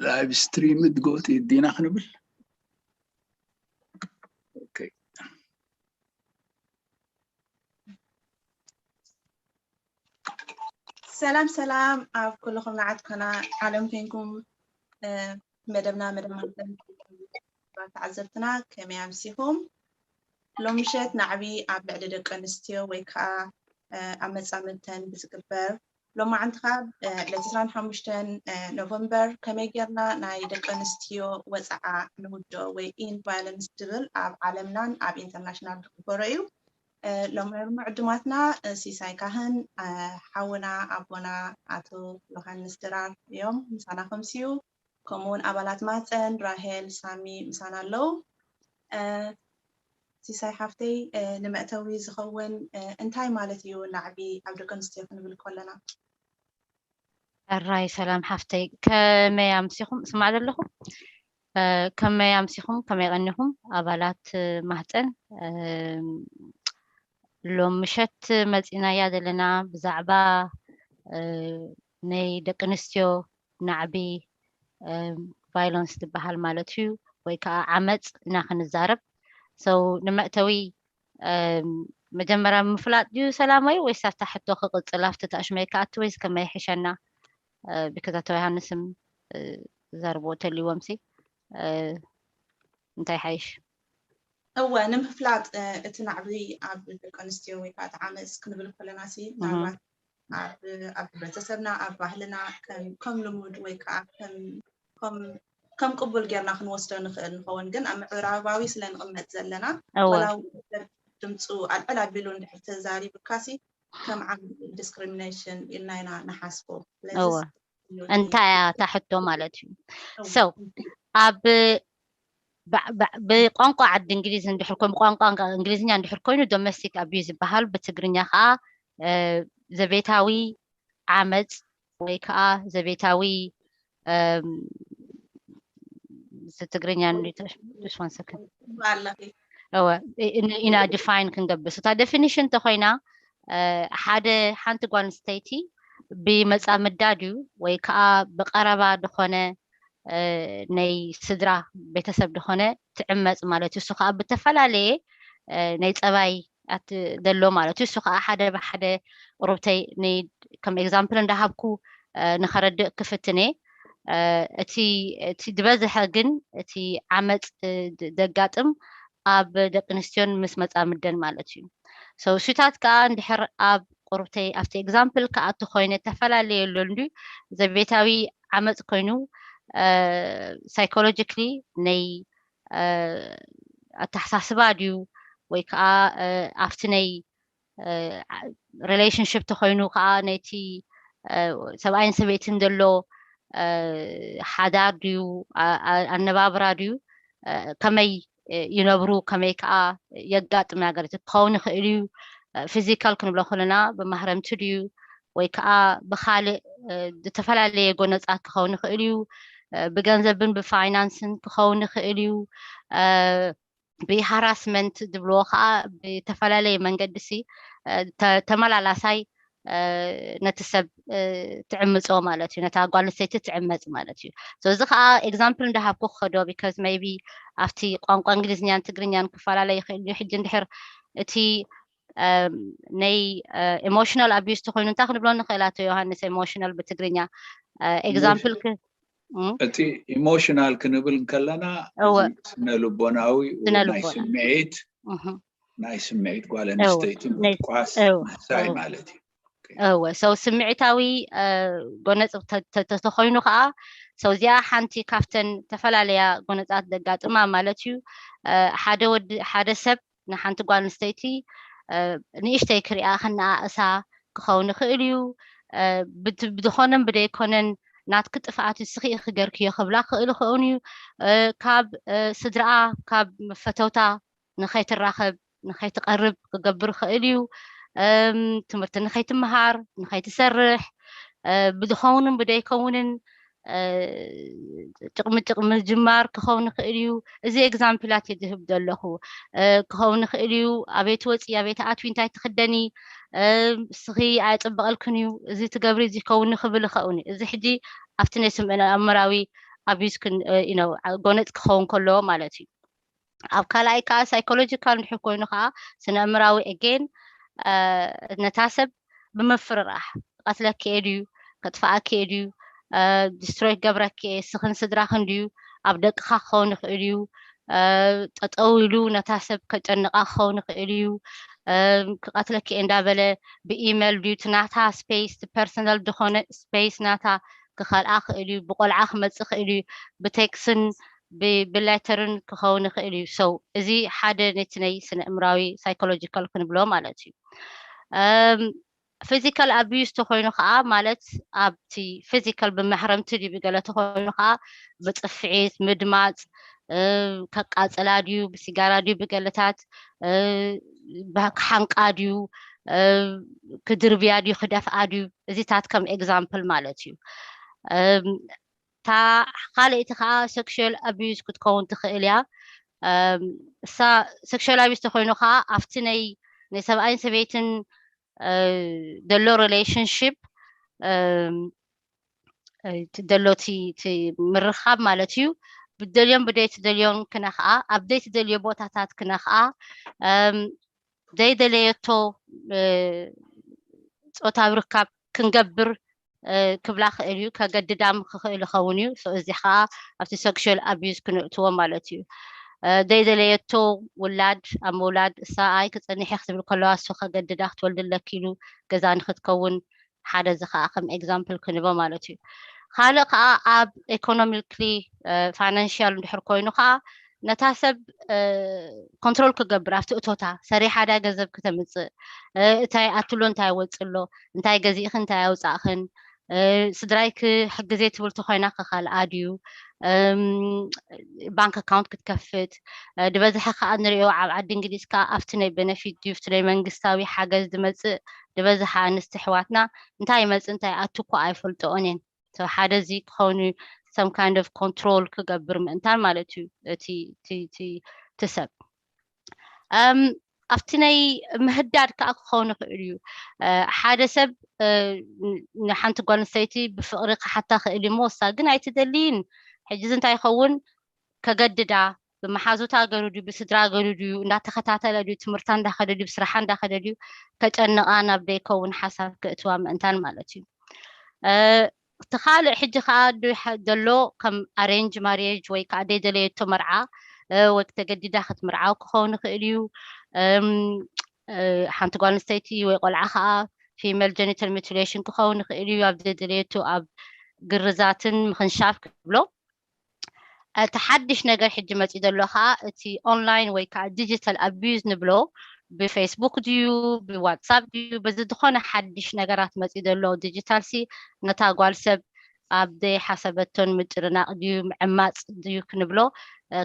live stream ድ go ዲና ክንብል። Okay። ሰላም ሰላም ኣብ ኩልኹም ንዓት ኮና ዓለም ኮንኩም መደብና መደብ ተዓዘብትና ከመይ ኣምሲኹም? ሎም ምሸት ናዕቢ ኣብ ልዕሊ ደቂ ኣንስትዮ ወይ ከዓ ኣብ መፃምድተን ብዝግበር ሎማዓንቲ ካብ ዕለት ዕስራን ሓሙሽተን ኖቨምበር ከመይ ጌርና ናይ ደቂ ኣንስትዮ ወፅዓ ንውድኦ ወይ ኢንድ ቫዮለንስ ዝብል ኣብ ዓለምናን ኣብ ኢንተርናሽናል ዝግበሮ እዩ። ሎም ዕዱማትና ሲሳይ ካህን፣ ሓውና ኣቦና ኣቶ ዮሃንስ ድራር እዮም ምሳና ከምስዩ። ከምኡውን ኣባላት ማፀን ራሄል ሳሚ ምሳና ኣለዉ። ሲሳይ ሓፍተይ፣ ንመእተዊ ዝኸውን እንታይ ማለት እዩ ናዕቢ ኣብ ደቂ ኣንስትዮ ክንብል ከለና? ሕራይ ሰላም ሓፍተይ፣ ከመይ ኣምሲኹም? እስማዕ ዘለኹም። ከመይ ኣምሲኹም? ከመይ ቀኒኹም ኣባላት ማህፀን? ሎም ምሸት መፂናያ ዘለና ብዛዕባ ናይ ደቂ ኣንስትዮ ናዕቢ ቫይለንስ ዝበሃል ማለት እዩ፣ ወይ ከዓ ዓመፅ ኢና ክንዛረብ። ሰው ንመእተዊ መጀመርያ ምፍላጥ ድዩ ሰላማዊ ወይስ ኣብታ ሕቶ ክቕፅል ኣብቲ ተኣሽመይ ክኣቱ ወይስ ከመይ ይሕሸና? ብከዛ ተወ ዮሃንስም ዘርቦ ተልዎም ሲ እንታይ ሓይሽ? እወ ንምፍላጥ እቲ ናዕቢ ኣብ ደቂ ኣንስትዮ ወይ ከዓ ዓመፅ ክንብል ከለና ሲ ምናልባት ኣብ ሕብረተሰብና ኣብ ባህልና ከም ልሙድ ወይ ከዓ ከም ቅቡል ጌርና ክንወስዶ ንኽእል ንኸውን፣ ግን ኣብ ምዕራባዊ ስለ ንቕመጥ ዘለና ወላ ድምፁ ኣልዕል ኣቢሉ እንድሕር ተዛሪብካሲ ከም ዓም ዲስክሪሚኔሽን ኢልና ኢና ንሓስቦ። እንታይ እያ እታ ሕቶ ማለት እዩ? ሰው ኣብ ብቋንቋ ዓዲ እንግሊዝ እንድሕር ኮይኑ ብቋንቋ እንግሊዝኛ እንድሕር ኮይኑ ዶሜስቲክ ኣቢዩዝ ዝበሃል፣ ብትግርኛ ከዓ ዘቤታዊ ዓመፅ ወይ ከዓ ዘቤታዊ ትግርኛ ኢና ዲፋይን ክንገብር እታ ዴፊኒሽን እንተኮይና ሓደ ሓንቲ ጓል ኣንስተይቲ ብመፃምዳ ድዩ ወይ ከዓ ብቀረባ ድኾነ ናይ ስድራ ቤተሰብ ድኾነ ትዕመፅ ማለት እዩ። እሱ ከዓ ብተፈላለየ ናይ ፀባይ ኣት ዘሎ ማለት እዩ። እሱ ከዓ ሓደ ብሓደ ቁሩብተይ ከም ኤግዛምፕል እንዳሃብኩ ንኸረድእ ክፍትነ እቲ ዝበዝሐ ግን እቲ ዓመፅ ደጋጥም ኣብ ደቂ ኣንስትዮን ምስ መፃምደን ማለት እዩ። ሰው እሱታት ከዓ እንድሕር ኣብ ቁሩብተይ ኣብቲ ኤግዛምፕል ክኣቱ ኮይነ ተፈላለየ ኣሎ እንዲ ዘቤታዊ ዓመፅ ኮይኑ ሳይኮሎጂክሊ ናይ ኣተሓሳስባ ድዩ ወይ ከዓ ኣብቲ ናይ ሪሌሽንሽፕ ተኮይኑ ከዓ ነቲ ሰብኣይን ሰበይትን ዘሎ ሓዳር ድዩ ኣነባብራ ድዩ ከመይ ይነብሩ ከመይ ከዓ የጋጥም ነገር ክኸውን ይኽእል እዩ። ፊዚካል ክንብሎ ከለና ብማህረምቲ ድዩ ወይ ከዓ ብካልእ ዝተፈላለየ ጎነፃት ክኸውን ይኽእል እዩ። ብገንዘብን ብፋይናንስን ክኸውን ይኽእል እዩ። ብሃራስመንት ዝብልዎ ከዓ ብተፈላለየ መንገዲ ሲ ተመላላሳይ ነቲ ሰብ ትዕምፆ ማለት እዩ። ነታ ጓል ኣንስተይቲ ትዕመፅ ማለት እዩ። እዚ ከዓ ኤግዛምፕል እንዳሃብኩ ክኸዶ ቢካዝ ሜይቢ ኣብቲ ቋንቋ እንግሊዝኛን ትግርኛን ክፈላለ ይኽእል እዩ። ሕጂ እንድሕር እቲ ናይ ኢሞሽናል ኣቢዩዝ ተኮይኑ እንታይ ክንብሎ ንኽእል ኣቶ ዮሃንስ? ኢሞሽናል ብትግርኛ ኤግዛምፕል እቲ ኢሞሽናል ክንብል እንከለና ስነ ልቦናዊ ናይ ስምዒት ናይ ስምዒት ጓል ኣንስተይቲ ምጥቋስ ምሕሳይ ማለት እዩ። እወ ሰው ስምዒታዊ ጎነፅ ተተኮይኑ ከዓ ሰው እዚኣ ሓንቲ ካብተን ዝተፈላለያ ጎነፃት ዘጋጥማ ማለት እዩ። ሓደ ወዲ ሓደ ሰብ ንሓንቲ ጓል ኣንስተይቲ ንእሽተይ ክሪኣ ክነኣእሳ ክኸውን ይኽእል እዩ። ብዝኾነን ብደይኮነን ናትኪ ጥፍኣት ንስኺ ኢኺ ገርክዮ ክብላ ክኽእል ይኸውን እዩ። ካብ ስድራኣ ካብ ፈተውታ ንኸይትራኸብ ንኸይትቐርብ ክገብር ይኽእል እዩ። ትምህርቲ ንኸይትምሃር ንኸይትሰርሕ ብዝኸውንን ብደይከውንን ጭቕምጭቕ ምጅማር ክኸውን ይኽእል እዩ። እዚ ኤግዛምፕላት እየ ዝህብ ዘለኹ። ክኸውን ይኽእል እዩ። ኣበይ ትወፂ፣ ኣበይ ትኣትዊ፣ እንታይ ትኽደኒ፣ እስኺ ኣየፅብቐልክን እዩ፣ እዚ ትገብሪ፣ እዚ ይኸውን ክብል ይኸውን እዩ። እዚ ሕጂ ኣብቲ ናይ ስምዒ ኣእምራዊ abuse ጎነጽ ክኸውን ከለዎ ማለት እዩ። ኣብ ካልኣይ ከዓ psychological እንድሕር ኮይኑ ከዓ ስነ ኣእምራዊ again ነታ ሰብ ብምፍርራሕ፣ ክቐትለኪ እየ ድዩ፣ ከጥፍኣኪ እየ ድዩ፣ destroy ክገብረኪ እየ፣ ንስኽን ስድራኽን ድዩ፣ ኣብ ደቅኻ ክኸውን ይኽእል እዩ፣ ጠጠው ኢሉ ነታ ሰብ ከጨንቓ ክኸውን ይኽእል እዩ፣ ክቐትለኪ እየ እንዳበለ ብemail ድዩ፣ እቲ ናታ space፣ እቲ personal ዝኾነ space ናታ ክኸልኣ ክእል እዩ፣ ብቆልዓ ክመጽእ ክእል እዩ፣ ብቴክስን ብሌተርን ክኸውን ይኽእል እዩ። So እዚ ሓደ ነቲ ናይ ስነ ኣእምራዊ psychological ክንብሎ ማለት እዩ። Physical abuse ተኾይኑ ከዓ ማለት ኣብቲ physical ብመሕረምቲ ድዩ ብገለ ተኾይኑ ከዓ ብፅፍዒት፣ ምድማፅ፣ ከቃፅላ ድዩ ብሲጋራ ድዩ ብገለታት፣ ክሓንቃ ድዩ፣ ክድርብያ ድዩ ክደፍኣ ድዩ፣ እዚታት ከም example ማለት እዩ። እታ ካልኣይቲ ከዓ sexual abuse ክትከውን ትኽእል እያ። እሳ sexual abuse ተኮይኑ ከዓ ኣብቲ ናይ ናይ ሰብኣይን ሰበይትን ዘሎ relationship፣ ደሎ እቲ ምርኻብ ማለት እዩ። ብደልዮን ብደይትደልዮን ክነኽኣ፣ ኣብ ዘይትደልዮ ቦታታት ክነኽኣ፣ ዘይደለየቶ ጾታዊ ርካብ ክንገብር ክብላ ክእል እዩ። ከገድዳም ክኽእል ይኸውን እዩ። እዚ ከዓ ኣብቲ sexual abuse ክንእትዎ ማለት እዩ። ዘይደለየቶ ውላድ ኣብ ምውላድ፣ እሳ ኣይ ክጸንሕ ክትብል ከለዋ እሱ ከገድዳ ክትወልድ ኣለኪ ኢሉ ገዛ ንክትከውን ሓደ እዚ ከዓ ከም example ክንቦ ማለት እዩ። ካልእ ከዓ ኣብ economically financial እንድሕር ኮይኑ ከዓ ነታ ሰብ control ክገብር ኣብቲ እቶታ ሰሪሓ ዳ ገንዘብ ክተምፅእ፣ እንታይ ኣትሎ እንታይ ወፅሎ፣ እንታይ ገዚእኽን እንታይ ኣውፃእኽን፣ ስድራይ ክሕግዜ ትብል ተኮይና ከካልኣ ድዩ፣ bank account ክትከፍት፣ ድበዝሐ ከዓ ንሪኦ ኣብ ዓዲ እንግሊዝ ከዓ ኣብቲ ናይ benefit ድዩ ኣብቲ ናይ መንግስታዊ ሓገዝ ዝመፅእ ድበዝሐ ኣንስቲ ኣሕዋትና እንታይ ይመፅእ እንታይ ኣቱ እኮ ኣይፈልጥኦን እየን። ሓደ እዚ ክኸውን some kind of control ክገብር ምእንታን ማለት እዩ እቲ ሰብ። ኣብቲ ናይ ምህዳድ ከዓ ክኸውን ይኽእል እዩ። ሓደ ሰብ ንሓንቲ ጓል ኣንስተይቲ ብፍቕሪ ክሓታ ክእል እዩ እሞ እሳ ግን ኣይትደልይን፣ ሕጂ እዚ እንታይ ይኸውን፣ ከገድዳ ብመሓዙታ ገሩ ድዩ ብስድራ ገሩ ድዩ እንዳተኸታተለ ድዩ ትምህርታ እንዳኸደ ድዩ ብስራሓ እንዳኸደ ድዩ ከጨንቓ ናብ ዘይከውን ሓሳብ ክእትዋ ምእንታን ማለት እዩ። እቲ ካልእ ሕጂ ከዓ ዘሎ ከም arrange marriage ወይ ከዓ ደይደለየቶ መርዓ ወይ ተገዲዳ ክትምርዓው ክኸውን ይኽእል እዩ። ሓንቲ ጓል ኣንስተይቲ ወይ ቆልዓ ከዓ female genital mutilation ክኸውን ይኽእል እዩ። ኣብ ዘይደለየቶ ኣብ ግርዛትን ምኽንሻፍ ክብሎ እቲ ሓድሽ ነገር ሕጂ መፂ ዘሎ ከዓ እቲ online ወይ ከዓ digital abuse ንብሎ ብፌስቡክ ድዩ ብዋትሳፕ ድዩ በዚ ዝኾነ ሓድሽ ነገራት መፂ ዘሎ digital ሲ ነታ ጓል ሰብ ኣብ ዘይሓሰበቶን ምጭርናቕ ድዩ ምዕማፅ ድዩ ክንብሎ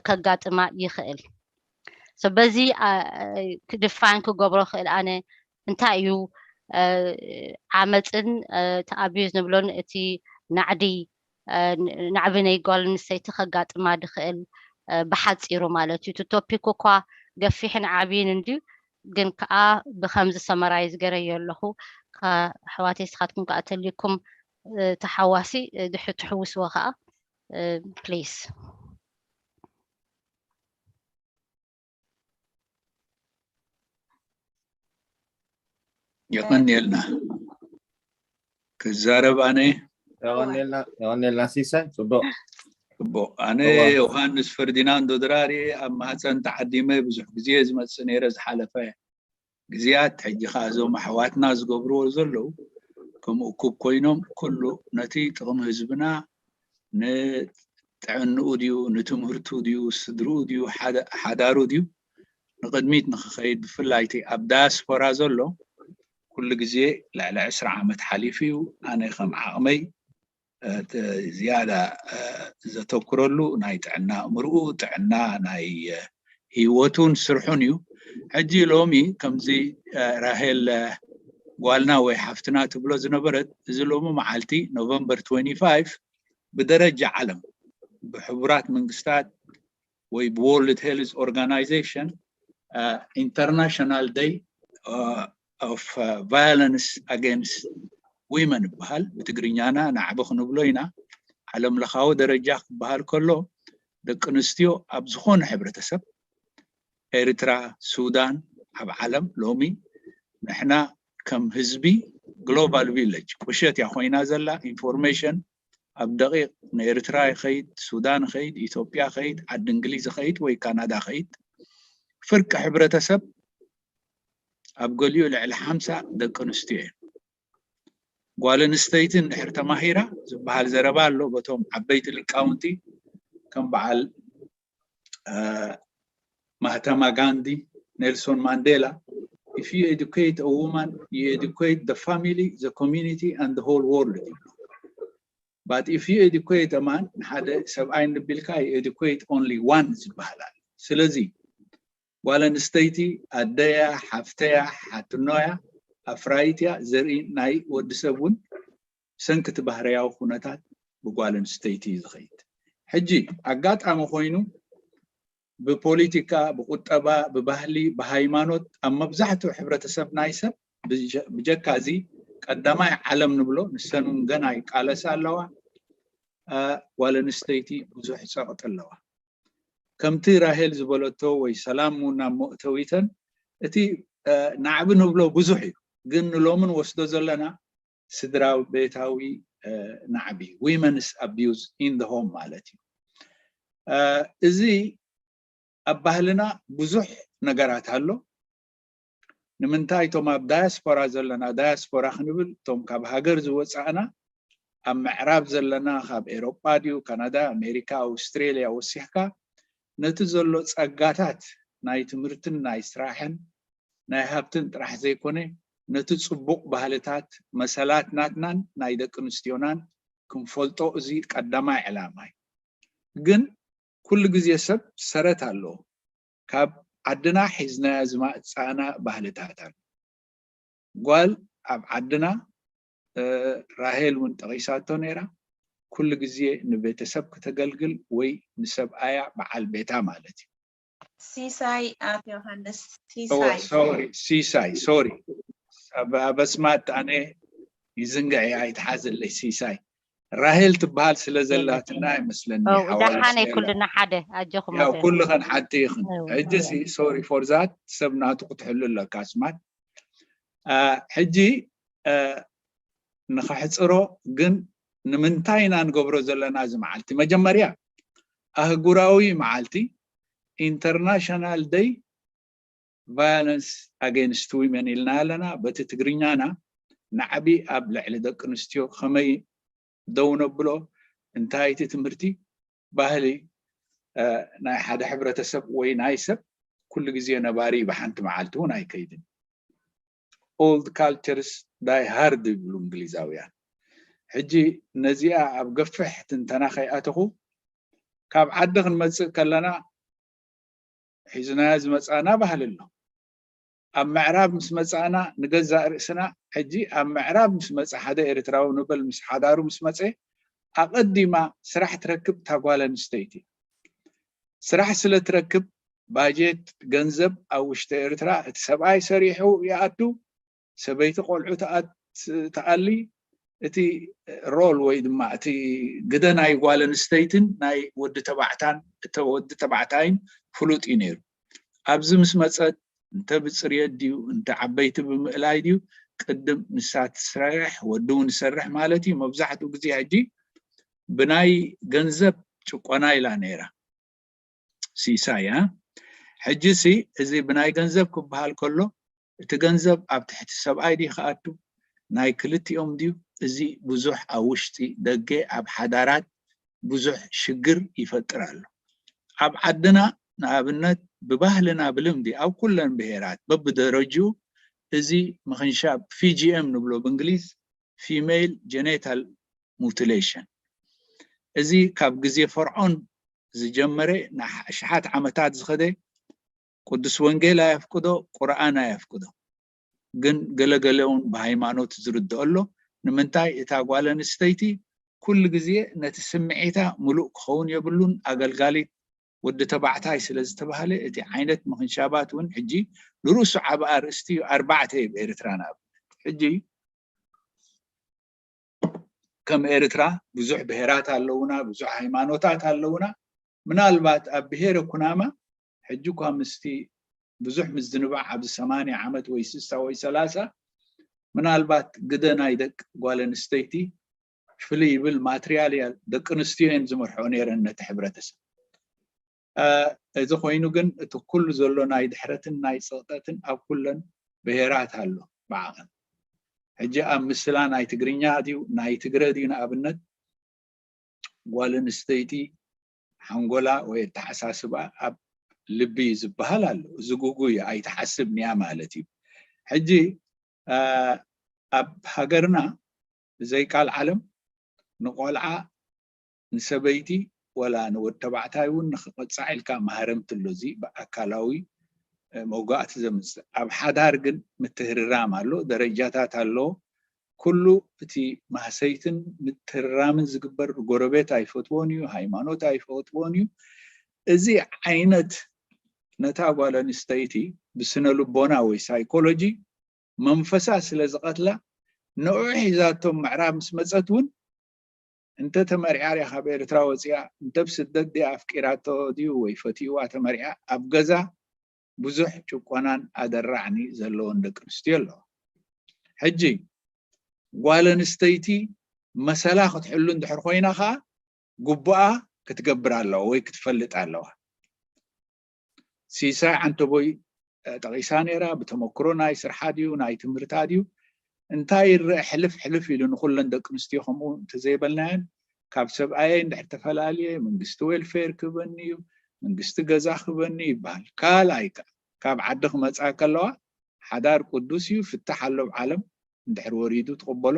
ከጋጥማ ይኽእል። በዚ ክድፋን ክገብሮ ክእል ኣነ እንታይ እዩ ዓመፅን እቲ abuse ንብሎን እቲ ናዕዲ ናዕቢ ናይ ጓል ኣንስተይቲ ከጋጥማ ድኽእል ብሓፂሩ ማለት እዩ። እቲ topic እኳ ገፊሕን ዓብይን እንድዩ ግን ከዓ ብከምዚ summarize ገረዮ ኣለኹ። ኣሕዋተይ ንስኻትኩም ከዓ ተልዩኩም ተሓዋሲ ትሕውስዎ ከዓ please። የቐንየልና። ክዛረብ ኣነ የቐንየልና ሲሳይ። ፅቡቕ ፅቡቕ። ኣነ ዮሃንስ ፈርዲናንዶ ድራር እየ። ኣብ ማህፀን ተዓዲመ ብዙሕ ግዜ ዝመፅእ ነይረ ዝሓለፈ ግዜያት። ሕጂ ከዓ እዞም ኣሕዋትና ዝገብርዎ ዘለዉ ከም እኩብ ኮይኖም ኩሉ ነቲ ጥቕሚ ህዝብና ንጥዕንኡ ድዩ ንትምህርቱ ድዩ ስድርኡ ድዩ ሓዳሩ ድዩ ንቕድሚት ንክኸይድ ብፍላይ እቲ ኣብ ዳያስፖራ ዘሎ ኩሉ ግዜ ልዕሊ ዕስራ ዓመት ሓሊፉ እዩ። ኣነ ከም ዓቕመይ ዝያዳ ዘተኩረሉ ናይ ጥዕና ኣእምርኡ ጥዕና ናይ ህይወቱን ስርሑን እዩ። ሕጂ ሎሚ ከምዚ ራሄል ጓልና ወይ ሓፍትና ትብሎ ዝነበረት እዚ ሎሚ መዓልቲ ኖቨምበር twenty-five ብደረጃ ዓለም ብሕቡራት መንግስታት ወይ ብ World Health Organization International Day of Violence Against Women ይበሃል። ብትግርኛና ናዕቢ ክንብሎ ኢና። ዓለም ለኻዊ ደረጃ ክበሃል ከሎ ደቂ ኣንስትዮ ኣብ ዝኾነ ሕብረተሰብ ኤርትራ፣ ሱዳን፣ ኣብ ዓለም ሎሚ ንሕና ከም ህዝቢ ግሎባል ቪለጅ ቁሸት እያ ኮይና ዘላ። ኢንፎርሜሽን ኣብ ደቂቕ ንኤርትራ ይኸይድ፣ ሱዳን ይኸይድ፣ ኢትዮጵያ ይኸይድ፣ ዓዲ እንግሊዝ ይኸይድ ወይ ካናዳ ይኸይድ። ፍርቂ ሕብረተሰብ ኣብ ገሊኡ ልዕሊ ሓምሳ ደቂ ኣንስትዮ እየን። ጓል ኣንስተይቲ እንድሕር ተማሂራ ዝበሃል ዘረባ ኣሎ በቶም ዓበይቲ ሊቃውንቲ ከም በዓል ማህተማ ጋንዲ፣ ኔልሶን ማንዴላ። If you educate a woman, you educate the family, the community and the whole world. But if you educate a man, ንሓደ ሰብኣይ እንድቢልካ you educate only one ዝበሃል ኣሎ። ስለዚ ጓል ኣንስተይቲ ኣደያ፣ ሓፍተያ፣ ሓትኖያ ኣፍራይትያ ዘርኢ ናይ ወዲ ሰብ እውን ብሰንኪ እቲ ባህርያዊ ኩነታት ብጓል ኣንስተይቲ እዩ ዝኸይድ። ሕጂ ኣጋጣሚ ኮይኑ ብፖሊቲካ፣ ብቁጠባ፣ ብባህሊ፣ ብሃይማኖት ኣብ መብዛሕትኡ ሕብረተሰብ ናይ ሰብ ብጀካ እዚ ቀዳማይ ዓለም ንብሎ ንሰን እውን ገና ይቃለሳ ኣለዋ። ጓል ኣንስተይቲ ብዙሕ ፀቕጢ ኣለዋ። ከምቲ ራሄል ዝበለቶ ወይ ሰላም እውን ናብ መእተዊተን እቲ ናዕቢ ንብሎ ብዙሕ እዩ፣ ግን ንሎሚ ንወስዶ ዘለና ስድራ ቤታዊ ናዕቢ፣ women's abuse in the home ማለት እዩ። እዚ ኣብ ባህልና ብዙሕ ነገራት ኣሎ። ንምንታይ እቶም ኣብ ዳያስፖራ ዘለና፣ ዳያስፖራ ክንብል እቶም ካብ ሃገር ዝወፃእና፣ ኣብ ምዕራብ ዘለና ካብ ኤሮጳ ድዩ ካናዳ፣ ኣሜሪካ፣ ኣውስትሬልያ ወሲኽካ ነቲ ዘሎ ፀጋታት ናይ ትምህርትን ናይ ስራሕን ናይ ሃብትን ጥራሕ ዘይኮነ ነቲ ፅቡቕ ባህልታት መሰላት ናትናን ናይ ደቂ ኣንስትዮናን ክንፈልጦ እዚ ቀዳማይ ዕላማ እዩ። ግን ኩሉ ግዜ ሰብ ሰረት ኣለዎ። ካብ ዓድና ሒዝናያ ዝመፃእና ባህልታት ኣሎ። ጓል ኣብ ዓድና ራሄል እውን ጠቒሳቶ ነይራ፣ ኩሉ ግዜ ንቤተሰብ ክተገልግል ወይ ንሰብኣያ በዓል ቤታ ማለት እዩ። ሲሳይ ኣት ዮሃንስ ሲሳይ ሶሪ ሲሳይ ሶሪ በስማት ኣነ ይዝንግዐ ኣይትሓዘለይ ሲሳይ ራሄል ትበሃል ስለ ዘላትና ይመስለኒ ደሓነይ ኩልና ሓደ ኣጆኹም ያው ኩልኸን ሓንቲ ይኽን ሕጂ ሲ ሶሪ ፎር ዛት ሰብ ናቱ ክትሕሉ ኣለካ ስማት ሕጂ ንኸሕፅሮ ግን ንምንታይ ኢና ንገብሮ ዘለና እዚ መዓልቲ መጀመርያ ኣህጉራዊ መዓልቲ international day violence against women ኢልና ኣለና በቲ ትግርኛና ናዕቢ ኣብ ልዕሊ ደቂ ኣንስትዮ ከመይ ደው ነብሎ እንታይ እቲ ትምህርቲ ባህሊ ናይ ሓደ ሕብረተሰብ ወይ ናይ ሰብ ኩሉ ግዜ ነባሪ ብሓንቲ መዓልቲ እውን ኣይከይድን old cultures die hard ይብሉ እንግሊዛውያን ሕጂ ነዚኣ ኣብ ገፍሕ ትንተና ከይኣተኹ ካብ ዓዲ ክንመፅእ ከለና ሒዝናዮ ዝመፃና ባህሊ ኣሎ ኣብ ምዕራብ ምስ መፃእና ንገዛእ ርእስና ሕጂ ኣብ ምዕራብ ምስ መፀ ሓደ ኤርትራዊ ንበል ምስ ሓዳሩ ምስ መፀ ኣቐዲማ ስራሕ ትረክብ እታ ጓል ኣንስተይቲ ስራሕ ስለ ትረክብ ባጀት ገንዘብ ኣብ ውሽጢ ኤርትራ እቲ ሰብኣይ ሰሪሑ ይኣቱ ሰበይቲ ቆልዑ ትኣሊ እቲ ሮል ወይ ድማ እቲ ግደ ናይ ጓል ኣንስተይትን ናይ ወዲ ተባዕታን ወዲ ተባዕታይን ፍሉጥ እዩ ነይሩ ኣብዚ ምስ መፀት እንተ ብፅርየት ድዩ እንተ ዓበይቲ ብምእላይ ድዩ ቅድም ንሳ ትሰርሕ ወዲ እውን ይሰርሕ ማለት እዩ መብዛሕትኡ ግዜ ሕጂ ብናይ ገንዘብ ጭቆና ኢላ ነይራ ሲሳይ ሕጂ ሲ እዚ ብናይ ገንዘብ ክበሃል ከሎ እቲ ገንዘብ ኣብ ትሕቲ ሰብኣይ ድዩ ክኣቱ ናይ ክልቲኦም ድዩ እዚ ብዙሕ ኣብ ውሽጢ ደገ ኣብ ሓዳራት ብዙሕ ሽግር ይፈጥር ኣሎ ኣብ ዓድና ንኣብነት ብባህልና ብልምዲ ኣብ ኩለን ብሄራት በብደረጅኡ እዚ ምኽንሻብ ፊጂኤም ንብሎ ብእንግሊዝ female genital mutilation እዚ ካብ ግዜ ፈርዖን ዝጀመረ ንኣሽሓት ዓመታት ዝኸደ ቅዱስ ወንጌል ኣየፍቅዶ ቁርኣን ኣየፍቅዶ ግን ገለገለውን ብሃይማኖት ዝርድኦ ኣሎ ንምንታይ እታ ጓል ኣንስተይቲ ኩሉ ግዜ ነቲ ስምዒታ ምሉእ ክኸውን የብሉን ኣገልጋሊት ወዲ ተባዕታይ ስለ ዝተባህለ እቲ ዓይነት ምኽንሻባት እውን ሕጂ ንርእሱ ዓብ ኣርእስቲ እዩ ኣርባዕተ እዩ ብኤርትራ ንኣብነት ሕጂ ከም ኤርትራ ብዙሕ ብሄራት ኣለውና፣ ብዙሕ ሃይማኖታት ኣለውና። ምናልባት ኣብ ብሄረ ኩናማ ሕጂ እኳ ምስቲ ብዙሕ ምዝንባዕ ኣብዚ ሰማንያ ዓመት ወይ ስሳ ወይ ሰላሳ ምናልባት ግደ ናይ ደቂ ጓል ኣንስተይቲ ፍልይ ይብል ማትርያል እያ። ደቂ ኣንስትዮ እየን ዝመርሕኦ ነይረን ነቲ ሕብረተሰብ። እዚ ኮይኑ ግን እቲ ኩሉ ዘሎ ናይ ድሕረትን ናይ ፀቕጠትን ኣብ ኩለን ብሄራት ኣሎ ብዓቐን። ሕጂ ኣብ ምስላ ናይ ትግርኛ ድዩ ናይ ትግረ ድዩ ንኣብነት ጓል ኣንስተይቲ ሓንጎላ ወይ ኣተሓሳስባ ኣብ ልቢ እዩ ዝበሃል ኣሎ። እዚ ግጉይ እዩ ኣይትሓስብ ንያ ማለት እዩ። ሕጂ ኣብ ሃገርና ብዘይ ቃል ዓለም ንቆልዓ ንሰበይቲ ወላ ንወድ ተባዕታይ እውን ንክቕፃዕ ኢልካ ማህረምቲ ኣሎ። እዚ ብኣካላዊ መውጋእቲ ዘምፅእ ኣብ ሓዳር ግን ምትህርራም ኣሎ፣ ደረጃታት ኣሎ። ኩሉ እቲ ማህሰይትን ምትህርራምን ዝግበር ጎረቤት ኣይፈትዎን እዩ፣ ሃይማኖት ኣይፈትዎን እዩ። እዚ ዓይነት ነታ ጓል ኣንስተይቲ ብስነ ልቦና ወይ ሳይኮሎጂ መንፈሳ ስለ ዝቐትላ ንዑ ሒዛቶም ምዕራብ ምስ መፀት እውን እንተ ተመርዕያ ድያ ካብ ኤርትራ ወፂኣ እንተ ብስደት ድያ ኣፍቂራቶ ድዩ ወይ ፈትይዋ ተመርዕያ ኣብ ገዛ ብዙሕ ጭቆናን ኣደራዕኒ ዘለዎን ደቂ ኣንስትዮ ኣለዋ። ሕጂ ጓል ኣንስተይቲ መሰላ ክትሕሉ እንድሕር ኮይና ከዓ ግቡኣ ክትገብር ኣለዋ ወይ ክትፈልጥ ኣለዋ። ሲሳይ ዓንተቦይ ጠቂሳ ነይራ። ብተመክሮ ናይ ስርሓ ድዩ ናይ ትምህርታ ድዩ እንታይ ይረአ ሕልፍ ሕልፍ ኢሉ ንኩለን ደቂ ኣንስትዮ ከምኡ እንተዘይበልናየን ካብ ሰብኣየይ እንድሕር ተፈላልየ መንግስቲ ዌልፌር ክህበኒ እዩ፣ መንግስቲ ገዛ ክህበኒ ይበሃል። ካልኣይ ከዓ ካብ ዓዲ ክመፃ ከለዋ ሓዳር ቅዱስ እዩ፣ ፍታሕ ኣሎ ኣብ ዓለም፣ እንድሕር ወሪዱ ትቕበሎ።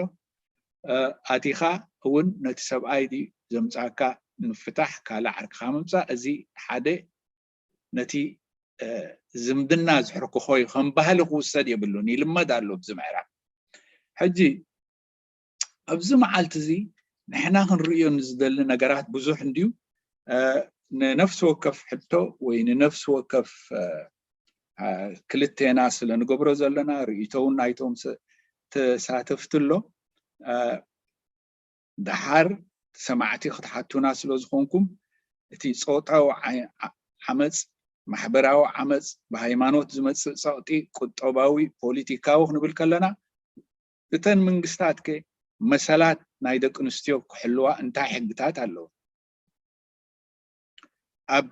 ኣቲኻ እውን ነቲ ሰብኣይ ድዩ ዘምፃካ ምፍታሕ ካልእ ዓርክኻ ምምፃእ፣ እዚ ሓደ ነቲ ዝምድና ዝሕርክኾ እዩ፣ ከም ባህሊ ክውሰድ የብሉን፣ ይልመድ ኣሎ ኣብዚ ምዕራብ። ሕጂ ኣብዚ መዓልቲ እዚ ንሕና ክንርእዮ ንዝደሊ ነገራት ብዙሕ እንድዩ። ንነፍሲ ወከፍ ሕቶ ወይ ንነፍሲ ወከፍ ክልቴና ስለ ንገብሮ ዘለና ርእይቶ እውን ናይቶም ተሳተፍቲ ኣሎ። ደሓር ሰማዕቲ ክትሓቱና ስለ ዝኾንኩም እቲ ፆታዊ ዓመፅ፣ ማሕበራዊ ዓመፅ፣ ብሃይማኖት ዝመፅእ ፀቕጢ፣ ቁጠባዊ፣ ፖሊቲካዊ ክንብል ከለና እተን መንግስታት ከ መሰላት ናይ ደቂ ኣንስትዮ ክሕልዋ እንታይ ሕግታት ኣለዎ? ኣብ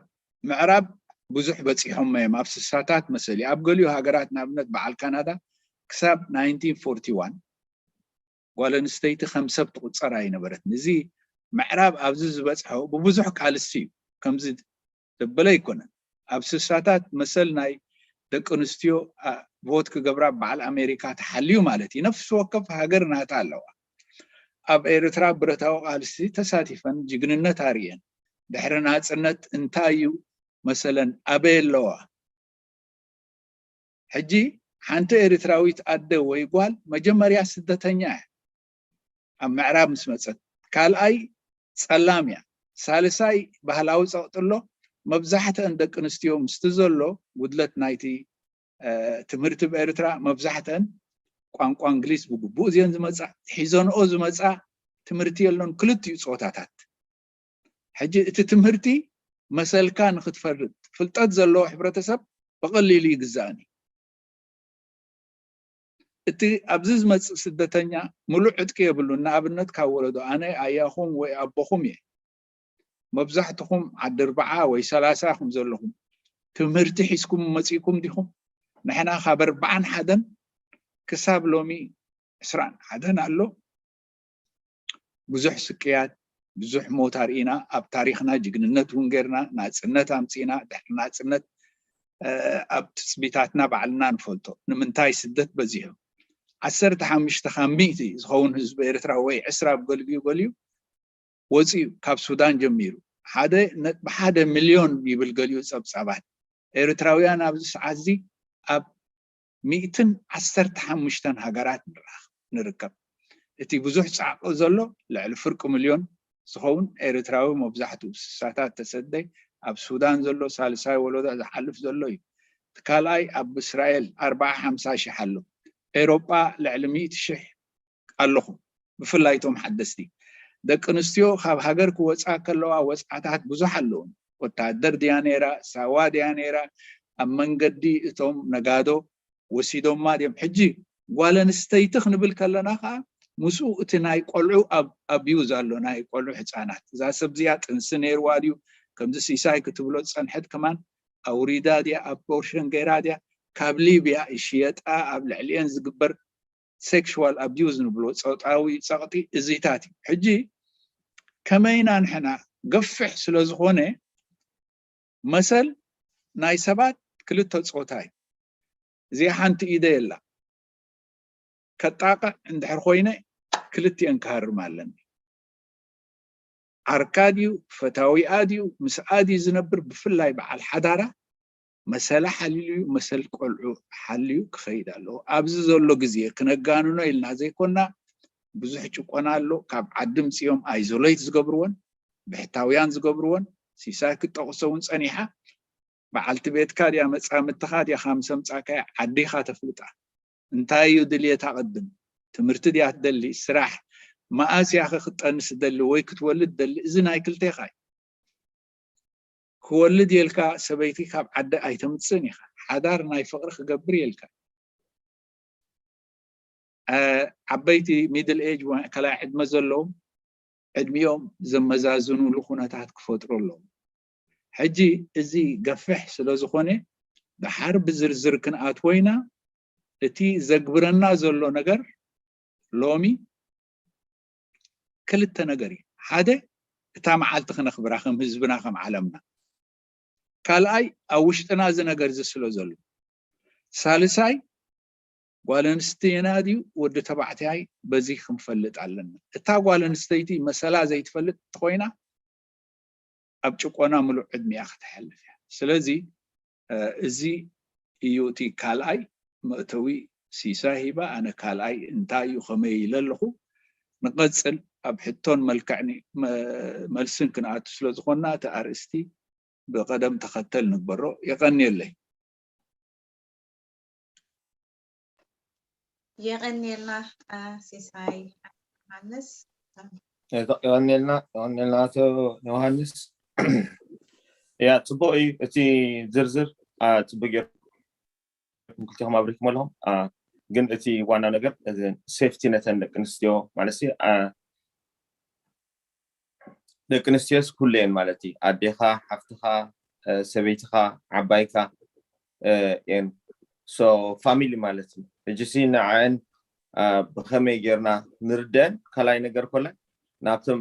ምዕራብ ብዙሕ በፂሖሞ እዮም ኣብ ስሳታት መሰል እዩ። ኣብ ገሊኡ ሃገራት ንኣብነት በዓል ካናዳ ክሳብ ናይንቲን ፎርቲ ዋን ጓል ኣንስተይቲ ከም ሰብ ትቑፀር ኣይነበረትን። እዚ ምዕራብ ኣብዚ ዝበፅሖ ብብዙሕ ቃልሲ እዩ። ከምዚ ዘበለ ኣይኮነን። ኣብ ስሳታት መሰል ናይ ደቂ ኣንስትዮ ቮት ክገብራ በዓል ኣሜሪካ ተሓልዩ ማለት እዩ። ነፍሲ ወከፍ ሃገር ናታ ኣለዋ። ኣብ ኤርትራ ብረታዊ ቃልሲ ተሳቲፈን ጅግንነት ኣርእየን። ድሕሪ ናፅነት እንታይ እዩ መሰለን ኣበይ ኣለዋ? ሕጂ ሓንቲ ኤርትራዊት ኣደ ወይ ጓል መጀመርያ ስደተኛ እያ ኣብ ምዕራብ ምስ መፀት፣ ካልኣይ ፀላም እያ፣ ሳልሳይ ባህላዊ ፀቕጢ ኣሎ። መብዛሕትአን ደቂ ኣንስትዮ ምስቲ ዘሎ ጉድለት ናይቲ ትምህርቲ ብኤርትራ መብዛሕትአን ቋንቋ እንግሊዝ ብግቡእ እዚአን ዝመፃ ሒዘንኦ ዝመፃ ትምህርቲ የሎን ክልቲኡ ፆታታት። ሕጂ እቲ ትምህርቲ መሰልካ ንክትፈርድ ፍልጠት ዘለዎ ሕብረተሰብ ብቐሊሉ ይግዛእን እዩ። እቲ ኣብዚ ዝመፅእ ስደተኛ ሙሉእ ዕጥቂ የብሉን። ንኣብነት ካብ ወለዶ ኣነ ኣያኹም ወይ ኣቦኹም እየ። መብዛሕትኹም ዓዲ ኣርብዓ ወይ ሰላሳ ኢኹም ዘለኹም። ትምህርቲ ሒዝኩም መፂእኩም ዲኹም? ንሕና ካብ ኣርብዓን ሓደን ክሳብ ሎሚ ዕስራን ሓደን ኣሎ። ብዙሕ ስቅያት፣ ብዙሕ ሞት ኣርኢና፣ ኣብ ታሪኽና ጅግንነት እውን ጌርና፣ ናፅነት ኣምፂእና፣ ድሕሪ ናፅነት ኣብ ትፅቢታትና ባዕልና ንፈልጦ። ንምንታይ ስደት በዚሑ? ዓሰርተ ሓሙሽተ ካብ ሚእቲ ዝኸውን ህዝቢ ኤርትራ ወይ ዕስራ ኣብ ገሊኡ ገሊኡ ወፂኡ ካብ ሱዳን ጀሚሩ ሓደ ነጥቢ ሓደ ሚልዮን ይብል ገሊኡ ፀብፃባት። ኤርትራውያን ኣብዚ ሰዓት እዚ ኣብ ሚእትን ዓሰርተ ሓሙሽተን ሃገራት ንራኽ- ንርከብ። እቲ ብዙሕ ፃዕቂ ዘሎ ልዕሊ ፍርቂ ሚልዮን ዝኸውን ኤርትራዊ መብዛሕትኡ ስሳታት ተሰደይ ኣብ ሱዳን ዘሎ ሳልሳይ ወለዶ ዝሓልፍ ዘሎ እዩ። እቲ ካልኣይ ኣብ እስራኤል ኣርብዓ ሓምሳ ሽሕ ኣሎ። ኤሮጳ ልዕሊ ሚእቲ ሽሕ ኣለኹም ብፍላይ እቶም ሓደስቲ ደቂ ኣንስትዮ ካብ ሃገር ክወፃ ከለዋ ወፃታት ብዙሕ ኣለውን። ወታደር ድያ ነይራ፣ ሳዋ ድያ ነይራ፣ ኣብ መንገዲ እቶም ነጋዶ ወሲዶማ ድዮም። ሕጂ ጓል ኣንስተይቲ ክንብል ከለና ከዓ ምስኡ እቲ ናይ ቆልዑ ኣብ ኣቢዩዝ ኣሎ፣ ናይ ቆልዑ ህፃናት። እዛ ሰብ እዚኣ ጥንሲ ነይርዋ ድዩ? ከምዚ ሲሳይ ክትብሎ ዝፀንሐት ከማን ኣውሪዳ ድያ? ኣቦርሽን ገይራ ድያ? ካብ ሊብያ ይሽየጣ ኣብ ልዕሊአን ዝግበር ሴክሽዋል ኣቢዩዝ ንብሎ ፆታዊ ፀቕጢ እዚታት እዩ። ሕጂ ከመይና ንሕና ገፍሕ ስለ ዝኾነ መሰል ናይ ሰባት ክልተ ፆታ እዩ። እዚኣ ሓንቲ ኢደ የላ ከጣቕዕ እንድሕር ኮይነ ክልቲአን ክሃርም ኣለኒ። ዓርካ ድዩ ፈታዊኣ ድዩ ምስኣ ድዩ ዝነብር፣ ብፍላይ በዓል ሓዳራ መሰላ ሓልዩ መሰል ቆልዑ ሓልዩ ክኸይድ ኣለዎ። ኣብዚ ዘሎ ግዜ ክነጋንኖ ኢልና ዘይኮና ብዙሕ ጭቆና ኣሎ። ካብ ዓዲ ምፅዮም ኣይዞሌት ዝገብርወን ብሕታውያን ዝገብርወን ሲሳይ ክትጠቕሶ እውን ፀኒሓ። በዓልቲ ቤትካ ድያ መፃምድትኻ ድያ ካብ ምስ ኣምፃእካያ ዓዲኻ ተፍልጣ። እንታይ እዩ ድልየታ ቅድም ትምህርቲ ድያ ትደሊ ስራሕ መኣስ እያ ክጠንስ ትደሊ ወይ ክትወልድ ትደሊ እዚ ናይ ክልቴኻ እዩ። ክወልድ የልካ ሰበይቲ ካብ ዓዲ ኣይተምፅእን ኢኻ። ሓዳር ናይ ፍቕሪ ክገብር የልካ። ዓበይቲ ሚድል ኤጅ ከላይ ዕድመ ዘለዎም ዕድሚኦም ዘመዛዝኑሉ ኩነታት ክፈጥሩ ኣለዎም። ሕጂ እዚ ገፍሕ ስለ ዝኾነ ደሓር ብዝርዝር ክንኣትዎ ኢና። እቲ ዘግብረና ዘሎ ነገር ሎሚ ክልተ ነገር እዩ። ሓደ እታ መዓልቲ ክነኽብራ ከም ህዝብና ከም ዓለምና፣ ካልኣይ ኣብ ውሽጥና እዚ ነገር እዚ ስለ ዘሎ፣ ሳልሳይ ጓል ኣንስተይና ድዩ ወዲ ተባዕታይ በዚ ክንፈልጥ ኣለና። እታ ጓል ኣንስተይቲ መሰላ ዘይትፈልጥ እንተኮይና ኣብ ጭቆና ምሉእ ዕድሚኣ ክተሕልፍ እያ። ስለዚ እዚ እዩ እቲ ካልኣይ መእተዊ። ሲሳይ ሂባ ኣነ ካልኣይ እንታይ እዩ ከመይ ኢለ ኣለኹ። ንቐፅል ኣብ ሕቶን መልክዕን መልስን ክንኣቱ ስለ ዝኾንና እቲ ኣርእስቲ ብቐደም ተኸተል ንግበሮ። የቐንየለይ። የቐንየልና ሲሳይ ዮሃንስ። የቐንየልና የቐንየልና ኣቶ ዮሃንስ። ያ ፅቡቅ እዩ እቲ ዝርዝር ፅቡቅ ገይርኩም ክልቲኹም ኣብሪኩም ኣለኹም። ግን እቲ ዋና ነገር ሴፍቲ ነተን ደቂ ኣንስትዮ ማለት ደቂ ኣንስትዮስ ኩሉ እየን ማለት እዩ። ኣዴኻ፣ ሓፍትኻ፣ ሰበይትኻ፣ ዓባይካ እየን። ሶ ፋሚሊ ማለት እዩ። ሕጂ ሲ ንዐን ብኸመይ ጌርና ንርደን ካልኣይ ነገር ኮለን ናብቶም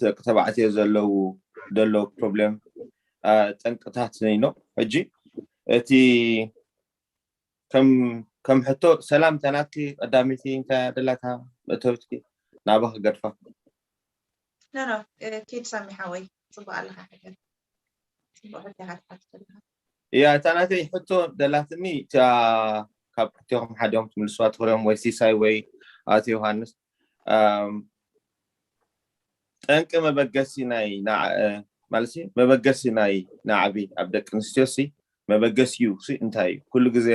ደቂ ተባዕትዮ ዘለዉ ዘለዉ ፕሮብሌም ጠንቅታት ነይኖ። ሕጂ እቲ ከም ከም ሕቶ ሰላም እታ ናትኪ ቀዳመይቲ እንታይ ደላታ መእተዊትኪ ናባኺ ገድፋ። ኖ ኖ ኪድ ሳሚ ሓወይ ጽቡቅ ኣለኻ ሕገ ጽቡቅ ሕቶ ኢኻ ትሓትት ዘለኻ። እያ እታ ናተይ ሕቶ ደላትኒ እታ ካብ ክልቲኹም ሓዲኦም ትምልስዋ ትኽእሎም ወይ ሲሳይ ወይ ኣቶ ዮሃንስ ጠንቂ መበገሲ ናይ ማለት መበገሲ ናይ ናዕቢ ኣብ ደቂ ኣንስትዮ ሲ መበገሲኡ ሲ እንታይ እዩ? ኩሉ ግዜ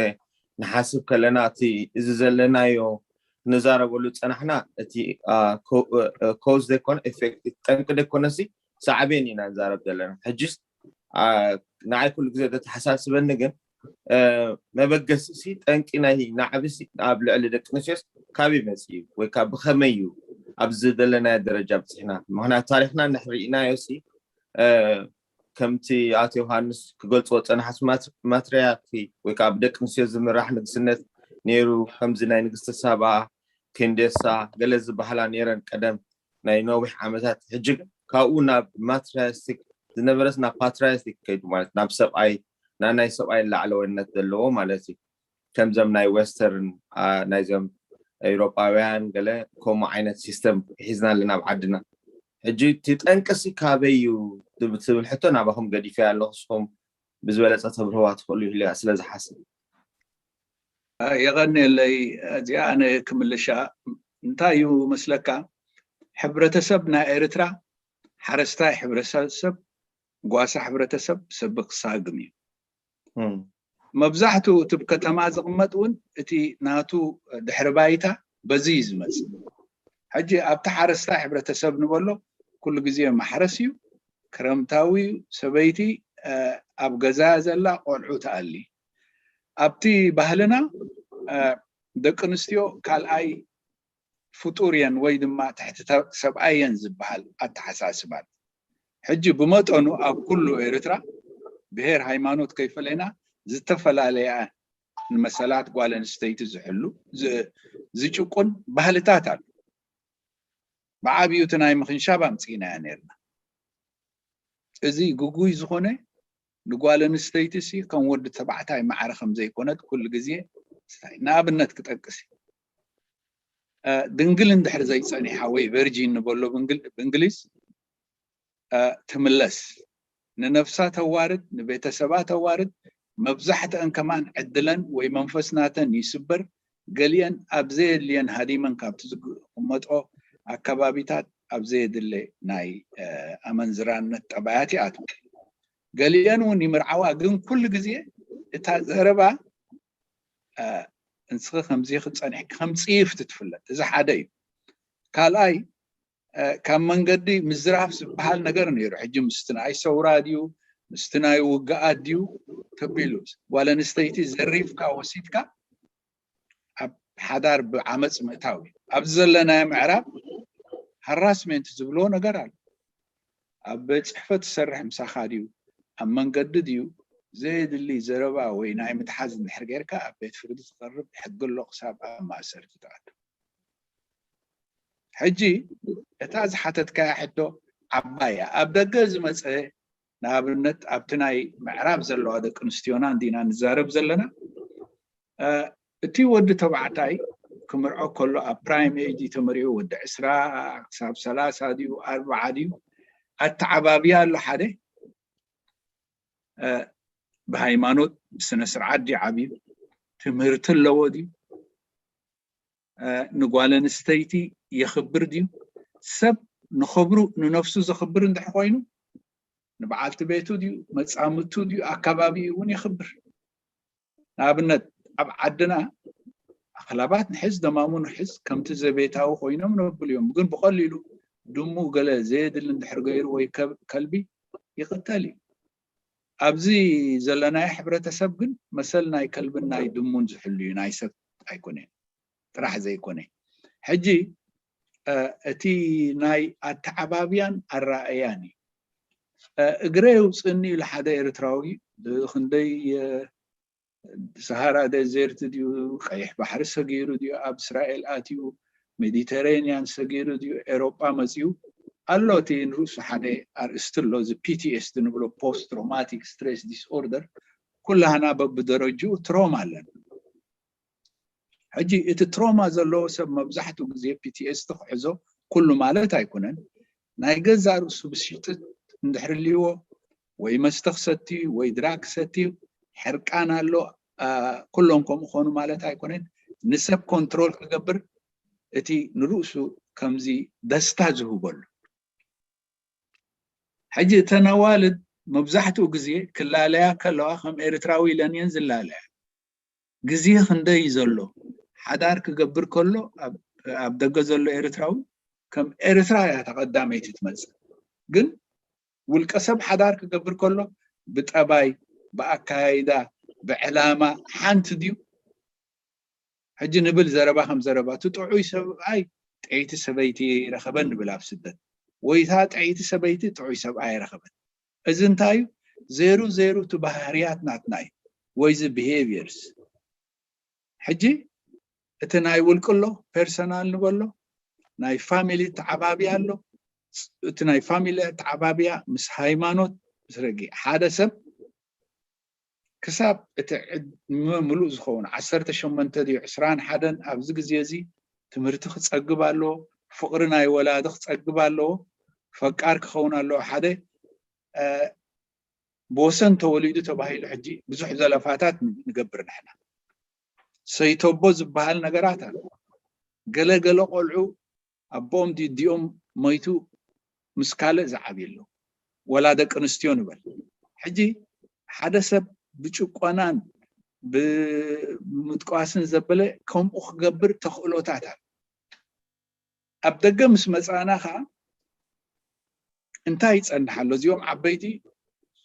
ንሓስብ ከለና እቲ እዚ ዘለናዮ ንዛረበሉ ዝፀናሕና እቲ ኮዝ ዘይኮነ ኤፌክት ጠንቂ ዘይኮነ ሲ ሳዕቤን ኢና ንዛረብ ዘለና። ሕጂስ ንዓይ ኩሉ ግዜ ዘተሓሳስበኒ ግን መበገሲ ሲ ጠንቂ ናይ ናዕቢ ሲ ኣብ ልዕሊ ደቂ ኣንስትዮስ ካበይ መፂኡ ወይ ከዓ ብኸመይ እዩ ኣብዚ ዘለናዮ ደረጃ ኣብፂሕና? ምክንያቱ ታሪክና እንድሕር ሪኢናዮ ሲ ከምቲ ኣቶ ዮሃንስ ክገልፅዎ ዝፀንሓስ ማትርያርኪ ወይ ከዓ ብደቂ ኣንስትዮ ዝምራሕ ንግስነት ነይሩ። ከምዚ ናይ ንግስቲ ሳባ፣ ቴንዴሳ ገለ ዝበሃላ ነይረን ቀደም ናይ ነዊሕ ዓመታት። ሕጂ ግን ካብኡ ናብ ማትርያስቲክ ዝነበረስ ናብ ፓትርያስቲክ ከይዱ ማለት ናብ ሰብኣይ ናናይ ሰብኣይ ላዕለዋይነት ዘለዎ ማለት እዩ። ከምዞም ናይ ዌስተርን ናይዞም ኤውሮጳውያን ገለ ከምኡ ዓይነት ሲስተም ሒዝና ኣለና ኣብ ዓድና። ሕጂ እቲ ጠንቅሲ ካበይ እዩ ትብል ሕቶ ናባኹም ገዲፈያ ኣለኹ። ንስኹም ብዝበለፀ ተብርህዋ ትኽእሉ ኢለ ስለ ዝሓስብ። የቐንየለይ። እዚኣ ኣነ ክምልሻ። እንታይ እዩ መስለካ፣ ሕብረተሰብ ናይ ኤርትራ ሓረስታይ ሕብረተሰብ፣ ጓሳ ሕብረተሰብ፣ ሰብኽ ሳግም እዩ። መብዛሕትኡ እቲ ከተማ ዝቕመጥ እውን እቲ ናቱ ድሕሪ ባይታ በዚ እዩ ዝመፅእ። ሕጂ ኣብቲ ሓረስታይ ሕብረተሰብ ንበሎ ኩሉ ግዜ ማሕረስ እዩ፣ ክረምታዊ እዩ። ሰበይቲ ኣብ ገዛ ዘላ ቆልዑ ትኣሊ። ኣብቲ ባህልና ደቂ ኣንስትዮ ካልኣይ ፍጡር እየን ወይ ድማ ትሕቲ ሰብኣይ እየን ዝበሃል ኣተሓሳስባን። ሕጂ ብመጠኑ ኣብ ኩሉ ኤርትራ ብሄር ሃይማኖት ከይፈለና ዝተፈላለያ ንመሰላት ጓል ኣንስተይቲ ዝሕሉ ዝጭቁን ባህልታት ኣሎ። ብዓብዩ እቲ ናይ ምኽንሻብ ኣምፅኢናያ ነርና። እዚ ግጉይ ዝኾነ ንጓል ኣንስተይቲ ሲ ከም ወዲ ተባዕታይ ማዕረ ከም ዘይኮነት ኩሉ ግዜ ንኣብነት ክጠቅስ እዩ። ድንግል እንድሕር ዘይፀኒሓ ወይ ቨርጂን ንበሎ ብእንግሊዝ ትምለስ፣ ንነፍሳ ተዋርድ፣ ንቤተሰባ ተዋርድ፣ መብዛሕትአን ከማን ዕድለን ወይ መንፈስ ናተን ይስበር፣ ገሊአን ኣብ ዘየድልየን ሃዲመን ካብቲ ዝቕመጦ ኣከባቢታት ኣብ ዘየድለ ናይ ኣመንዝራነት ጠባያት ይኣትዋ። ገሊአን እውን ይምርዓዋ፣ ግን ኩሉ ግዜ እታ ዘረባ ንስኺ ከምዚ ክፀንሕ ከም ፅይፍቲ ትፍለጥ። እዚ ሓደ እዩ። ካልኣይ ካብ መንገዲ ምዝራፍ ዝበሃል ነገር ነይሩ። ሕጂ ምስቲ ናይ ሰውራ ድዩ ምስቲ ናይ ውግኣት ድዩ ተቢሉ ጓል ኣንስተይቲ ዘሪፍካ ወሲድካ ኣብ ሓዳር ብዓመፅ ምእታው እዩ። ኣብዚ ዘለናዮ ምዕራብ ሃራስሜንት ዝብልዎ ነገር ኣሎ። ኣብ ቤት ፅሕፈት ትሰርሕ ምሳኻ ድዩ ኣብ መንገዲ ድዩ ዘየድሊ ዘረባ ወይ ናይ ምትሓዝ እንድሕር ጌርካ ኣብ ቤት ፍርዲ ትቐርብ ሕጊ ኣሎ ክሳብ ኣብ ማእሰርቲ ትኣቱ። ሕጂ እታ ዝሓተትካያ ሕቶ ዓባይ እያ። ኣብ ደገ ዝመፀ ንኣብነት ኣብቲ ናይ ምዕራብ ዘለዋ ደቂ ኣንስትዮና እንዲና ንዛረብ ዘለና። እቲ ወዲ ተባዕታይ ክምርዖ ከሎ ኣብ ፕራይም ኤጅ ተመሪዑ ወዲ ዕስራ ክሳብ ሰላሳ ድዩ ኣርባዓ ድዩ ኣተዓባብያ ኣሎ ሓደ ብሃይማኖት ብስነ ስርዓት ድዩ ዓብዩ ትምህርቲ ኣለዎ ድዩ ንጓል ኣንስተይቲ የኽብር ድዩ? ሰብ ንኽብሩ ንነፍሱ ዘኽብር እንድሕር ኮይኑ ንበዓልቲ ቤቱ ድዩ መፃምድቱ ድዩ ኣከባቢኡ እውን የኽብር። ንኣብነት ኣብ ዓድና ኣኽላባት ንሕዝ ደማሙ ንሕዝ ከምቲ ዘቤታዊ ኮይኖም ነብሉ እዮም። ግን ብቐሊሉ ድሙ ገለ ዘየድሊ እንድሕር ገይሩ ወይ ከልቢ ይቕተል እዩ። ኣብዚ ዘለናዮ ሕብረተሰብ ግን መሰል ናይ ከልብን ናይ ድሙን ዝሕሉ እዩ፣ ናይ ሰብ ኣይኮነን፣ ጥራሕ ዘይኮነ። ሕጂ እቲ ናይ ኣተዓባብያን ኣረኣእያን እዩ። እግረ የውፅእኒ ኢሉ ሓደ ኤርትራዊ ብክንደይ ሰሃራ ደዘርት ድዩ ቀይሕ ባሕሪ ሰጊሩ ድዩ ኣብ እስራኤል ኣትዩ ሜዲተሬንያን ሰጊሩ ድዩ ኤሮጳ መፅዩ ኣሎ። እቲ ንርእሱ ሓደ ኣርእስቲ ኣሎ። እዚ ፒቲኤስዲ ንብሎ ፖስት ትሮማቲክ ስትሬስ ዲስኦርደር ኩላህና በብደረጅኡ ትሮማ ኣለና። ሕጂ እቲ ትሮማ ዘለዎ ሰብ መብዛሕትኡ ግዜ ፒቲኤስዲ ክሕዞ ኩሉ ማለት ኣይኮነን። ናይ ገዛእ ርእሱ ብስጭት እንድሕር ልይዎ ወይ መስተ ክሰቲ ወይ ድራግ ክሰቲ ሕርቃን ኣሎ። ኩሎም ከምኡ ኾኑ ማለት ኣይኮነን። ንሰብ ኮንትሮል ክገብር እቲ ንርእሱ ከምዚ ደስታ ዝህበሉ። ሕጂ እተን ኣዋልድ መብዛሕትኡ ግዜ ክላለያ ከለዋ ከም ኤርትራዊ ኢለን እየን ዝላለያ። ግዜ ክንደይ እዩ ዘሎ? ሓዳር ክገብር ከሎ ኣብ ደገ ዘሎ ኤርትራዊ ከም ኤርትራ እያ ተቐዳመይቲ ትመጽእ። ግን ውልቀ ሰብ ሓዳር ክገብር ከሎ ብጠባይ፣ ብኣካያይዳ፣ ብዕላማ ሓንቲ ድዩ? ሕጂ ንብል ዘረባ ከም ዘረባ እቲ ጥዑይ ሰብኣይ ጥዕይቲ ሰበይቲ ረኸበ ንብል ኣብ ስደት ወይ እታ ጥዕይቲ ሰበይቲ ጥዑይ ሰብኣይ ረኸበት። እዚ እንታይ እዩ? ዜሩ ዜሩ እቲ ባህርያት ናትና እዩ ወይ እዚ ቢሄቪየርስ። ሕጂ እቲ ናይ ውልቂ ኣሎ ፐርሰናል ንበሎ ናይ ፋሚሊ ተዓባብያ ኣሎ። እቲ ናይ ፋሚሊ ተዓባብያ ምስ ሃይማኖት ምስ ረጊ ሓደ ሰብ ክሳብ እቲ ዕድመ ምሉእ ዝኸውን ዓሰርተ ሸሞንተ ድዩ ዕስራን ሓደን ኣብዚ ግዜ እዚ ትምህርቲ ክፀግብ ኣለዎ፣ ፍቕሪ ናይ ወላዲ ክፀግብ ኣለዎ፣ ፈቃር ክኸውን ኣለዎ። ሓደ ብወሰን ተወሊዱ ተባሂሉ ሕጂ ብዙሕ ዘለፋታት ንገብር ንሕና። ሰይተቦ ዝበሃል ነገራት ኣሎ። ገለ ገለ ቆልዑ ኣቦኦም ድዩ ኣዲኦም ሞይቱ ምስ ካልእ ዝዓብዩ ኣለዉ። ወላ ደቂ ኣንስትዮ ንበል። ሕጂ ሓደ ሰብ ብጭቆናን ብምጥቋስን ዘበለ ከምኡ ክገብር ተኽእሎታት ኣሎ። ኣብ ደገ ምስ መጻእና ኸዓ እንታይ ይጸንሕ ኣሎ? እዚኦም ዓበይቲ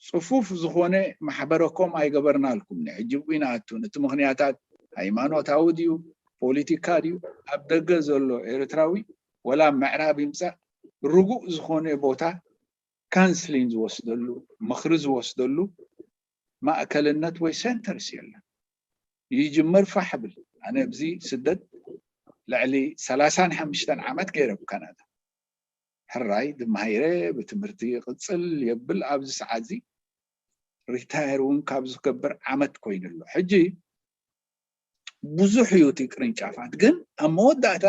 ጽፉፍ ዝኾነ ማሕበረኮም ኣይገበርናልኩም። ሕጂ ብኡ ይንኣቱ። እቲ ምኽንያታት ሃይማኖታዊ ድዩ፣ ፖለቲካ ድዩ? ኣብ ደገ ዘሎ ኤርትራዊ ወላ ምዕራብ ይምጻእ፣ ርጉእ ዝኾነ ቦታ ካንስሊን ዝወስደሉ፣ ምኽሪ ዝወስደሉ ማእከልነት ወይ ሴንተርስ የለን። ይጅመር ፋሕ ብል። ኣነ ኣብዚ ስደት ልዕሊ ሰላሳን ሓሙሽተን ዓመት ገይረ ኣብ ካናዳ። ሕራይ ድማሂረ ብትምህርቲ ይቕጽል የብል። ኣብዚ ሰዓት እዚ ሪታየር እውን ካብ ዝገብር ዓመት ኮይኑ ኣሎ። ሕጂ ብዙሕ እዩ እቲ ቅርንጫፋት፣ ግን ኣብ መወዳእታ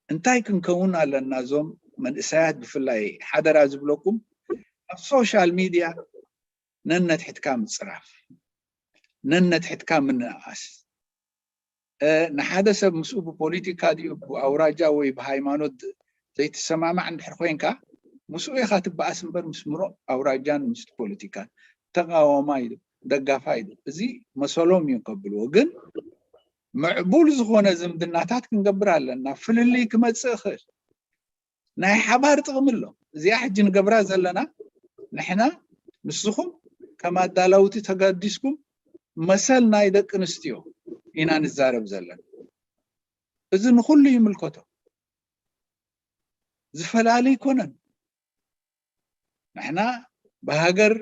እንታይ ክንከውን ኣለና? እዞም መንእሰያት ብፍላይ ሓደራ ዝብለኩም ኣብ ሶሻል ሚድያ ነነትሕትካ ምጽራፍ፣ ነነትሕትካ ምንእኣስ። እ፣ ንሓደ ሰብ ምስኡ ብፖለቲካ ድዩ ብኣውራጃ ወይ ብሃይማኖት ዘይትሰማማዕ እንድሕር ኮይንካ ምስኡ ኢኻ ትበኣስ እምበር ምስ ምሩቕ ኣውራጃን ምስ ፖለቲካን ተቃዋማይ ዶ ደጋፋይ ዶ እዚ መሰሎም እዩ ከብልዎ። ግን ምዕቡል ዝኾነ ዝምድናታት ክንገብር ኣለና። ፍልልይ ክመጽእ ይኽእል። ናይ ሓባር ጥቕሚ ኣሎ። እዚኣ ሕጂ ንገብራ ዘለና ንሕና ምስኹም ከም ኣዳለውቲ ተጋዲስኩም መሰል ናይ ደቂ ኣንስትዮ ኢና ንዛረብ ዘለና። እዚ ንኹሉ ይምልከቶ። ዝፈላሊ ኣይኮነን። ንሕና ብሃገር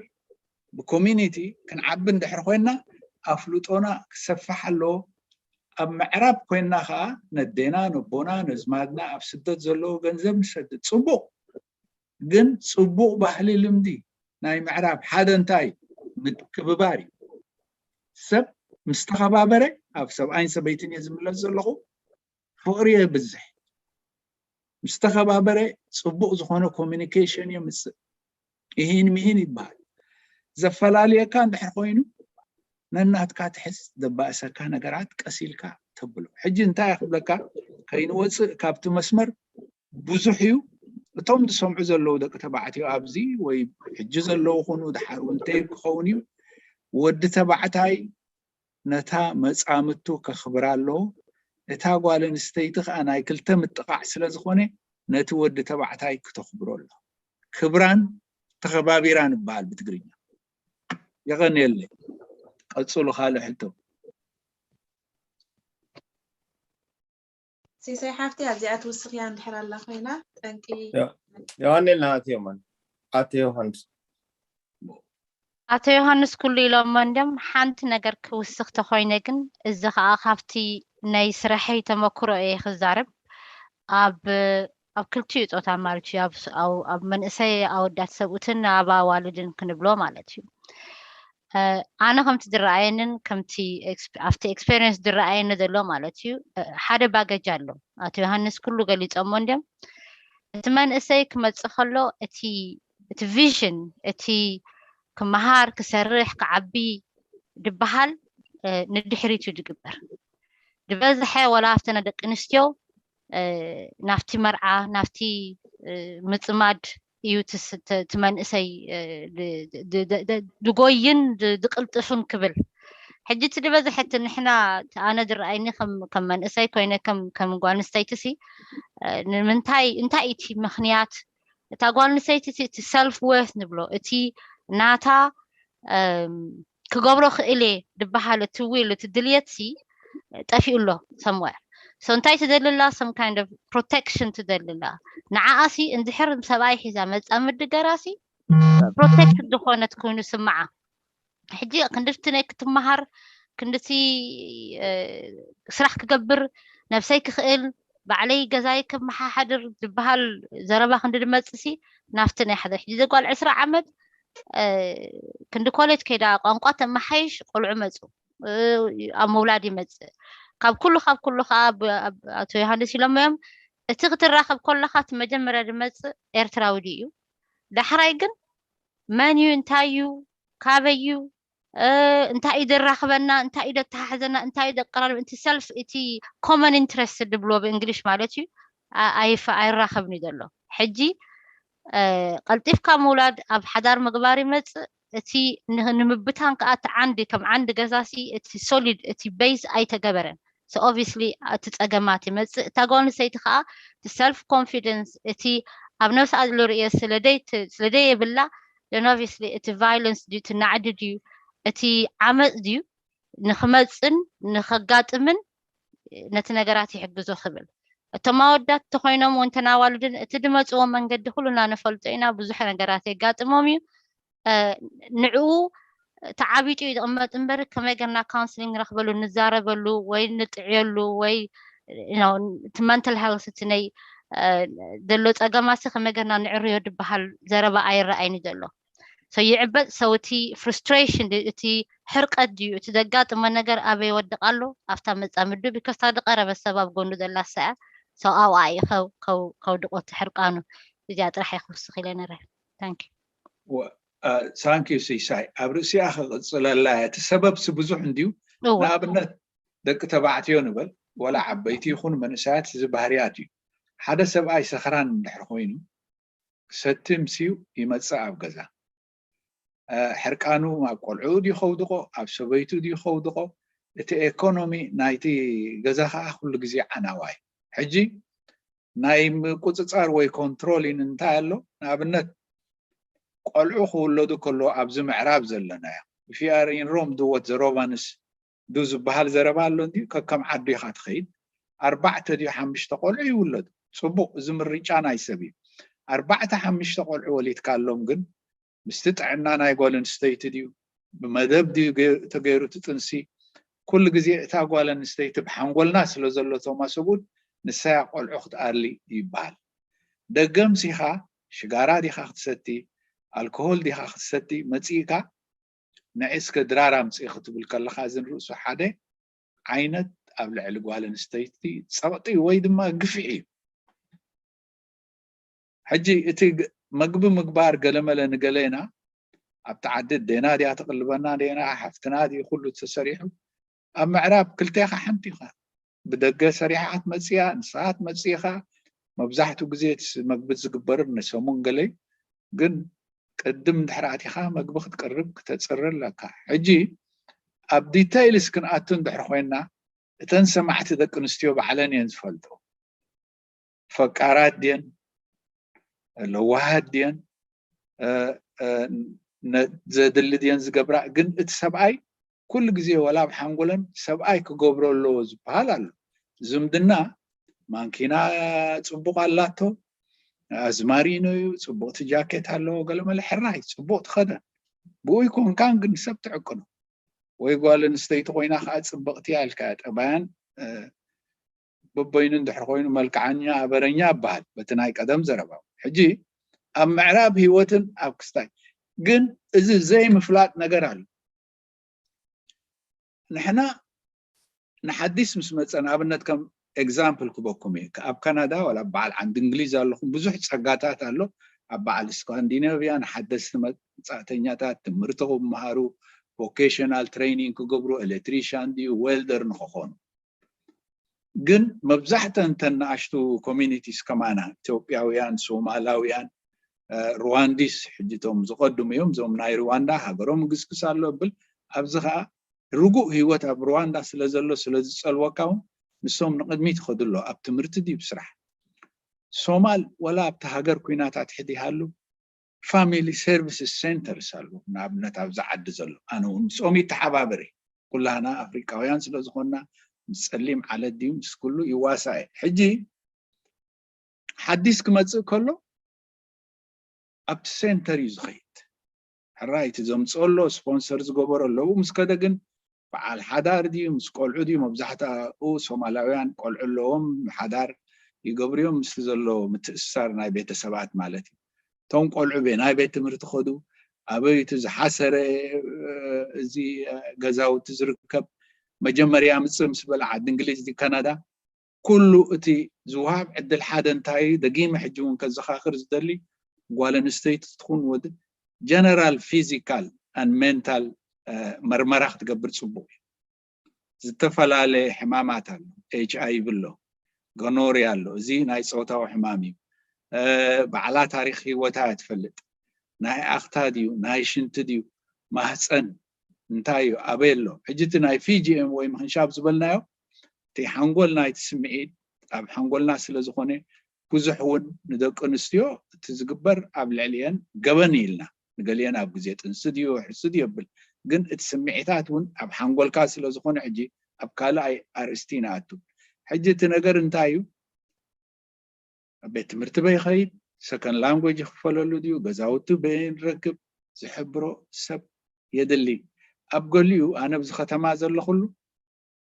ብኮሚኒቲ ክንዓቢ እንድሕር ኮይና ኣፍልጦና ክሰፍሕ ኣለዎ። ኣብ ምዕራብ ኮይና ከዓ ነዴና ነቦና ነዝማድና ኣብ ስደት ዘለዎ ገንዘብ ንሰድድ። ጽቡቕ፣ ግን ጽቡቕ ባህሊ ልምዲ ናይ ምዕራብ ሓደ እንታይ ምትክብባር እዩ። ሰብ ምስ ተኸባበረ፣ ኣብ ሰብኣይን ሰበይትን እየ ዝምለስ ዘለኹ፣ ፍቕሪ የብዝሕ። ምስ ተኸባበረ ጽቡቕ ዝኾነ ኮሚኒኬሽን የምጽእ። ይህን ሚህን ይበሃል። ዘፈላልየካ እንድሕር ኮይኑ ነናትካ ትሕዝ፣ ዘባእሰካ ነገራት ቀስ ኢልካ ተብሎ። ሕጂ እንታይ እየ ክብለካ፣ ከይንወጽእ ካብቲ መስመር ብዙሕ እዩ። እቶም ዝሰምዑ ዘለዉ ደቂ ተባዕትዮ ኣብዚ ወይ ሕጂ ዘለዉ ኩኑ፣ ድሓር እውን እንተይ ክኸውን እዩ፣ ወዲ ተባዕታይ ነታ መጻምቱ ከኽብራ ኣለዎ። እታ ጓል ኣንስተይቲ ከኣ ናይ ክልተ ምጥቓዕ ስለ ዝኾነ ነቲ ወዲ ተባዕታይ ክተኽብሮ ኣለዎ። ክብራን ተኸባቢራን ይበሃል ብትግርኛ። የቐንየለይ። ቀጽሉ ካልእ ሕቶ። ሲሳይ ሓፍቲ ኣብዚኣ ትውስኽያ እንድሕር ኣላ ኮይና ጠንቂ ዮ- ዮሃንኤል ናሃት ዮማን ኣቶ ዮሃንስ ኣቶ ዮሃንስ ኩሉ ኢሎሞ እንድዮም። ሓንቲ ነገር ክውስኽ ተኾይነ ግን እዚ ከዓ ካብቲ ናይ ስራሐይ ተመክሮ እየ ክዛረብ። ኣብ ኣብ ክልቲኡ ፆታ ማለት እዩ። ኣብ ስ- ኣብ- ኣብ መንእሰይ ኣወዳት ሰብኡትን ኣብ ኣዋልድን ክንብሎ ማለት እዩ። እ፣ ኣነ ከምቲ ዝረኣየንን ከምቲ ኤክስ- ኣብቲ ኤክስፔሪንስ ዝረኣየኒ ዘሎ ማለት እዩ እ፣ ሓደ ባገጅ ኣሎ። ኣቶ ዮሃንስ ኩሉ ገሊፆሞ እንድዮም። እቲ መንእሰይ ክመፅእ ከሎ እቲ እቲ ቪዥን እቲ ክመሃር ክሰርሕ ክዓቢ ድበሃል እ፣ ንድሕሪት እዩ ዝግበር። ዝበዝሐ ወላ ኣብተን ደቂ ኣንስትዮ እ፣ ናብቲ መርዓ ናብቲ እ፣ ምፅማድ እዩ እቲ ስ- እቲ- እቲ መንእሰይ እ፣ ድ- ድ- ድ- ድ- ድጎይን ድ- ድቅልጥፍን ክብል። ሕጂ እቲ ዝበዝሐ እቲ ንሕና እቲ ኣነ ዝረኣይኒ ከም ከም መንእሰይ ኮይነ ከም ከም ጓል ኣንስተይቲ ሲ እ፣ ንምንታይ እንታይ እቲ ምክንያት እታ ጓል ኣንስተይቲ እቲ- እቲ ሰልፍ ወርት ንብሎ እቲ ናታ እም፣ ክገብሮ ክእል እየ ዝበሃል እቲ ዊል እቲ ድልየት ሲ ጠፊኡ ኣሎ ሰምወር። So እንታይ ትደሊ ኣላ? Some kind of protection ትደሊ ኣላ። ንዓኣ ሲ እንድሕር ሰብኣይ ሒዛ መፃምዲ ገራ ሲ ፕሮቴክትድ ዝኾነት ኮይኑ ስምዓ። ሕጂ ክንድቲ ናይ ክትመሃር ክንድቲ እ፣ ስራሕ ክገብር ነብሰይ ክኽእል ባዕለይ ገዛይ ከመሓሓድር ዝበሃል ዘረባ ክንዲ ድመፅእ ሲ ናብቲ ናይ ሓደ ሕጂ ዘጓል ዕስራ ዓመት እ፣ ክንዲ ኮሌጅ ከይዳ ቋንቋ ተመሓይሽ ቆልዑ መፁ እ፣ ኣብ ምውላድ ይመፅእ። ካብ ኩሉ ካብ ኩሉ ከዓ ብ- ኣብ- ኣቶ ዮሃንስ ኢሎሞ እዮም እቲ ክትራኸብ ከለካ እቲ መጀመርያ ድመፅእ ኤርትራዊ ድዩ እዩ። ዳሕራይ ግን መን እዩ እንታይ እዩ ካበይ እዩ እ፣ እንታይ እዩ ዘራኽበና እንታይ እዩ ዘተሓሕዘና እንታይ እዩ ዘቀራርብ እቲ ሰልፍ እቲ ኮመን ኢንትረስት ድብሎ ብእንግሊሽ ማለት እዩ ኣ- ኣይፈ- ኣይራኸብን እዩ ዘሎ። ሕጂ እ፣ ቀልጢፍካ ምውላድ ኣብ ሓዳር ምግባር ይመፅእ። እቲ ን- ንምብታን ከዓ እቲ ዓንዲ ከም ዓንዲ ገዛሲ እቲ ሶሊድ እቲ ቤዝ ኣይተገበረን። So obviously እቲ ፀገማት ይመፅእ። እታ ጓል ኣንስተይቲ ከዓ እቲ ሰልፍ ኮንፊደንስ እቲ ኣብ ነብሳ ዝሎ ርእየ ስለ ደይ ስለ ደይ የብላ። Then obviously እቲ violence ድዩ፣ እቲ ናዕዲ ድዩ፣ እቲ ዓመፅ ድዩ ንክመፅን ንከጋጥምን ነቲ ነገራት ይሕግዞ ክብል። እቶም ኣወዳት እንተኮይኖም እውን ተናዋልድን እቲ ድመፅዎ መንገዲ ኩሉና ንፈልጦ ኢና። ብዙሕ ነገራት የጋጥሞም እዩ። ንዕኡ ተዓቢጡ እዩ ዝቕመጥ እምበር ከመይ ገርና ካውንስሊንግ ንረኽበሉ፣ ንዛረበሉ ወይ ንጥዕየሉ ወይ እቲ መንታል ሄልት እቲ ናይ ዘሎ ፀገማሲ ከመይ ገርና ንዕርዮ ዝበሃል ዘረባ ኣይረኣይን ዘሎ። ይዕበጥ ሰው እቲ ፍርስትሬሽን፣ እቲ ሕርቀት ድዩ እቲ ዘጋጥሞ ነገር ኣበይ ይወድቕ ኣሎ? ኣብታ መፃምዱ፣ ቢኮስ እታ ዝቐረበት ሰብ ኣብ ጎኑ ዘላ ሰያ ሰው ኣብኣ እዩ ከውድቆ እቲ ሕርቃኑ። እዚኣ ጥራሕ ይክውስኽ ኢለ ነረ። ታንኪ ሳንኪዩ ሲሳይ። ኣብ ርእሲኣ ክቕፅለላ እያ። እቲ ሰበብሲ ብዙሕ እንድዩ። ንኣብነት ደቂ ተባዕትዮ ንበል፣ ወላ ዓበይቲ ይኹን መንእሰያት እዚ ባህርያት እዩ። ሓደ ሰብኣይ ሰኽራን እንድሕር ኮይኑ ክሰቲ ምስዩ ይመፅእ ኣብ ገዛ። ሕርቃኑ ኣብ ቆልዑኡ ድዩ ከውድቆ፣ ኣብ ሰበይቱ ድዩ ከውድቆ? እቲ ኤኮኖሚ ናይቲ ገዛ ከዓ ኩሉ ግዜ ዓናዋይ። ሕጂ ናይ ምቁፅፃር ወይ ኮንትሮሊን እንታይ ኣሎ? ንኣብነት ቆልዑ ክውለዱ ከለዉ ኣብዚ ምዕራብ ዘለናዮ፣ if you are in Rome, do what the Romans do ዝበሃል ዘረባ ኣሎ እንድዩ። ከከም ዓዱ ኢኻ ትኸይድ። ኣርባዕተ ድዩ ሓሙሽተ ቆልዑ ይውለዱ። ፅቡቕ፣ እዚ ምርጫ ናይ ሰብ እዩ። ኣርባዕተ ሓሙሽተ ቆልዑ ወሊድካሎም ግን ምስቲ ጥዕና ናይ ጓል ኣንስተይቲ ድዩ፣ ብመደብ ድዩ ተገይሩ እቲ ጥንሲ? ኩሉ ግዜ እታ ጓል ኣንስተይቲ ብሓንጎልና ስለ ዘሎ ቶማ ሰቡድ ንሳያ ቆልዑ ክትኣሊ ይበሃል። ደገምሲኻ ሽጋራ ዲኻ ክትሰቲ፣ ኣልኮሆል ዲኻ ክትሰቲ መፂእካ ንዒ እስከ ድራር ኣምፅኢ ክትብል ከለኻ እዚ ንርእሱ ሓደ ዓይነት ኣብ ልዕሊ ጓል ኣንስተይቲ ፀቕጢ ወይ ድማ ግፍዒ እዩ። ሕጂ እቲ መግቢ ምግባር ገለመለ ንገሌና ኣብቲ ዓዲ ኣዴና ድያ ትቕልበና፣ ኣዴና ሓፍትና ድዩ ኩሉ ተሰሪሑ? ኣብ ምዕራብ ክልቴኻ ሓንቲ ኢኻ። ብደገ ሰሪሓ ክትመፅእ እያ፣ ንስኻ ክትመፅእ ኢኻ። መብዛሕትኡ ግዜ እቲ መግቢ ዝግበር ንሰሙን ገለ እዩ። ግን ቅድም እንድሕር ኣቲኻ መግቢ ክትቅርብ ክተፅሪ ኣለካ። ሕጂ ኣብ ዲተይልስ ክንኣቱ እንድሕር ኮይና እተን ሰማዕቲ ደቂ ኣንስትዮ ባዕለን እየን ዝፈልጦ። ፈቃራት ድየን፣ ለዋሃት ድየን፣ ዘድሊ ድየን ዝገብራ። ግን እቲ ሰብኣይ ኩሉ ግዜ ወላ ኣብ ሓንጎለን ሰብኣይ ክገብሮ ኣለዎ ዝበሃል ኣሎ። ዝምድና ማንኪና ፅቡቕ ኣላቶ፣ ኣዝማሪኖ እዩ፣ ፅቡቕቲ ጃኬት ኣለዎ፣ ገለመለ ሕራይ ፅቡቕ ትኸደ ብኡ ይኮንካን ግን ሰብ ትዕቅኖ ወይ ጓል ኣንስተይቲ ኮይና ከዓ ፅብቕቲ እያ ኢልካ ጠባያን በበይኑ እንድሕር ኮይኑ መልክዓኛ ኣበረኛ ይበሃል በቲ ናይ ቀደም ዘረባ። ሕጂ ኣብ ምዕራብ ህይወትን ኣብ ክስታይ ግን እዚ ዘይምፍላጥ ነገር ኣሎ። ንሕና ንሓዲስ ምስ መፀ ንኣብነት ከም ኤግዛምፕል ክበኩም እየ። ኣብ ካናዳ ዋላ በዓል ዓንዲ እንግሊዝ ኣለኹም ብዙሕ ፀጋታት ኣሎ። ኣብ በዓል ስካንዲናቪያ ንሓደስቲ መፃእተኛታት ትምህርቲ ክምሃሩ ቮኬሽናል ትሬኒንግ ክገብሩ ኤሌክትሪሻን ድዩ ዌልደር ንክኾኑ ግን መብዛሕተን እተን ንኣሽቱ ኮሚኒቲስ ከማና ኢትዮጵያውያን፣ ሶማላውያን፣ ሩዋንዲስ ሕጂ እቶም ዝቐድሙ እዮም። እዞም ናይ ሩዋንዳ ሃገሮም ግስግስ ኣሎ ብል ኣብዚ ከዓ ርጉእ ህይወት ኣብ ሩዋንዳ ስለ ዘሎ ስለ ዝፀልወካ እውን ንሶም ንቕድሚት ይኸዱ ኣሎ ኣብ ትምህርቲ ድዩ ብስራሕ። ሶማል ወላ ኣብቲ ሃገር ኩናት ኣትሕድ ይሃሉ ፋሚሊ ሰርቪስስ ሴንተርስ ኣለዉ። ንኣብነት ኣብዚ ዓዲ ዘሎ ኣነ እውን ምስኦም ይተሓባበር እየ። ኩላህና ኣፍሪቃውያን ስለ ዝኾንና ምስ ፀሊም ዓለት ድዩ ምስ ኩሉ ይዋሳእ እየ። ሕጂ ሓዲስ ክመፅእ ከሎ ኣብቲ ሴንተር እዩ ዝኸይድ። ሕራይ እቲ ዘምፅኦ ኣሎ ስፖንሰር ዝገበሮ ኣለዉ ምስ ከደ ግን በዓል ሓዳር ድዩ ምስ ቆልዑ ድዩ መብዛሕትኡ ሶማላውያን ቆልዑ ኣለዎም ሓዳር ይገብሩ እዮም ምስቲ ዘሎ ምትእስሳር ናይ ቤተሰባት ማለት እዩ። እቶም ቆልዑ ቤ ናይ ቤት ትምህርቲ ከዱ ኣበይ እቲ ዝሓሰረ እዚ ገዛውቲ ዝርከብ መጀመርያ ምፅእ ምስ በለ ዓዲ እንግሊዝ ካናዳ ኩሉ እቲ ዝወሃብ ዕድል ሓደ እንታይ እዩ ደጊመ ሕጂ እውን ከዘኻኽር ዝደሊ ጓል ኣንስተይቲ ትኹን ወዲ ጀነራል ፊዚካል ኣን ሜንታል መርመራ ክትገብር ፅቡቅ እዩ። ዝተፈላለየ ሕማማት ኣሎ። ኤች ኣይ ቪ ኣሎ፣ ጎኖርያ ኣሎ። እዚ ናይ ፆታዊ ሕማም እዩ። ባዕላ ታሪክ ህይወታ እያ ትፈልጥ። ናይ ኣክታ ድዩ ናይ ሽንቲ ድዩ ማህፀን እንታይ እዩ ኣበይ ኣሎ? ሕጂ እቲ ናይ ፊ ጂ ኤም ወይ ምክንሻብ ዝበልናዮ እቲ ሓንጎል ናይቲ ስምዒት ኣብ ሓንጎልና ስለ ዝኾነ ብዙሕ እውን ንደቂ ኣንስትዮ እቲ ዝግበር ኣብ ልዕሊአን ገበን ኢልና ንገሊአን ኣብ ግዜ ጥንሲ ድዩ ሕርሲ ድዩ የብል፣ ግን እቲ ስምዒታት እውን ኣብ ሓንጎልካ ስለ ዝኾነ ሕጂ ኣብ ካልኣይ ኣርእስቲ ንኣቱ። ሕጂ እቲ ነገር እንታይ እዩ? ኣብ ቤት ትምህርቲ በይኸይድ፣ ሰከንድ ላንጉጅ ይኽፈለሉ ድዩ፣ ገዛውቲ በይንረክብ ዝሕብሮ ሰብ የድሊ። ኣብ ገሊኡ ኣነ ኣብዚ ከተማ ዘለኹሉ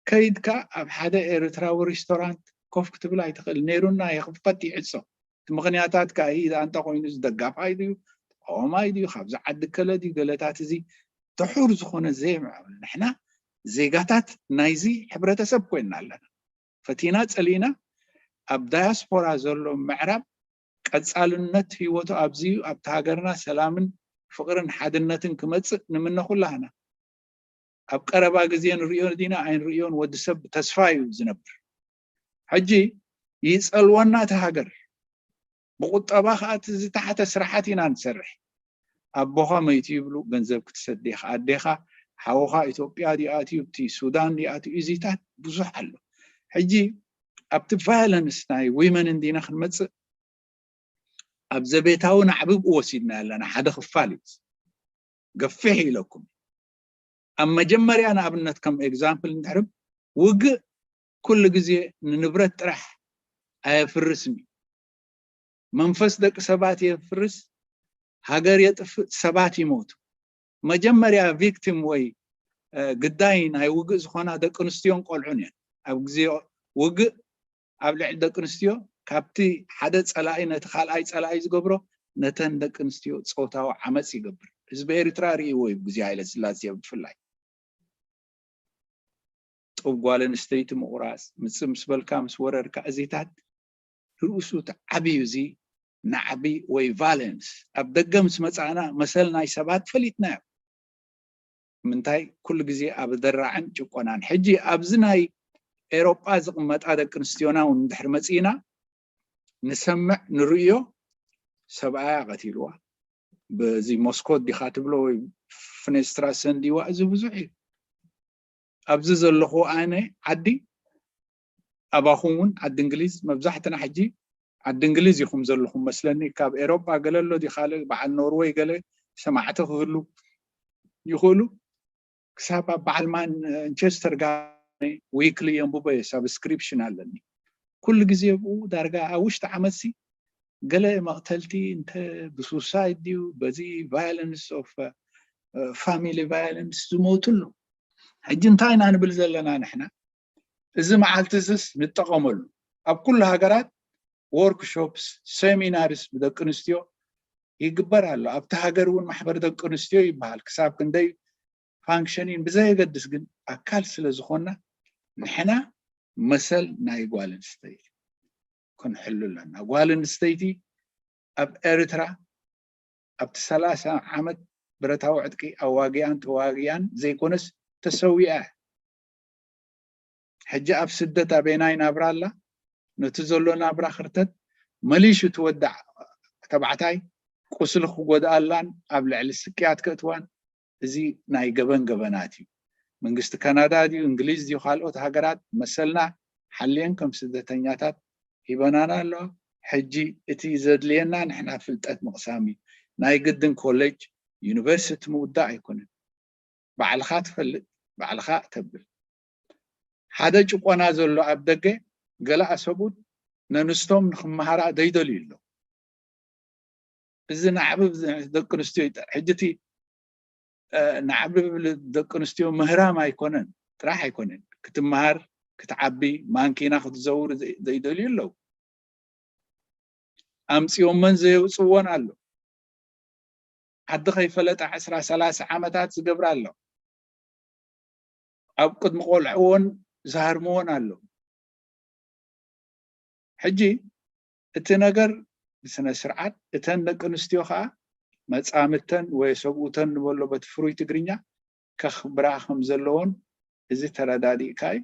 ከይድካ ኣብ ሓደ ኤርትራዊ ሬስቶራንት ኮፍ ክትብል ኣይትኽእል። ነይሩና ይኽፈት ይሕጾ። እቲ ምኽንያታት ከኣ ኢዳ እንተ ኮይኑ እዚ ደጋፋይ ድዩ ተቃዋማይ ድዩ ካብዚ ዓዲ ከለ ድዩ ገለታት እዚ ድሑር ዝኾነ ዘይምዕብል። ንሕና ዜጋታት ናይዚ ሕብረተሰብ ኮይንና ኣለና። ፈቲና ጸሊእና ኣብ ዳያስፖራ ዘሎ ምዕራብ ቀጻልነት ህይወቱ ኣብዚዩ ኣብቲ ሃገርና ሰላምን ፍቕርን ሓድነትን ክመጽእ ንምነ ኩላህና። ኣብ ቀረባ ግዜ ንርእዮ ዲና ኣይንርእዮን ወዲ ሰብ ብተስፋ እዩ ዝነብር። ሕጂ ይጸልወና እቲ ሃገር። ብቁጠባ ከኣ እቲ ዝተሓተ ስራሓት ኢና ንሰርሕ። ኣቦኻ መይቱ ይብሉ ገንዘብ ክትሰድ ኢኻ። ኣዴኻ ሓውኻ ኢትዮጵያ ድዩ ኣትዩ፣ እቲ ሱዳን ድዩ ኣትዩ፣ እዚታት ብዙሕ ኣሎ። ሕጂ ኣብቲ ቫዮለንስ ናይ ዊመን እንዲና ክንመጽእ ኣብ ዘቤታዊ ናዕብብ ወሲድና ኣለና። ሓደ ክፋል እዩ። ገፊሕ ኢለኩም ኣብ መጀመርያ ንኣብነት ከም ኤግዛምፕል እንድሕርም ውግእ ኩሉ ግዜ ንንብረት ጥራሕ ኣየፍርስም እዩ። መንፈስ ደቂ ሰባት የፍርስ፣ ሃገር የጥፍእ፣ ሰባት ይሞቱ። መጀመርያ ቪክቲም ወይ ግዳይ ናይ ውግእ ዝኾና ደቂ ኣንስትዮን ቆልዑን እየን። ኣብ ግዜ ውግእ ኣብ ልዕሊ ደቂ ኣንስትዮ ካብቲ ሓደ ጸላኢ ነቲ ካልኣይ ጸላኢ ዝገብሮ ነተን ደቂ ኣንስትዮ ጾታዊ ዓመጽ ይገብር። ህዝቢ ኤርትራ ርእይዎ እዩ ብግዜ ሃይለ ስላሴ ብፍላይ። ጡብ ጓል ኣንስተይቲ ምቑራጽ፣ ምጽ ምስ በልካ ምስ ወረድካ እዚታት ርእሱ እቲ ዓብዩ እዚ ናዕቢ ወይ ቫለንስ ኣብ ደገ ምስ መጻእና መሰል ናይ ሰባት ፈሊጥናዮ። ምንታይ ኩሉ ግዜ ኣብ ደራዕን ጭቆናን። ሕጂ ኣብዚ ናይ ኤሮጳ ዝቕመጣ ደቂ ኣንስትዮና እውን እንድሕር መጺእና ንሰምዕ ንርእዮ ሰብኣያ ቀቲልዋ በዚ ሞስኮት ዲኻ ትብሎ ወይ ፍኔስትራ ሰንዲዋ እዚ ብዙሕ እዩ። ኣብዚ ዘለኹ ኣነ ዓዲ ኣባኹም እውን ዓዲ እንግሊዝ መብዛሕትና ሕጂ ዓዲ እንግሊዝ ኢኹም ዘለኹም መስለኒ። ካብ ኤሮጳ ገለ ኣሎ ድዩ ካልእ በዓል ኖርወይ ገለ ሰማዕቲ ክህሉ ይኽእሉ። ክሳብ ኣብ በዓል ማንቸስተር ጋ ዊክሊ የንብቦ እየ ሳብስክሪፕሽን ኣለኒ። ኩሉ ግዜ ብኡ ዳርጋ ኣብ ውሽጢ ዓመትሲ ገለ መቕተልቲ እንተ ብሱሳይድ ድዩ በዚ ቫዮለንስ ኦፍ ፋሚሊ ቫዮለንስ ዝሞቱ ኣለዉ። ሕጂ እንታይ ኢና ንብል ዘለና ንሕና? እዚ መዓልቲ እዝስ ንጠቐመሉ። ኣብ ኩሉ ሃገራት ወርክሾፕስ፣ ሴሚናርስ ብደቂ ኣንስትዮ ይግበር ኣሎ። ኣብቲ ሃገር እውን ማሕበር ደቂ ኣንስትዮ ይበሃል። ክሳብ ክንደይ ፋንክሽኒን ብዘየገድስ ግን ኣካል ስለ ዝኾና ንሕና መሰል ናይ ጓል ኣንስተይቲ ክንሕሉ ኣለና። ጓል ኣንስተይቲ ኣብ ኤርትራ ኣብቲ ሰላሳ ዓመት ብረታዊ ዕጥቂ ኣዋጊኣን ተዋጊኣን ዘይኮነስ ተሰዊኣ። ሕጂ ኣብ ስደት ኣበየናይ ናብራ ኣላ? ነቲ ዘሎ ናብራ ክርተት መሊሹ ትወዳዕ ተባዕታይ ቁስሊ ክጎድኣላን ኣብ ልዕሊ ስቅያት ከእትዋን እዚ ናይ ገበን ገበናት እዩ። መንግስቲ ካናዳ ድዩ እንግሊዝ ድዩ ካልኦት ሃገራት መሰልና ሓልየን ከም ስደተኛታት ሂበናና ኣለዋ። ሕጂ እቲ ዘድልየና ንሕና ፍልጠት ምቕሳም እዩ። ናይ ግድን ኮሌጅ ዩኒቨርሲቲ ምውዳእ ኣይኮነን። ባዕልኻ ትፈልጥ ባዕልኻ ተብል። ሓደ ጭቆና ዘሎ ኣብ ደገ ገለ ኣሰብኡት ነንስቶም ንክመሃራ ዘይደልዩ ኣለዉ። እዚ ናዕብብ ደቂ ኣንስትዮ ይጠ- ሕጂ እቲ ናዕብብ ደቂ ኣንስትዮ ምህራም ኣይኮነን ጥራሕ ኣይኮነን ክትመሃር ክትዓቢ ማንኪና ክትዘውር ዘይደልዩ ኣለዉ። ኣምፅኦመን ዘየውፅዎን ኣሎ። ዓዲ ከይፈለጣ ዕስራ ሰላሳ ዓመታት ዝገብራ ኣሎ። ኣብ ቅድሚ ቆልዕዎን ዝሃርምዎን ኣሎ። ሕጂ እቲ ነገር ብስነ ስርዓት እተን ደቂ ኣንስትዮ ከዓ መፃምተን ወይ ሰብኡተን ንበሎ በቲ ፍሩይ ትግርኛ ከኽብራ ከም ዘለዎን እዚ ተረዳዲእካይ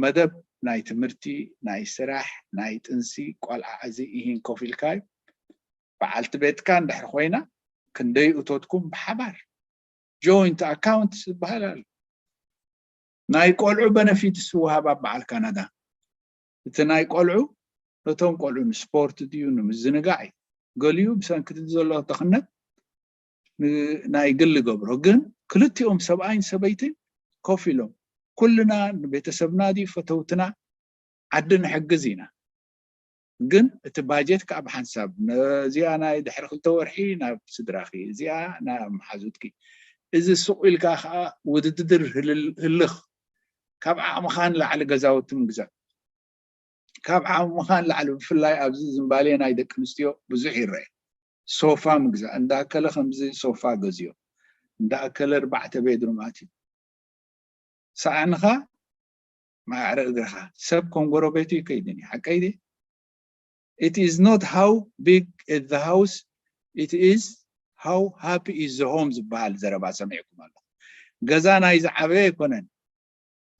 መደብ ናይ ትምህርቲ ናይ ስራሕ ናይ ጥንሲ ቆልዓ እዚ ይሂን ኮፍ ኢልካይ በዓልቲ ቤትካ እንድሕር ኮይና ክንደይ እቶትኩም ብሓባር ጆይንት ኣካውንት ዝበሃል ኣሎ። ናይ ቆልዑ በነፊትስ ዝወሃብ ኣብ በዓል ካናዳ እቲ ናይ ቆልዑ ነቶም ቆልዑ ንስፖርት ድዩ ንምዝንጋዕ እዩ። ገሊኡ ብሰንኪ እቲ ዘሎ ድኽነት ን- ናይ ግሊ ገብሮ። ግን ክልቲኦም ሰብኣይን ሰበይትን ኮፍ ኢሎም፣ ኩልና ንቤተሰብና ድዩ ፈተውትና ዓዲ ንሕግዝ ኢና፣ ግን እቲ ባጀት ከዓ ብሓንሳብ ነዚኣ ናይ ድሕሪ ክልተ ወርሒ ናብ ስድራኺ፣ እዚኣ ናብ መሓዙትኪ፣ እዚ ሱቕ ኢልካ ከዓ ውድድር ህልል- ህልኽ፣ ካብ ዓቕምኻ ንላዕሊ ገዛውቲ ምግዛእ፣ ካብ ዓቕምኻ ንላዕሊ፣ ብፍላይ ኣብዚ ዝምባሌ ናይ ደቂ ኣንስትዮ ብዙሕ ይረአ። ሶፋ ምግዛእ፣ እንዳኣከለ ከምዚ ሶፋ ገዝዮ፣ እንዳኣከለ ኣርባዕተ ቤድሩም ኣትዩ፣ ሳዕንኻ ማዕረ እግርኻ። ሰብ ከም ጎረቤቱ ይከይድን እዩ። ሓቀይ ድየ? It is not how big is the house, it is how happy is the home ዝበሃል ዘረባ ሰሚዕኩም ኣለኹም። ገዛ ናይ ዝዓበየ ኣይኮነን።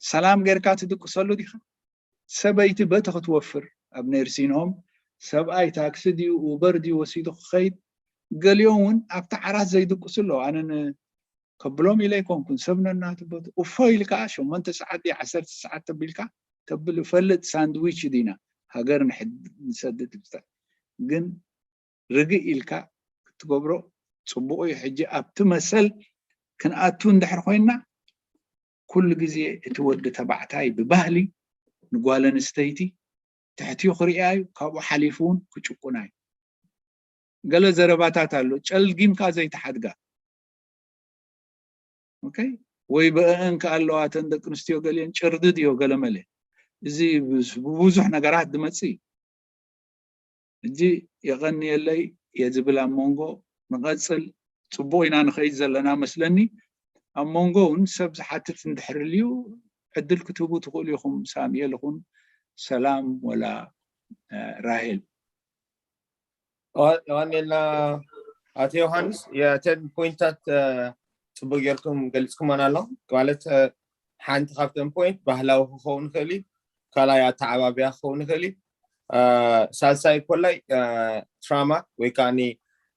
ሰላም ጌርካ ትድቅሰሉ ዲኻ? ሰበይቲ በቲ ክትወፍር ኣብ ኔርሲን ሆም፣ ሰብኣይ ታክሲ ድዩ ኡበር ድዩ ወሲዱ ክኸይድ፣ ገሊኦም እውን ኣብቲ ዓራት ዘይድቅሱ ኣለዉ። ኣነ ን- ከብሎም ኢለ ኣይኮንኩን፣ ሰብ ነናቱ በቱ እፎ ኢልካ ሸሞንተ ሰዓት ድዩ ዓሰርተ ሰዓት ተቢልካ ተብል እፈልጥ፣ ሳንድዊች ዲና ሃገር ንሕድ- ንሰድድ ብዝተ ግን ርግእ ኢልካ ክትገብሮ ጽቡቕ እዩ። ሕጂ ኣብቲ መሰል ክንኣቱ እንድሕር ኮይንና፣ ኩሉ ግዜ እቲ ወዲ ተባዕታይ ብባህሊ ንጓል ኣንስተይቲ ትሕትኡ ክርእያ እዩ፣ ካብኡ ሓሊፉ እውን ክጭቁና እዩ። ገለ ዘረባታት ኣሎ ጨልጊምካ ዘይተሓድጋ። ኦኬ፣ ወይ ብአእን ከ ኣለዋ፣ እተን ደቂ ኣንስትዮ ገሊአን ጭርድድ እዮ ገለመለ። እዚ ብስ- ብብዙሕ ነገራት ዝመጽእ እዩ። ሕጂ የቐንየለይ እየ ዝብል ኣብ መንጎ ንቐጽል፣ ጽቡቕ ኢና ንኸይድ ዘለና መስለኒ። ኣብ መንጎ እውን ሰብ ዝሓትት እንድሕር ልዩ ዕድል ክትህቡ ትኽእሉ ኢኹም። ሳሙኤል ይኹን ሰላም ወላ እ፣ ራሄል። ዋኔልና ኣቶ ዮሃንስ፣ የተን ፖይንታት ጽቡቅ ጌርኩም ገሊጽኩመን ኣሎ። ማለት ሓንቲ ካብተን ፖይንት ባህላዊ ክኸውን ይኽእል እዩ፣ ካልኣይ ኣተዓባብያ ክኸውን ይኽእል እዩ፣ ሳልሳይ ኮላይ ትራማ ወይ ከዓ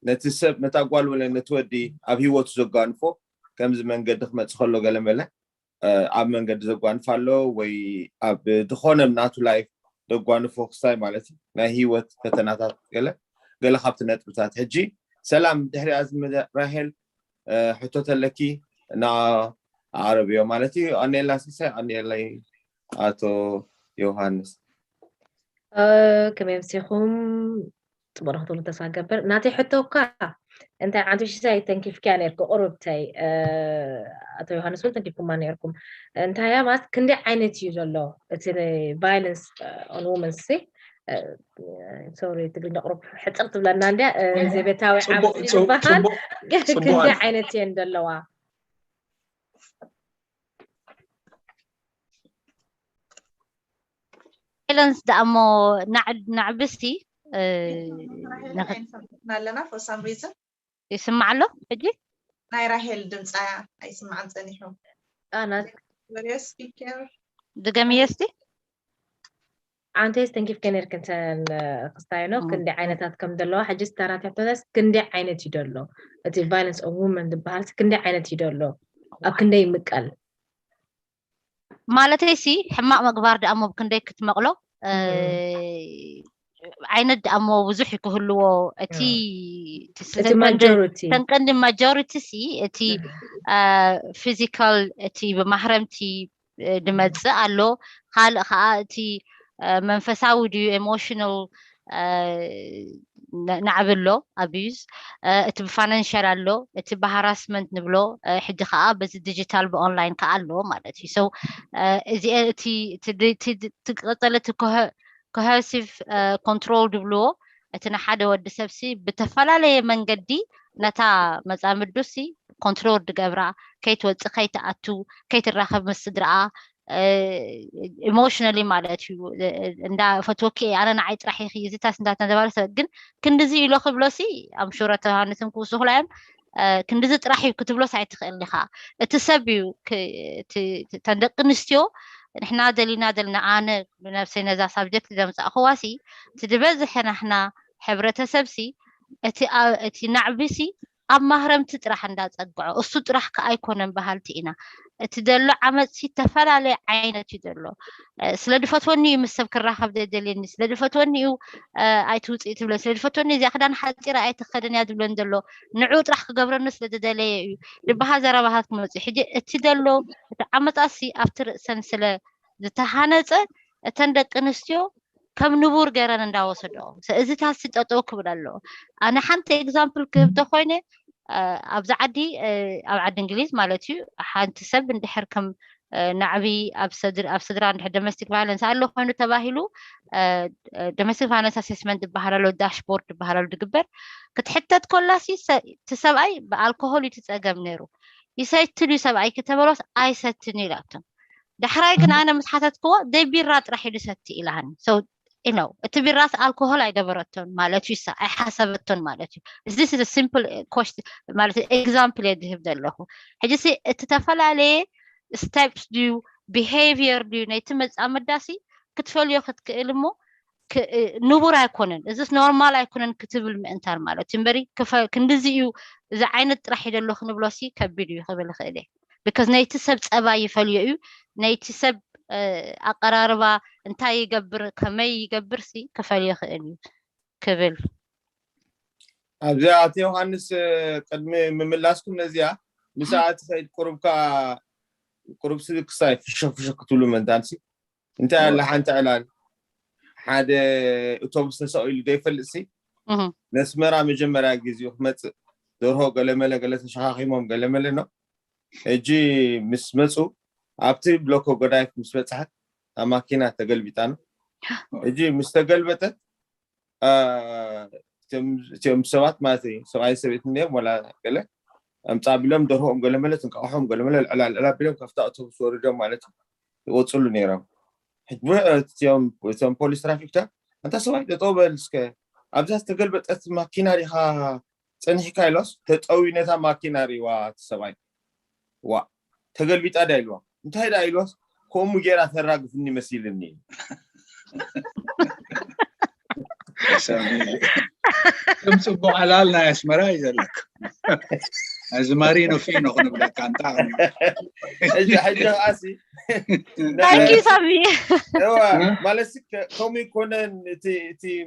ነቲ ሰብ ነታ ጓል ወለ ነቲ ወዲ ኣብ ሂወቱ ዘጓንፎ ከምዚ መንገዲ ክመፅእ ከሎ ገለመለ ኣብ መንገዲ ዘጓንፍ ኣሎ ወይ ኣብ ዝኾነ ናቱ ላይፍ ዘጓንፎ ክስታይ ማለት እዩ። ናይ ሂወት ፈተናታት ገለ ገለ ካብቲ ነጥብታት። ሕጂ ሰላም፣ ድሕሪኣ ዝመደ ራሄል ሕቶ ተለኪ እና ኣረብዮ ማለት እዩ። ኣኔላ ሲሳይ፣ ኣኔላይ ኣቶ ዮሃንስ። ከመይ ኣምሲኹም? ፅቡቅ ክትብሉ ተስፋ ገብር። ናተይ ሕቶ እኳ እንታይ ዓንቱ ሽሳይ ተንኪፍኪያ ነርኩ ቁሩብተይ ኣቶ ዮሃንስ እውን ተንኪፍኩማ ነርኩም። እንታይ እያ ማለት ክንደይ ዓይነት እዩ ዘሎ እቲ violence on women ሲ sorry ትግርኛ ቁሩብ ሕፅር ትብለና እንድያ። ዘቤታዊ ዓመፅ ዝበሃል ክንደይ ዓይነት እየን ዘለዋ? ቫይለንስ ደኣ እሞ ናዕብሲ ኣለና for some reason ይስማዕ ኣሎ ሕጂ? ናይ ራሄል ድምፃ ኣይስማዕን ፀኒሑ። ኣናት ወርዮ ስፒከር ድገምዮ እስቲ። ኣንተይስ ተንኪፍከ ነርክን ተን ክስታይኖ ክንደይ ዓይነታት ከም ዘለዋ ሕጂ ስታራት ሕቶታስ ክንደይ ዓይነት እዩ ደሎ? እቲ violence on women ዝበሃል ክንደይ ዓይነት እዩ ደሎ? ኣብ ክንደይ ይምቀል? ማለተይ ሲ ሕማቕ ምግባር ደኣ እሞ ብክንደይ ክትመቕሎ ዓይነት ደኣ እሞ ብዙሕ እዩ ክህልዎ። እቲ እቲ majority ተንቀንዲ ማጆሪቲ ሲ እቲ ፊዚካል እቲ ብማህረምቲ ድመፅእ ኣሎ። ካልእ ከዓ እቲ መንፈሳዊ ድዩ ኤሞሽናል ናዕቢ ኣሎ ኣቢዩዝ፣ እቲ ብፋይናንሻል ኣሎ፣ እቲ ብሃራስመንት ንብሎ፣ ሕጂ ከዓ በዚ ዲጂታል ብኦንላይን ከዓ ኣሎ ማለት እዩ። So እዚአ እቲ ቀፀለ እቲ ኮሄሲቭ ኮንትሮል ድብልዎ እቲ ንሓደ ወዲ ሰብሲ ብተፈላለየ መንገዲ ነታ መፃምዱሲ ኮንትሮል ድገብራ፣ ከይትወፅእ ከይትኣቱ፣ ከይትራኸብ ምስ ስድራኣ ኢሞሽናሊ ማለት እዩ። እንዳ ፈትወኪ ኣነ ንዓይ ጥራሕ ኢኺ እዚታስ እንዳተባለ ሰብ ግን ክንድዚ ኢሎ ክብሎሲ ኣምሹረ ተሃንትን ክውስኹላ እዮም። ክንድዚ ጥራሕ እዩ ክትብሎስ ኣይትኽእል ኢኻ። እቲ ሰብ እዩ ተን ደቂ ኣንስትዮ ንሕና ደሊና ዘለና ኣነ ብነብሰይ ነዛ ሳብጀክት ዘምፃእኽዋሲ እቲ ዝበዝሐ ናሕና ሕብረተሰብሲ እቲ ናዕቢሲ ኣብ ማህረምቲ ጥራሕ እንዳፀግዖ እሱ ጥራሕ ከዓ ኣይኮነን በሃልቲ ኢና። እቲ ዘሎ ዓመፅሲ ዝተፈላለየ ዓይነት እዩ ዘሎ። ስለ ድፈትወኒ እዩ ምስ ሰብ ክራኸብ ዘደልየኒ፣ ስለ ድፈትወኒ እዩ ኣይትውፅኢ ትብለ፣ ስለ ድፈትወኒ እዚኣ ክዳን ሓፂራ ኣይትኸደን እያ ዝብለኒ ዘሎ። ንዑ ጥራሕ ክገብረኒ ስለ ዝደለየ እዩ ዝበሃል ዘረባታት ክመፅእ። ሕጂ እቲ ዘሎ እቲ ዓመፃሲ ኣብቲ ርእሰን ስለ ዝተሃነፀ እተን ደቂ ኣንስትዮ ከም ንቡር ገይረን እንዳወሰዶ እዚ ታሲ ጠጠው ክብል ኣለዎ። ኣነ ሓንቲ ኤግዛምፕል ክህብ ተኮይነ ኣብዚ ዓዲ ኣብ ዓዲ እንግሊዝ ማለት እዩ፣ ሓንቲ ሰብ እንድሕር ከም ናዕቢ ኣብ ስድራ እንድሕር ዶሜስቲክ ቫይለንስ ኣሎ ኮይኑ ተባሂሉ፣ ዶሜስቲክ ቫይለንስ ኣሴስመንት ዝበሃል ኣሎ፣ ዳሽቦርድ ዝበሃል ኣሎ ድግበር። ክትሕተት ኮላሲ እቲ ሰብኣይ ብኣልኮሆል እዩ ትፀገም ነይሩ። ይሰትል እዩ ሰብኣይ ክተበሎስ ኣይሰትን ኢላቶም። ዳሕራይ ግን ኣነ ምስ ሓተትክዎ ደይ ቢራ ጥራሕ እዩ ዝሰቲ ኢላኒ። So you know እቲ ቢራስ ኣልኮሆል ኣይገበረቶን ማለት እዩ፣ ኣይሓሰበቶን ማለት እዩ። እዚ simple question ማለት ኤግዛምፕል እየ ዝህብ ዘለኹ። ሕጂ እቲ ዝተፈላለየ ስቴፕስ ድዩ ቢሄቪየር ድዩ ነይቲ መፃምዳሲ ክትፈልዮ ክትክእል እሞ ንቡር ኣይኮነን፣ እዚስ ኖርማል ኣይኮነን ክትብል ምእንታን ማለት እዩ። እምበሪ ክንድዚ እዩ፣ እዚ ዓይነት ጥራሕ ይደሎ ክንብሎሲ ከቢድ እዩ ክብል ይኽእል እየ። ቢካዝ ነይቲ ሰብ ፀባይ ይፈልዮ እዩ፣ ነይቲ ሰብ ኣቀራርባ እንታይ ይገብር ከመይ ይገብር ሲ ክፈልዮ ይኽእል እዩ ክብል። ኣብዚ ኣቶ ዮሃንስ ቅድሚ ምምላስኩም ነዚኣ፣ ምስ ኣቲ ሰይድ ቁሩብካ ቁሩብ ሲ ክሳይ ፍሽኽ ፍሽኽ ክትብሉ ምእንታንሲ እንታይ ኣለ ሓንቲ ዕላል ሓደ ኣውቶቡስ ተሰቒሉ ዘይፈልጥሲ ነስመራ መጀመርያ ግዜኡ ክመፅእ ደርሆ ገለመለ ገለ ተሸኻኺሞም ገለመለ ነው። ሕጂ ምስ መፁ ኣብቲ ብሎኮ ጎዳይፍ ምስ በፅሐት ኣብ ማኪና ተገልቢጣ ነው። ሕጂ ምስ ተገልበጠት እቲኦም ሰባት ማለት እዩ ሰብኣይ ሰበይት እንዲኦም ወላ ገለ ኣምፃ ቢሎም ደርሆኦም ገለመለ ትንቃቑሖም ገለመለ ልዕላ ልዕላ ቢሎም ካብቲ ኣውቶቡስ ወሪዶም ማለት እዩ ይቆፅሉ ነይሮም። እቶም ፖሊስ ትራፊክ ዳ ኣንታ ሰብኣይ ጠጠው በል እስከ ኣብዛ ዝተገልበጠት ማኪና ዲኻ ፀኒሕካ ኢሎስ ተጠዊ ነታ ማኪና ሪዋ እቲ ሰብኣይ ዋ ተገልቢጣ ዳ ኢልዋ እንታይ ዳ ኢልዋስ ከምኡ ጌራ ተራግፍኒ መሲልኒ ከም ፅቡቅ ዕላል ናይ ኣስመራ እዩ ዘለካ። እዚ ማሪኖ ፊኖ ክንብለካ እንታ ሕጂ ሕጂ ከዓሲ ታንኪ ሳሚ ማለት ከምኡ ይኮነን እቲ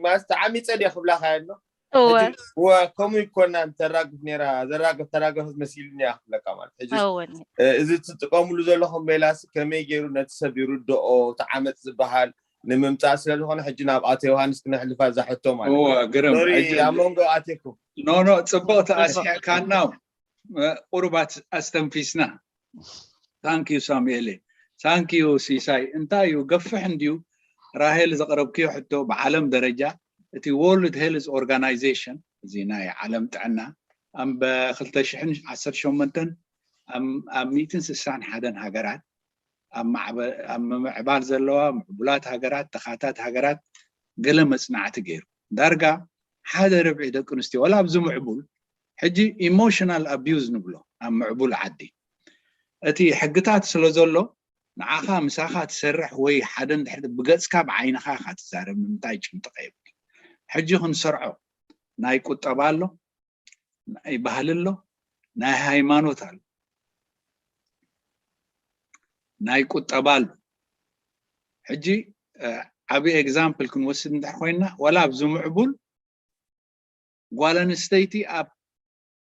ማለት ተዓሚፀ ድየ ክብላካ ያሎ እወ ከምኡ ይኮና ተራግፍ ነራ ዘራግፍ ተራገፈት መሲሉኒ እያ ክብለካ ማለት ሕጂ እዚ ትጥቀምሉ ዘለኹም ሜላሲ ከመይ ገይሩ ነቲ ሰብ ይርድኦ ተዓመፅ ዝበሃል ንምምፃእ ስለ ዝኾነ ሕጂ ናብ ኣቶ ዮሃንስ ክነሕልፋ እዛ ሕቶ ማለት ግርም ኣብ መንጎ ኣቴኩም ኖ ኖ ፅቡቅ ተኣስሒዕካና ቁሩባት ኣስተንፊስና ታንክ ዩ ሳሙኤል ታንክ ዩ ሲሳይ እንታይ እዩ ገፍሕ እንድዩ ራሄል ዘቅረብክዮ ሕቶ ብዓለም ደረጃ እቲ World Health Organization እዚ ናይ ዓለም ጥዕና ኣብ ክልተ ሽሕን ዓሰርተ ሸሞንተን ኣብ ሚእትን ስሳን ሓደን ሃገራት ኣብ ምምዕባል ዘለዋ ምዕቡላት ሃገራት ተኻታት ሃገራት ገለ መፅናዕቲ ገይሩ ዳርጋ ሓደ ርብዒ ደቂ ኣንስትዮ ወላ ኣብዚ ምዕቡል ሕጂ ኢሞሽናል ኣቢዩዝ ንብሎ ኣብ ምዕቡል ዓዲ እቲ ሕግታት ስለ ዘሎ ንዓኻ ምሳኻ ትሰርሕ ወይ ሓደ እንድሕር ብገፅካ ብዓይንኻ ኢኻ ትዛረብ ንምንታይ ጭምጥቐ የብሉ ሕጂ ክንሰርዖ ናይ ቁጠባ ኣሎ ናይ ባህሊ ኣሎ ናይ ሃይማኖት ኣሎ ናይ ቁጠባ ኣሎ ሕጂ ዓብዪ ኤግዛምፕል ክንወስድ እንድሕር ኮይና ዋላ ኣብዚ ምዕቡል ጓል ኣንስተይቲ ኣብ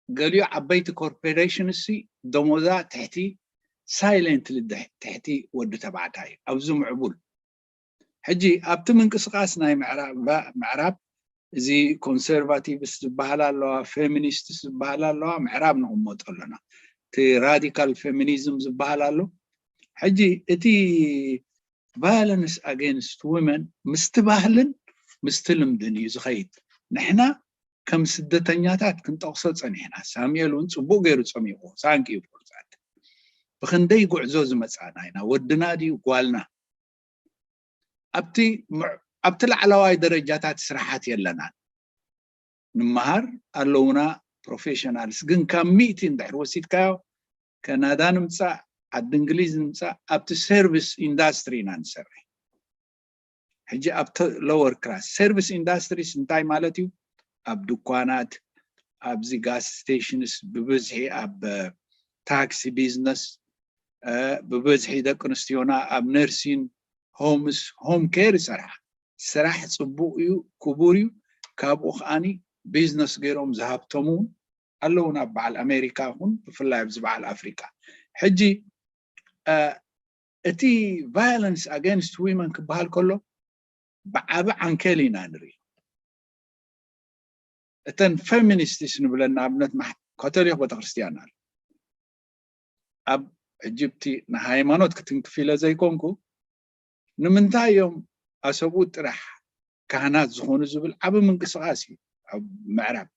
ገሊኡ ዓበይቲ ኮርፖሬሽን እሲ ደሞዛ ትሕቲ ሳይለንትሊ ትሕቲ ወዲ ተባዕታይ ኣብዚ ምዕቡል ሕጂ ኣብቲ ምንቅስቃስ ናይ ምዕራብ እዚ ኮንሰርቫቲቭስ ዝበሃል ኣለዋ ፌሚኒስትስ ዝበሃል ኣለዋ ምዕራብ ንቕመጦ ኣለና እቲ ራዲካል ፌሚኒዝም ዝበሃል ኣሎ ሕጂ እቲ violence against women ምስቲ ባህልን ምስቲ ልምድን እዩ ዝኸይድ ንሕና ከም ስደተኛታት ክንጠቕሶ ፀኒሕና ሳሙኤል እውን ፅቡቅ ገይሩ ፀሚቑ thank you for that ብክንደይ ጉዕዞ ዝመፃና ኢና ወድና ድዩ ጓልና ኣብቲ ኣብቲ ላዕለዋይ ደረጃታት ስራሓት የለናን ንምሃር ኣለውና ፕሮፌሽናልስ ግን ካብ ሚእቲ እንድሕር ወሲድካዮ ከናዳ ንምፃእ ዓዲ እንግሊዝ ንምፃእ ኣብቲ ሰርቪስ ኢንዳስትሪ ኢና ንሰርሕ ሕጂ ኣብ ሎወር ክላስ ሰርቪስ ኢንዳስትሪስ እንታይ ማለት እዩ ኣብ ድኳናት ኣብዚ ጋስ ስቴሽንስ ብብዝሒ ኣብ ታክሲ ቢዝነስ ብብዝሒ ደቂ ኣንስትዮና ኣብ ነርሲን ሆምስ ሆም ኬር ይሰርሓ። ስራሕ ፅቡቅ እዩ፣ ክቡር እዩ። ካብኡ ከዓኒ ቢዝነስ ገይሮም ዝሃብተሙ ኣለዉ ናብ በዓል ኣሜሪካ ይኹን ብፍላይ ኣብዚ በዓል ኣፍሪካ። ሕጂ እቲ violence against women ክበሃል ከሎ ብዓቢ ዓንኬል ኢና ንርኢ። እተን ፌሚኒስትስ ንብለን ንኣብነት ካቶሊክ ቤተክርስትያን ኣሎ ኣብ ሕጂ ብቲ ንሃይማኖት ክትንክፍ ኢለ ዘይኮንኩ ንምንታይ እዮም ኣሰብኡት ጥራሕ ካህናት ዝኾኑ ዝብል ዓቢ ምንቅስቃስ እዩ ኣብ ምዕራብ።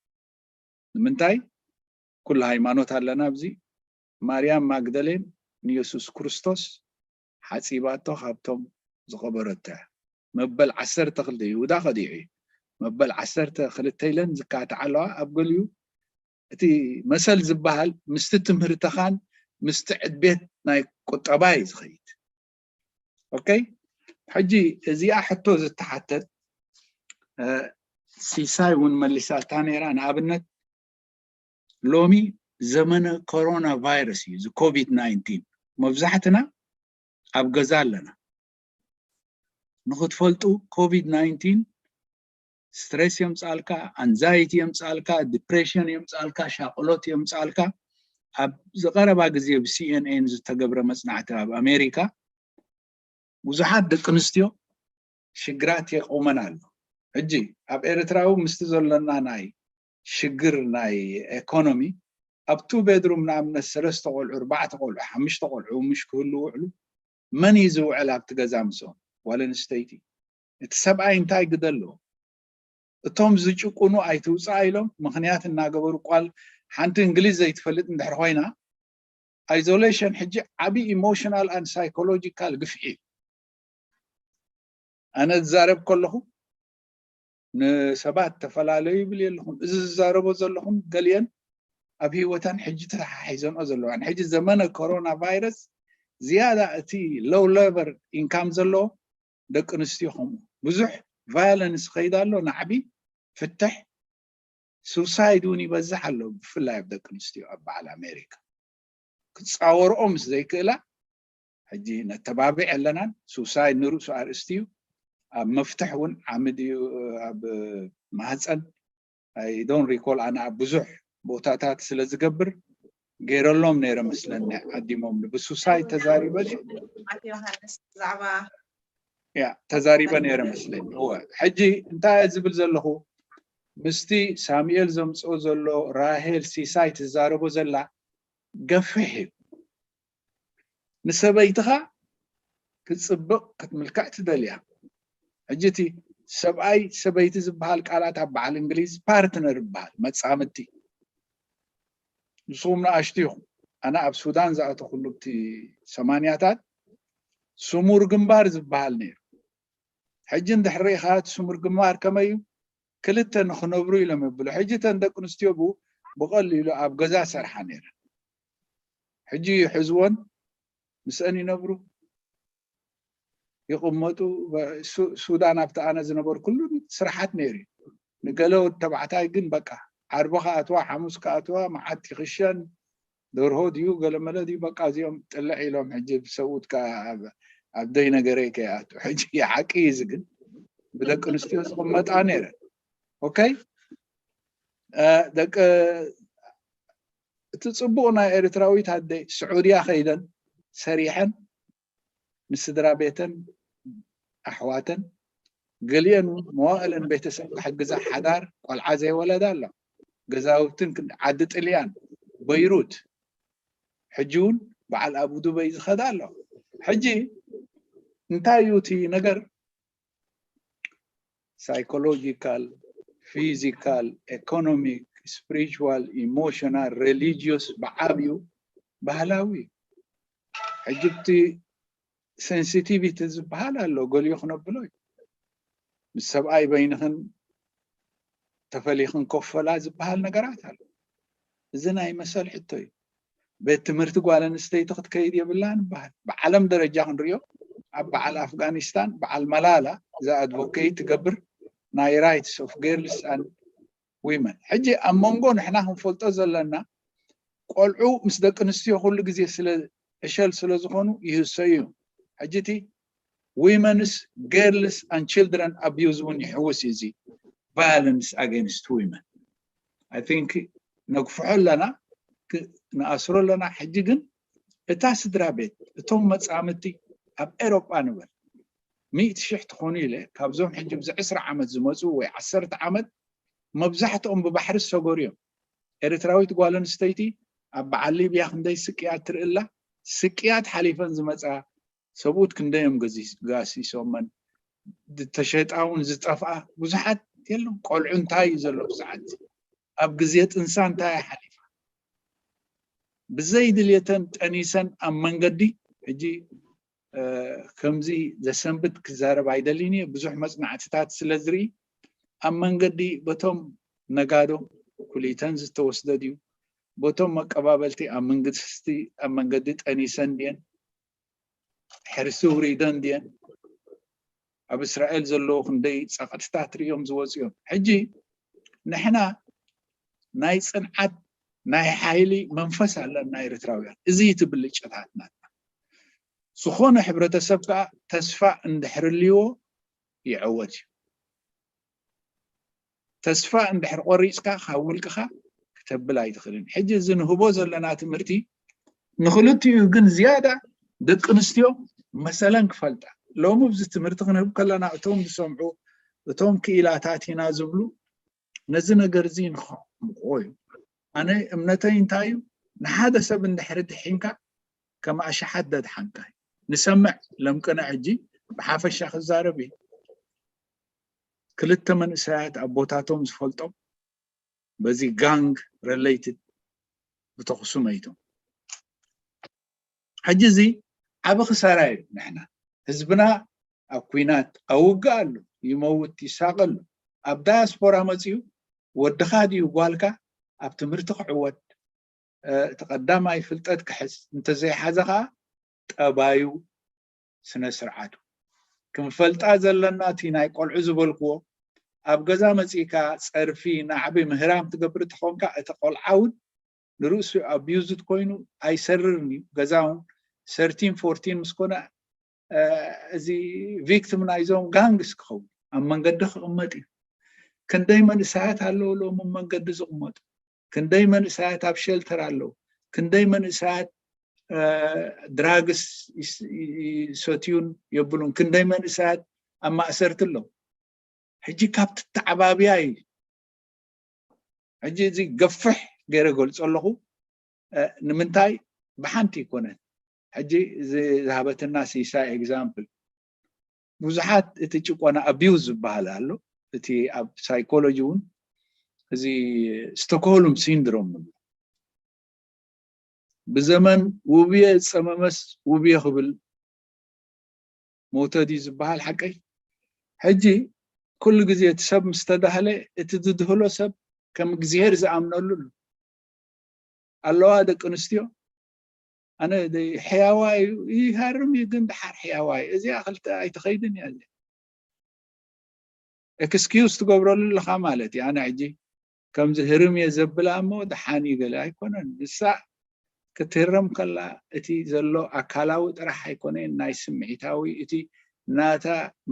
ንምንታይ ኩሉ ሃይማኖት ኣለና ኣብዚ። ማርያም ማግደሌን ንየሱስ ክርስቶስ ሓፂባቶ ካብቶም ዝቐበረቶ እያ። መበል ዓሰርተ ክልተ ይሁዳ ከዲዑ እዩ። መበል ዓሰርተ ክልተ ኢለን ዝካትዓ ኣለዋ ኣብ ገሊኡ። እቲ መሰል ዝበሃል ምስቲ ትምህርትኻን ምስቲ ዕድቤት ናይ ቁጠባ እዩ ዝኸይድ። ኦኬ፣ ሕጂ እዚኣ ሕቶ ዝተሓተት ሲሳይ እውን መሊሳታ ነይራ። ንኣብነት ሎሚ ዘመነ ኮሮና ቫይረስ እዩ እዚ ኮቪድ ናይንቲን። መብዛሕትና ኣብ ገዛ ኣለና። ንክትፈልጡ ኮቪድ ናይንቲን ስትሬስ የምፃልካ፣ ኣንዛይቲ የምፃልካ፣ ዲፕሬሽን የምፃልካ፣ ሻቅሎት የምፃልካ። ኣብ ዝቀረባ ግዜ ብሲኤንኤን ዝተገብረ መፅናዕቲ ኣብ ኣሜሪካ ብዙሓት ደቂ ኣንስትዮ ሽግራት የቆመን ኣሎ። ሕጂ ኣብ ኤርትራዊ ምስቲ ዘሎና ናይ ሽግር ናይ ኤኮኖሚ ኣብ ቱ ቤድሩም ንኣብነት ሰለስተ ቆልዑ ኣርባዕተ ቆልዑ ሓሙሽተ ቆልዑ ምሽ ክህሉ ውዕሉ መን እዩ ዝውዕል ኣብቲ ገዛ ምስኦም? ጓል ኣንስተይቲ። እቲ ሰብኣይ እንታይ ግደ ኣለዎ? እቶም ዝጭቁኑ ኣይትውፃእ ኢሎም ምክንያት እናገበሩ ቋል ሓንቲ እንግሊዝ ዘይትፈልጥ እንድሕር ኮይና ኣይዞሌሽን ሕጂ ዓብዪ ኢሞሽናል ኣን ሳይኮሎጂካል ግፍዒ እዩ። ኣነ ዝዛረብ ከለኹ ንሰባት ተፈላለዩ ይብል የለኹም። እዚ ዝዛረቦ ዘለኹም ገሊአን ኣብ ህይወተን ሕጂ ተተሓሒዘንኦ ዘለዋን ሕጂ ዘመነ ኮሮና ቫይረስ ዝያዳ እቲ ሎው ለቨል ኢንካም ዘለዎ ደቂ ኣንስትዮ ከምኡ ብዙሕ ቫዮለንስ ይኸይድ ኣሎ። ናዕቢ ፍትሕ ሱሳይድ እውን ይበዝሕ ኣሎ፣ ብፍላይ ኣብ ደቂ ኣንስትዮ ኣብ በዓል ኣሜሪካ ክፃወርኦ ምስ ዘይክእላ ሕጂ ነተባብዕ ኣለናን ሱሳይድ ንርእሱ ኣርእስቲ እዩ። ኣብ መፍትሕ እውን ዓምድ እዩ ኣብ ማህፀን። I don't recall ኣነ ኣብ ብዙሕ ቦታታት ስለ ዝገብር ገይረሎም ነይረ መስለኒ። ዓዲሞም ብሱሳይድ ተዛሪበ ድየ? ኣቶ ዮሃንስ ብዛዕባ ያ ተዛሪበ ነይረ መስለኒ። እወ ሕጂ እንታይ እየ ዝብል ዘለኹ ምስቲ ሳሙኤል ዘምፅኦ ዘሎ ራሄል ሲሳይ ትዛረቦ ዘላ ገፍሕ እዩ። ንሰበይትኻ ክትፅብቕ ክትምልክዕ ትደልያ። ሕጂ እቲ ሰብኣይ ሰበይቲ ዝበሃል ቃላት ኣብ በዓል እንግሊዝ ፓርትነር ይበሃል፣ መፃምድቲ። ንስኹም ንኣሽቱ ኢኹም። ኣነ ኣብ ሱዳን ዝኣተኹሉ ብቲ ሰማንያታት ስሙር ግንባር ዝበሃል ነይሩ። ሕጂ እንድሕር ርኢኻ እቲ ስሙር ግንባር ከመይ እዩ? ክልተ ንኽነብሩ ኢሎም የብሉ። ሕጂ እተን ደቂ ኣንስትዮ ብኡ ብቐሊሉ ኣብ ገዛ ሰርሓ ነይረን። ሕጂ ይሕዝወን፣ ምስአን ይነብሩ፣ ይቕመጡ። ሱዳን ኣብቲ ኣነ ዝነበርኩሉ ስራሓት ነይሩ እዩ። ንገለ ወዲ ተባዕታይ ግን በቃ ዓርቢ ከኣትዋ፣ ሓሙስ ከኣትዋ፣ መዓት ይኽሸን፣ ደርሆ ድዩ ገለመለ ድዩ በቃ እዚኦም ጥልዕ ኢሎም ሕጂ ብሰብኡት ከኣ ኣብ ደይ ነገረይ ከይኣቱ። ሕጂ ሓቂ እዩ እዚ ግን ብደቂ ኣንስትዮ ዝቕመጣ ነይረን። ኦኬ ደቂ እቲ ፅቡቕ ናይ ኤርትራዊት ኣደይ ስዑድያ ከይደን ሰሪሐን ንስድራ ቤተን ኣሕዋተን ገሊአን እውን መዋእለን ቤተሰብ ክሕግዛ ሓዳር ቆልዓ ዘይወለዳ ኣሎ ገዛውትን ዓዲ ጥልያን በይሩት ሕጂ እውን በዓል ኣቡ ዱበይ ዝኸዳ ኣሎ። ሕጂ እንታይ እዩ እቲ ነገር? ሳይኮሎጂካል፣ ፊዚካል፣ ኤኮኖሚክ፣ ስፕሪቹዋል፣ ኢሞሽናል፣ ሬሊጂዮስ ብዓብዩ ባህላዊ እዩ። ሕጂ እቲ ሴንሲቲቪቲ ዝበሃል ኣሎ፣ ገሊኡ ክነብሎ እዩ። ምስ ሰብኣይ በይንኽን ተፈሊኽን ኮፈላ ዝበሃል ነገራት ኣሎ። እዚ ናይ መሰል ሕቶ እዩ። ቤት ትምህርቲ ጓል ኣንስተይቲ ክትከይድ የብላን ይበሃል። ብዓለም ደረጃ ክንሪኦ ኣብ በዓል ኣፍጋኒስታን በዓል መላላ እዛ ኣድቮኬት ትገብር ናይ ራይትስ ኦፍ ጌርልስ ኣን ዊመን። ሕጂ ኣብ መንጎ ንሕና ክንፈልጦ ዘለና ቆልዑ ምስ ደቂ ኣንስትዮ ኩሉ ግዜ ስለ ዕሸል ስለ ዝኾኑ ይህሰዩ እዮም። ሕጂ እቲ women's, girls and children abuse እውን ይሕውስ እዩ እዚ violence against women. I think ነግፍሖ ኣለና፣ ክ- ንኣስሮ ኣለና። ሕጂ ግን እታ ስድራ ቤት፣ እቶም መጻምድቲ ኣብ ኤሮጳ ንበል ሚእቲ ሽሕ ትኾኑ ኢለ፣ ካብዞም ሕጂ ብዚ ዕስራ ዓመት ዝመፁ ወይ ዓሰርተ ዓመት መብዛሕትኦም ብባሕሪ ዝሰገሩ እዮም። ኤርትራዊት ጓል ኣንስተይቲ ኣብ በዓል ሊብያ ክንደይ ስቅያት ትርኢ ኣላ። ስቅያት ሓሊፈን ዝመፃ ሰብኡት ክንደይ እዮም ገዚ- ጋሲሶመን፣ ዝተሸጣ እውን ዝጠፍኣ ብዙሓት የለም። ቆልዑ እንታይ እዩ ዘሎ ብሰዓት ኣብ ግዜ ጥንሳ እንታይ ሓሊፋ ብዘይ ድልየተን ጠኒሰን ኣብ መንገዲ ሕጂ ከምዚ ዘሰንብት ክዛረብ ኣይደልን እየ። ብዙሕ መፅናዕትታት ስለ ዝርኢ ኣብ መንገዲ በቶም ነጋዶ ኩሊተን ዝተወስደ ድዩ፣ በቶም መቀባበልቲ ኣብ መንግስቲ ኣብ መንገዲ ጠኒሰን ድየን፣ ሕርሲ ውሪደን ድየን፣ ኣብ እስራኤል ዘለዉ ክንደይ ጸቕጥታት ርእዮም ዝወፁ እዮም። ሕጂ ንሕና ናይ ጽንዓት ናይ ሓይሊ መንፈስ ኣለና ኤርትራውያን። እዚ እቲ ብልጫታት ናትና። ዝኾነ ሕብረተሰብ ከዓ ተስፋ እንድሕር ልይዎ ይዕወት እዩ። ተስፋ እንድሕር ቆሪፅካ ካብ ውልቅኻ ክተብል ኣይትኽእልን። ሕጂ እዚ ንህቦ ዘለና ትምህርቲ ንክልቲኡ ግን ዝያዳ ደቂ ኣንስትዮ መሰለን ክፈልጣ። ሎሚ ኣብዚ ትምህርቲ ክንህብ ከለና እቶም ዝሰምዑ እቶም ክኢላታት ኢና ዝብሉ ነዚ ነገር እዚ ንኸምቆ እዩ። ኣነ እምነተይ እንታይ እዩ? ንሓደ ሰብ እንድሕሪ ድሒንካ ከም ኣሽሓት ደድሓንካ እዩ። ንሰምዕ ለምቅነ ሕጂ ብሓፈሻ ክዛረብ እዩ። ክልተ መንእሰያት ኣቦታቶም ዝፈልጦም በዚ gang related ብተኹሲ መይቶም። ሕጂ እዚ ዓቢ ክሳራ እዩ። ንሕና ህዝብና ኣብ ኩናት ኣብ ውግእ ኣሎ፣ ይመውት ይሳቐ ኣሎ። ኣብ ዳያስፖራ መፅዩ ወድኻ ድዩ ጓልካ ኣብ ትምህርቲ ክዕወት እቲ ቀዳማይ ፍልጠት ክሕዝ እንተዘይሓዘ ከዓ ጠባዩ ስነ ስርዓቱ ክንፈልጣ ዘለና እቲ ናይ ቆልዑ ዝበልክዎ ኣብ ገዛ መፂእካ ፀርፊ ናዕቢ ምህራም ትገብር ተኾንካ እቲ ቆልዓ እውን ንርእሱ abused ኮይኑ ኣይሰርርን እዩ። ገዛ እውን thirteen fourteen ምስ ኮነ እዚ victim ናይዞም gangs ክኸውን ኣብ መንገዲ ክቕመጥ እዩ። ክንደይ መንእሰያት ኣለዉ ሎም መንገዲ ዝቕመጡ፣ ክንደይ መንእሰያት ኣብ shelter ኣለዉ፣ ክንደይ መንእሰያት drugs ይሰትዩን የብሉን፣ ክንደይ መንእሰያት ኣብ ማእሰርቲ ኣለዉ። ሕጂ ካብ ትተዓባብያ እዩ። ሕጂ እዚ ገፍሕ ገይረ ገልጾ ኣለኹ። ንምንታይ ብሓንቲ ይኮነን። ሕጂ ዝሃበትና ሲሳይ example ብዙሓት እቲ ጭቆና abuse ዝበሃል ኣሎ። እቲ ኣብ psychology እውን እዚ Stockholm syndrome ንብሎ። ብዘመን ውብየ ዝፀመመስ ውብየ ክብል ሞተ ድዩ ዝበሃል ሓቀይ? ሕጂ ኩሉ ግዜ እቲ ሰብ ምስ ተዳህለ እቲ ዝድህሎ ሰብ ከም እግዚኣብሔር ዝኣምነሉ ኣሎ። ኣለዋ ደቂ ኣንስትዮ ኣነ ሕያዋይ እዩ ይሃርም እዩ ግን ድሓር ሕያዋይ እዚኣ ክልተ ኣይትኸይድን እያ እዚኣ excuse ትገብረሉ ኣለኻ ማለት እዩ። ኣነ ሕጂ ከምዚ ህርም እየ ዘብላ እሞ ደሓን እዩ ገለ ኣይኮነን። ንሳ ክትህረም ከላ እቲ ዘሎ ኣካላዊ ጥራሕ ኣይኮነን ናይ ስምዒታዊ እቲ ናታ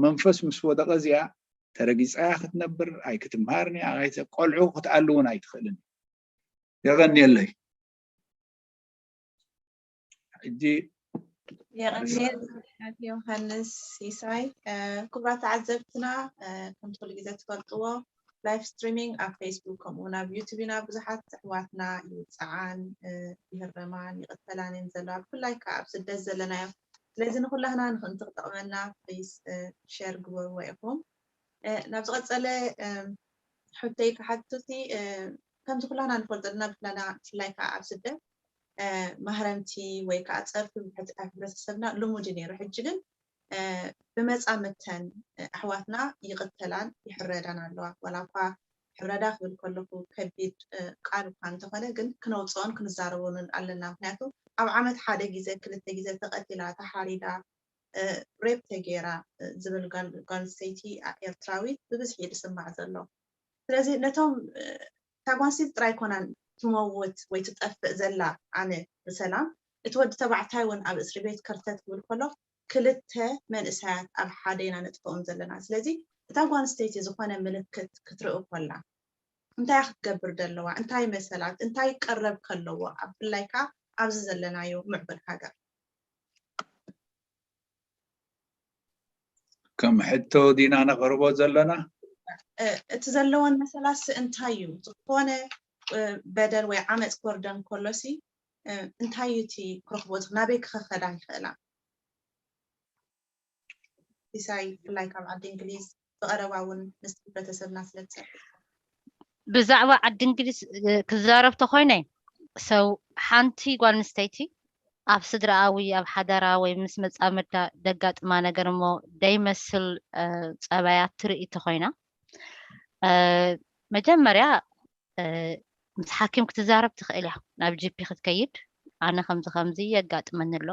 መንፈስ ምስ ወደቐ እዚኣ ተረጊፃያ ክትነብር ኣይክትምሃርን እያ። ቆልዑ ክትኣሊ እውን ኣይትኽእልን። የቐንየለይ። ሕጂ የቐንየል ዮሃንስ ሲሳይ። ክቡራት ተዓዘብትና ከምቲ ኩሉ ግዜ ትፈልጥዎ live streaming ኣብ Facebook ከምኡ እውን ኣብ YouTube ኢና። ብዙሓት ኣሕዋትና ይውፅዓን ይህረማን ይቕተላን እዮም ዘለዋ ብፍላይ ከዓ ኣብ ስደት ዘለናዮ። ስለዚ ንኩላህና ንክእንቲ ክጠቕመና please share ግበርዎ ኢኹም። ናብ ዝቐፀለ ሕቶይ ክሓትት ከምዚ ኩላና ንፈልጦ ዘለና ብፍላና ብፍላይ ከዓ ኣብ ስደት ማህረምቲ ወይ ከዓ ፀርፊ ኣብ ሕብረተሰብና ልሙድ እዩ ነይሩ። ሕጂ ግን ብመፃምተን ኣሕዋትና ይቕተላን ይሕረዳን ኣለዋ። ዋላ እኳ ሕረዳ ክብል ከለኩ ከቢድ ቃል እኳ እንተኾነ ግን ክነውፅኦን ክንዛረቦን ኣለና። ምክንያቱ ኣብ ዓመት ሓደ ግዜ ክልተ ግዜ ተቐቲላ ተሓሪዳ ሬፕ ተገይራ ዝብል ጓል ኣንስተይቲ ኤርትራዊት ብብዝሒ እዩ ዝስማዕ ዘሎ። ስለዚ ነቶም እታ ጓል ኣንስተይቲ ጥራይ ኣይኮናን ትመውት ወይ ትጠፍእ ዘላ ኣነ ብሰላም እቲ ወዲ ተባዕታይ እውን ኣብ እስሪ ቤት ከርተት ክብል ከሎ ክልተ መንእሰያት ኣብ ሓደ ኢና ነጥፍኦም ዘለና። ስለዚ እታ ጓል ኣንስተይቲ ዝኾነ ምልክት ክትርኢ ከላ እንታይ ክትገብር ደለዋ? እንታይ መሰላት እንታይ ቀረብ ከለዎ? ኣብ ብፍላይ ከኣ ኣብዚ ዘለናዮ ምዕብል ሃገር ከም ሕቶ ዲና ነቕርቦ ዘለና። እቲ ዘለወን መሰላሲ እንታይ እዩ? ዝኾነ በደል ወይ ዓመፅ ክወርደን ከሎሲ እንታይ እዩ እቲ ክረኽቦ? ናበይ ክኸኸዳ ይኽእላ? ሲሳይ ብፍላይ ካብ ዓዲ እንግሊዝ ብቐረባ እውን ምስ ሕብረተሰብና ስለ ትሰርሕ። ብዛዕባ ዓዲ እንግሊዝ ክዛረብ ተኾይነ ሰው ሓንቲ ጓል ኣንስተይቲ ኣብ ስድራኣ ወይ ኣብ ሓዳራ ወይ ምስ መፃምዳ ደጋጥማ ነገር እሞ ደይመስል ፀባያት ትርኢ ተኾይና መጀመርያ ምስ ሓኪም ክትዛረብ ትኽእል እያ። ናብ ጂፒ ክትከይድ ኣነ ከምዚ ከምዚ የጋጥመኒ ኣሎ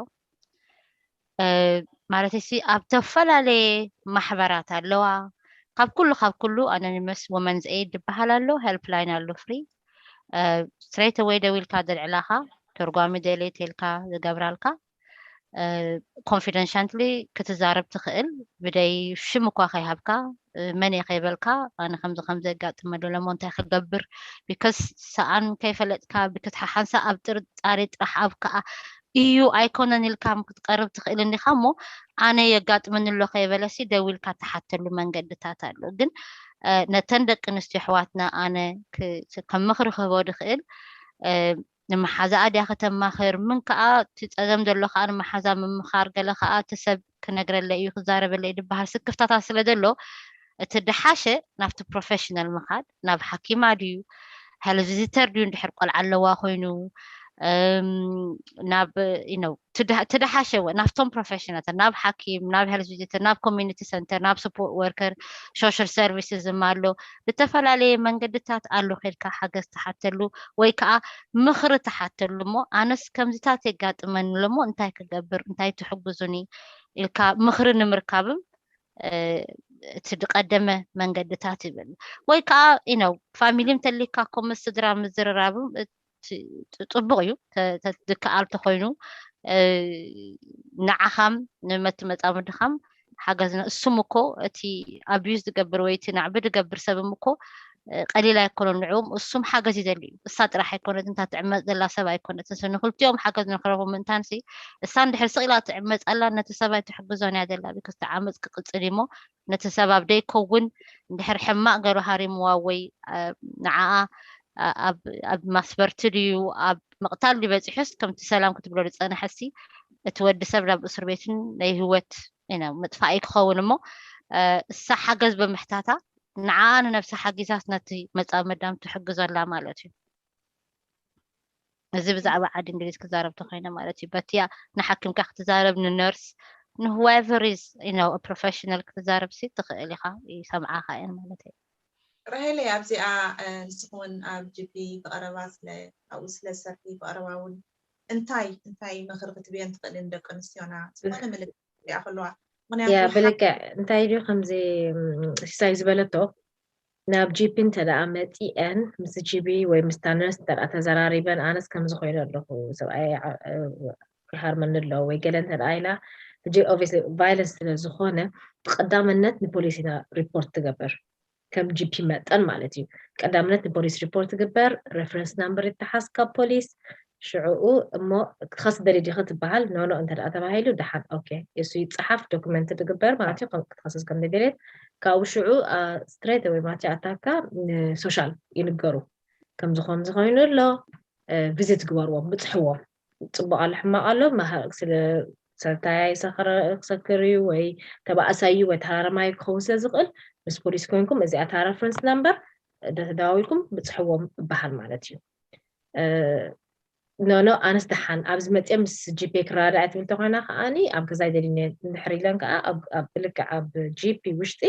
ማለት ሲ ኣብ ተፈላለየ ማሕበራት ኣለዋ። ካብ ኩሉ ካብ ኩሉ ኣኖኒመስ ወመንስ ኤድ ዝበሃል ኣሎ፣ ሄልፕ ላይን ኣሎ ፍሪ። ስትሬት ኣወይ ደዊልካ ዘልዕላኻ፣ ተርጓሚ ደልየ ተልካ ዝገብራልካ፣ ኮንፊደንሻንትሊ ክትዛረብ ትኽእል። ብደይ ሽም እኳ ከይሃብካ መን እየ ከይበልካ ኣነ ከምዚ ከምዚ የጋጥመ ኣሎ እሞ እንታይ ክገብር ቢካስ ሰኣን ከይፈለጥካ ብክትሓሓንሳ ኣብ ጥርጣሬ ጥራሕ ኣብ ከዓ እዩ ኣይኮነን ኢልካ ክትቀርብ ትኽእል እንዲኻ እሞ ኣነ የጋጥመኒ ኣሎ ከይበለሲ ደው ኢልካ ትሓተሉ መንገድታት ኣሎ። ግን ነተን ደቂ ኣንስትዮ ኣሕዋትና ኣነ ከም ምኽሪ ክህቦ ድኽእል ንመሓዛኣ ድያ ከተማኽር ምን ከዓ እቲ ፀገም ዘሎ ከዓ ንመሓዛ ምምኻር ገለ ከዓ እቲ ሰብ ክነግረለይ እዩ ክዛረበለይ እዩ ዝበሃል ስክፍታታት ስለ ዘሎ እቲ ድሓሸ ናብቲ ፕሮፌሽናል ምኻድ ናብ ሓኪማ ድዩ ሄልዝ ቪዚተር ድዩ እንድሕር ቆልዓ ኣለዋ ኮይኑ ናብ ትደሓሸ ናብቶም ፕሮፌሽናልታት ናብ ሓኪም ናብ ሄልዝ ቪዚተር ናብ ኮሚኒቲ ሰንተር ናብ ስፖርት ወርከር ሶሻል ሰርቪስስ ድማ ኣሎ። ዝተፈላለየ መንገድታት ኣሎ ከድካ ሓገዝ ትሓተሉ ወይ ከዓ ምኽሪ ትሓተሉ እሞ ኣነስ ከምዚታት የጋጥመኒ ኣሎ እሞ እንታይ ክገብር እንታይ ትሕግዙኒ ኢልካ ምኽሪ ንምርካብም እቲ ዝቀደመ መንገድታት ይብል ወይ ከዓ ኢነው ፋሚሊ እንተሊካ ኮ ምስ ስድራ ምዝርራብም ጽቡቅ እዩ ዝከኣል ተኮይኑ ንዓኻም ንመቲ መጻምድኻም ሓገዝና እሱም እኮ እቲ ኣቢዩዝ ዝገብር ወይ እቲ ናዕቢ ዝገብር ሰብም እኮ ቀሊል ኣይኮነን ንዕኡም እሱም ሓገዝ ይደሊ እዩ እሳ ጥራሕ ኣይኮነት እንታ ትዕመፅ ዘላ ሰብ ኣይኮነት ንክልቲኦም ሓገዝ ንክረኹ ምእንታንሲ እሳ እንድሕር ስቕ ኢላ ትዕመፅ ኣላ ነቲ ሰብኣይ ትሕግዞን እያ ዘላ because እቲ ዓመፅ ክቅፅል እሞ ነቲ ሰብ ኣብ ደይከውን እንድሕር ሕማቕ ገሩ ሃሪምዋ ወይ ንዓኣ ኣብ ማስበርቲ ድዩ ኣብ ምቕታል ድዩ በፂሑስ ከምቲ ሰላም ክትብሎ ዝፀናሐሲ እቲ ወዲ ሰብ ናብ እስር ቤትን ናይ ህወት ምጥፋእ ክኸውን እሞ እሳ ሓገዝ ብምሕታታ ንዓኣ ንነብሳ ሓጊዛስ ነቲ መፃብ መዳም ትሕግዞ ኣላ ማለት እዩ። እዚ ብዛዕባ ዓዲ እንግሊዝ ክዛረብ ተኮይነ ማለት እዩ። በቲያ ንሓኪምካ ክትዛረብ ንነርስ ንሁኤቨር ኢዝ ፕሮፌሽናል ክትዛረብ ሲ ትኽእል ኢኻ ይሰምዓኻ እየን ማለት እዩ። ራሄለይ ኣብዚኣ ንስኺ እውን ኣብ ጂፒ ብቐረባ ስለ ኣብኡ ስለ ዝሰርሒ ብቐረባ እውን እንታይ እንታይ ምኽሪ ክትብየን ትኽእልን ደቂ ኣንስትዮና ዝኾነ ምልክት ክሪኣ ከለዋ ያ ብልክዕ እንታይ ድዩ ከምዚ ሲሳይ ዝበለቶ ናብ ጂፒ እንተ ደኣ መጺአን ምስ ጂቢ ወይ ምስ ታነርስ እንተ ደኣ ተዘራሪበን ኣነስ ከምዚ ኮይነ ኣለኹ ሰብኣይ ይሃርመኒ ኣሎ ወይ ገለ እንተ ደኣ ኢላ ሕጂ ኦብቪስሊ ቫይለንስ ስለ ዝኾነ ብቐዳምነት ንፖሊስ ኢና ሪፖርት ትገብር ከም ጂፒ መጠን ማለት እዩ ቀዳምነት ንፖሊስ ሪፖርት ትግበር ሬፈረንስ ናምበር ይተሓዝ ካብ ፖሊስ ሽዕኡ እሞ ክትኸሲ ደልዩ ዲኺ ትበሃል ኖኖ እንተ ደኣ ተባሂሉ ደሓን ኦኬ እሱ ይፀሓፍ ዶክመንት ትግበር ማለት እዩ ክትኸስስ ከም ደልየት ካብኡ ሽዑ ስትሬት ወይ ማለት ኣታካ ንሶሻል ይንገሩ ከምዚ ከምዚ ኮይኑ ኣሎ ቪዚት ግበርዎም ብፅሕዎም ፅቡቅ ኣሎ ሕማቅ ኣሎ ስለ ሰልታያ ይሰክር እዩ ወይ ተባእሳዩ ወይ ተሃራማዩ ክኸውን ስለ ዝኽእል ምስ ፖሊስ ኮይንኩም እዚኣ እታ ረፈረንስ ናምበር ተደዋዊልኩም ብፅሕዎም ይበሃል ማለት እዩ ኖኖ ኣነስ ደሓን ኣብዚ መፅየ ምስ ጂፒ ክረዳዳእ ትብል ተኮይና ከዓኒ ኣብ ገዛይ ደሊነ እንድሕር ኢለን ከዓ ኣብ ልክዕ ኣብ ጂፒ ውሽጢ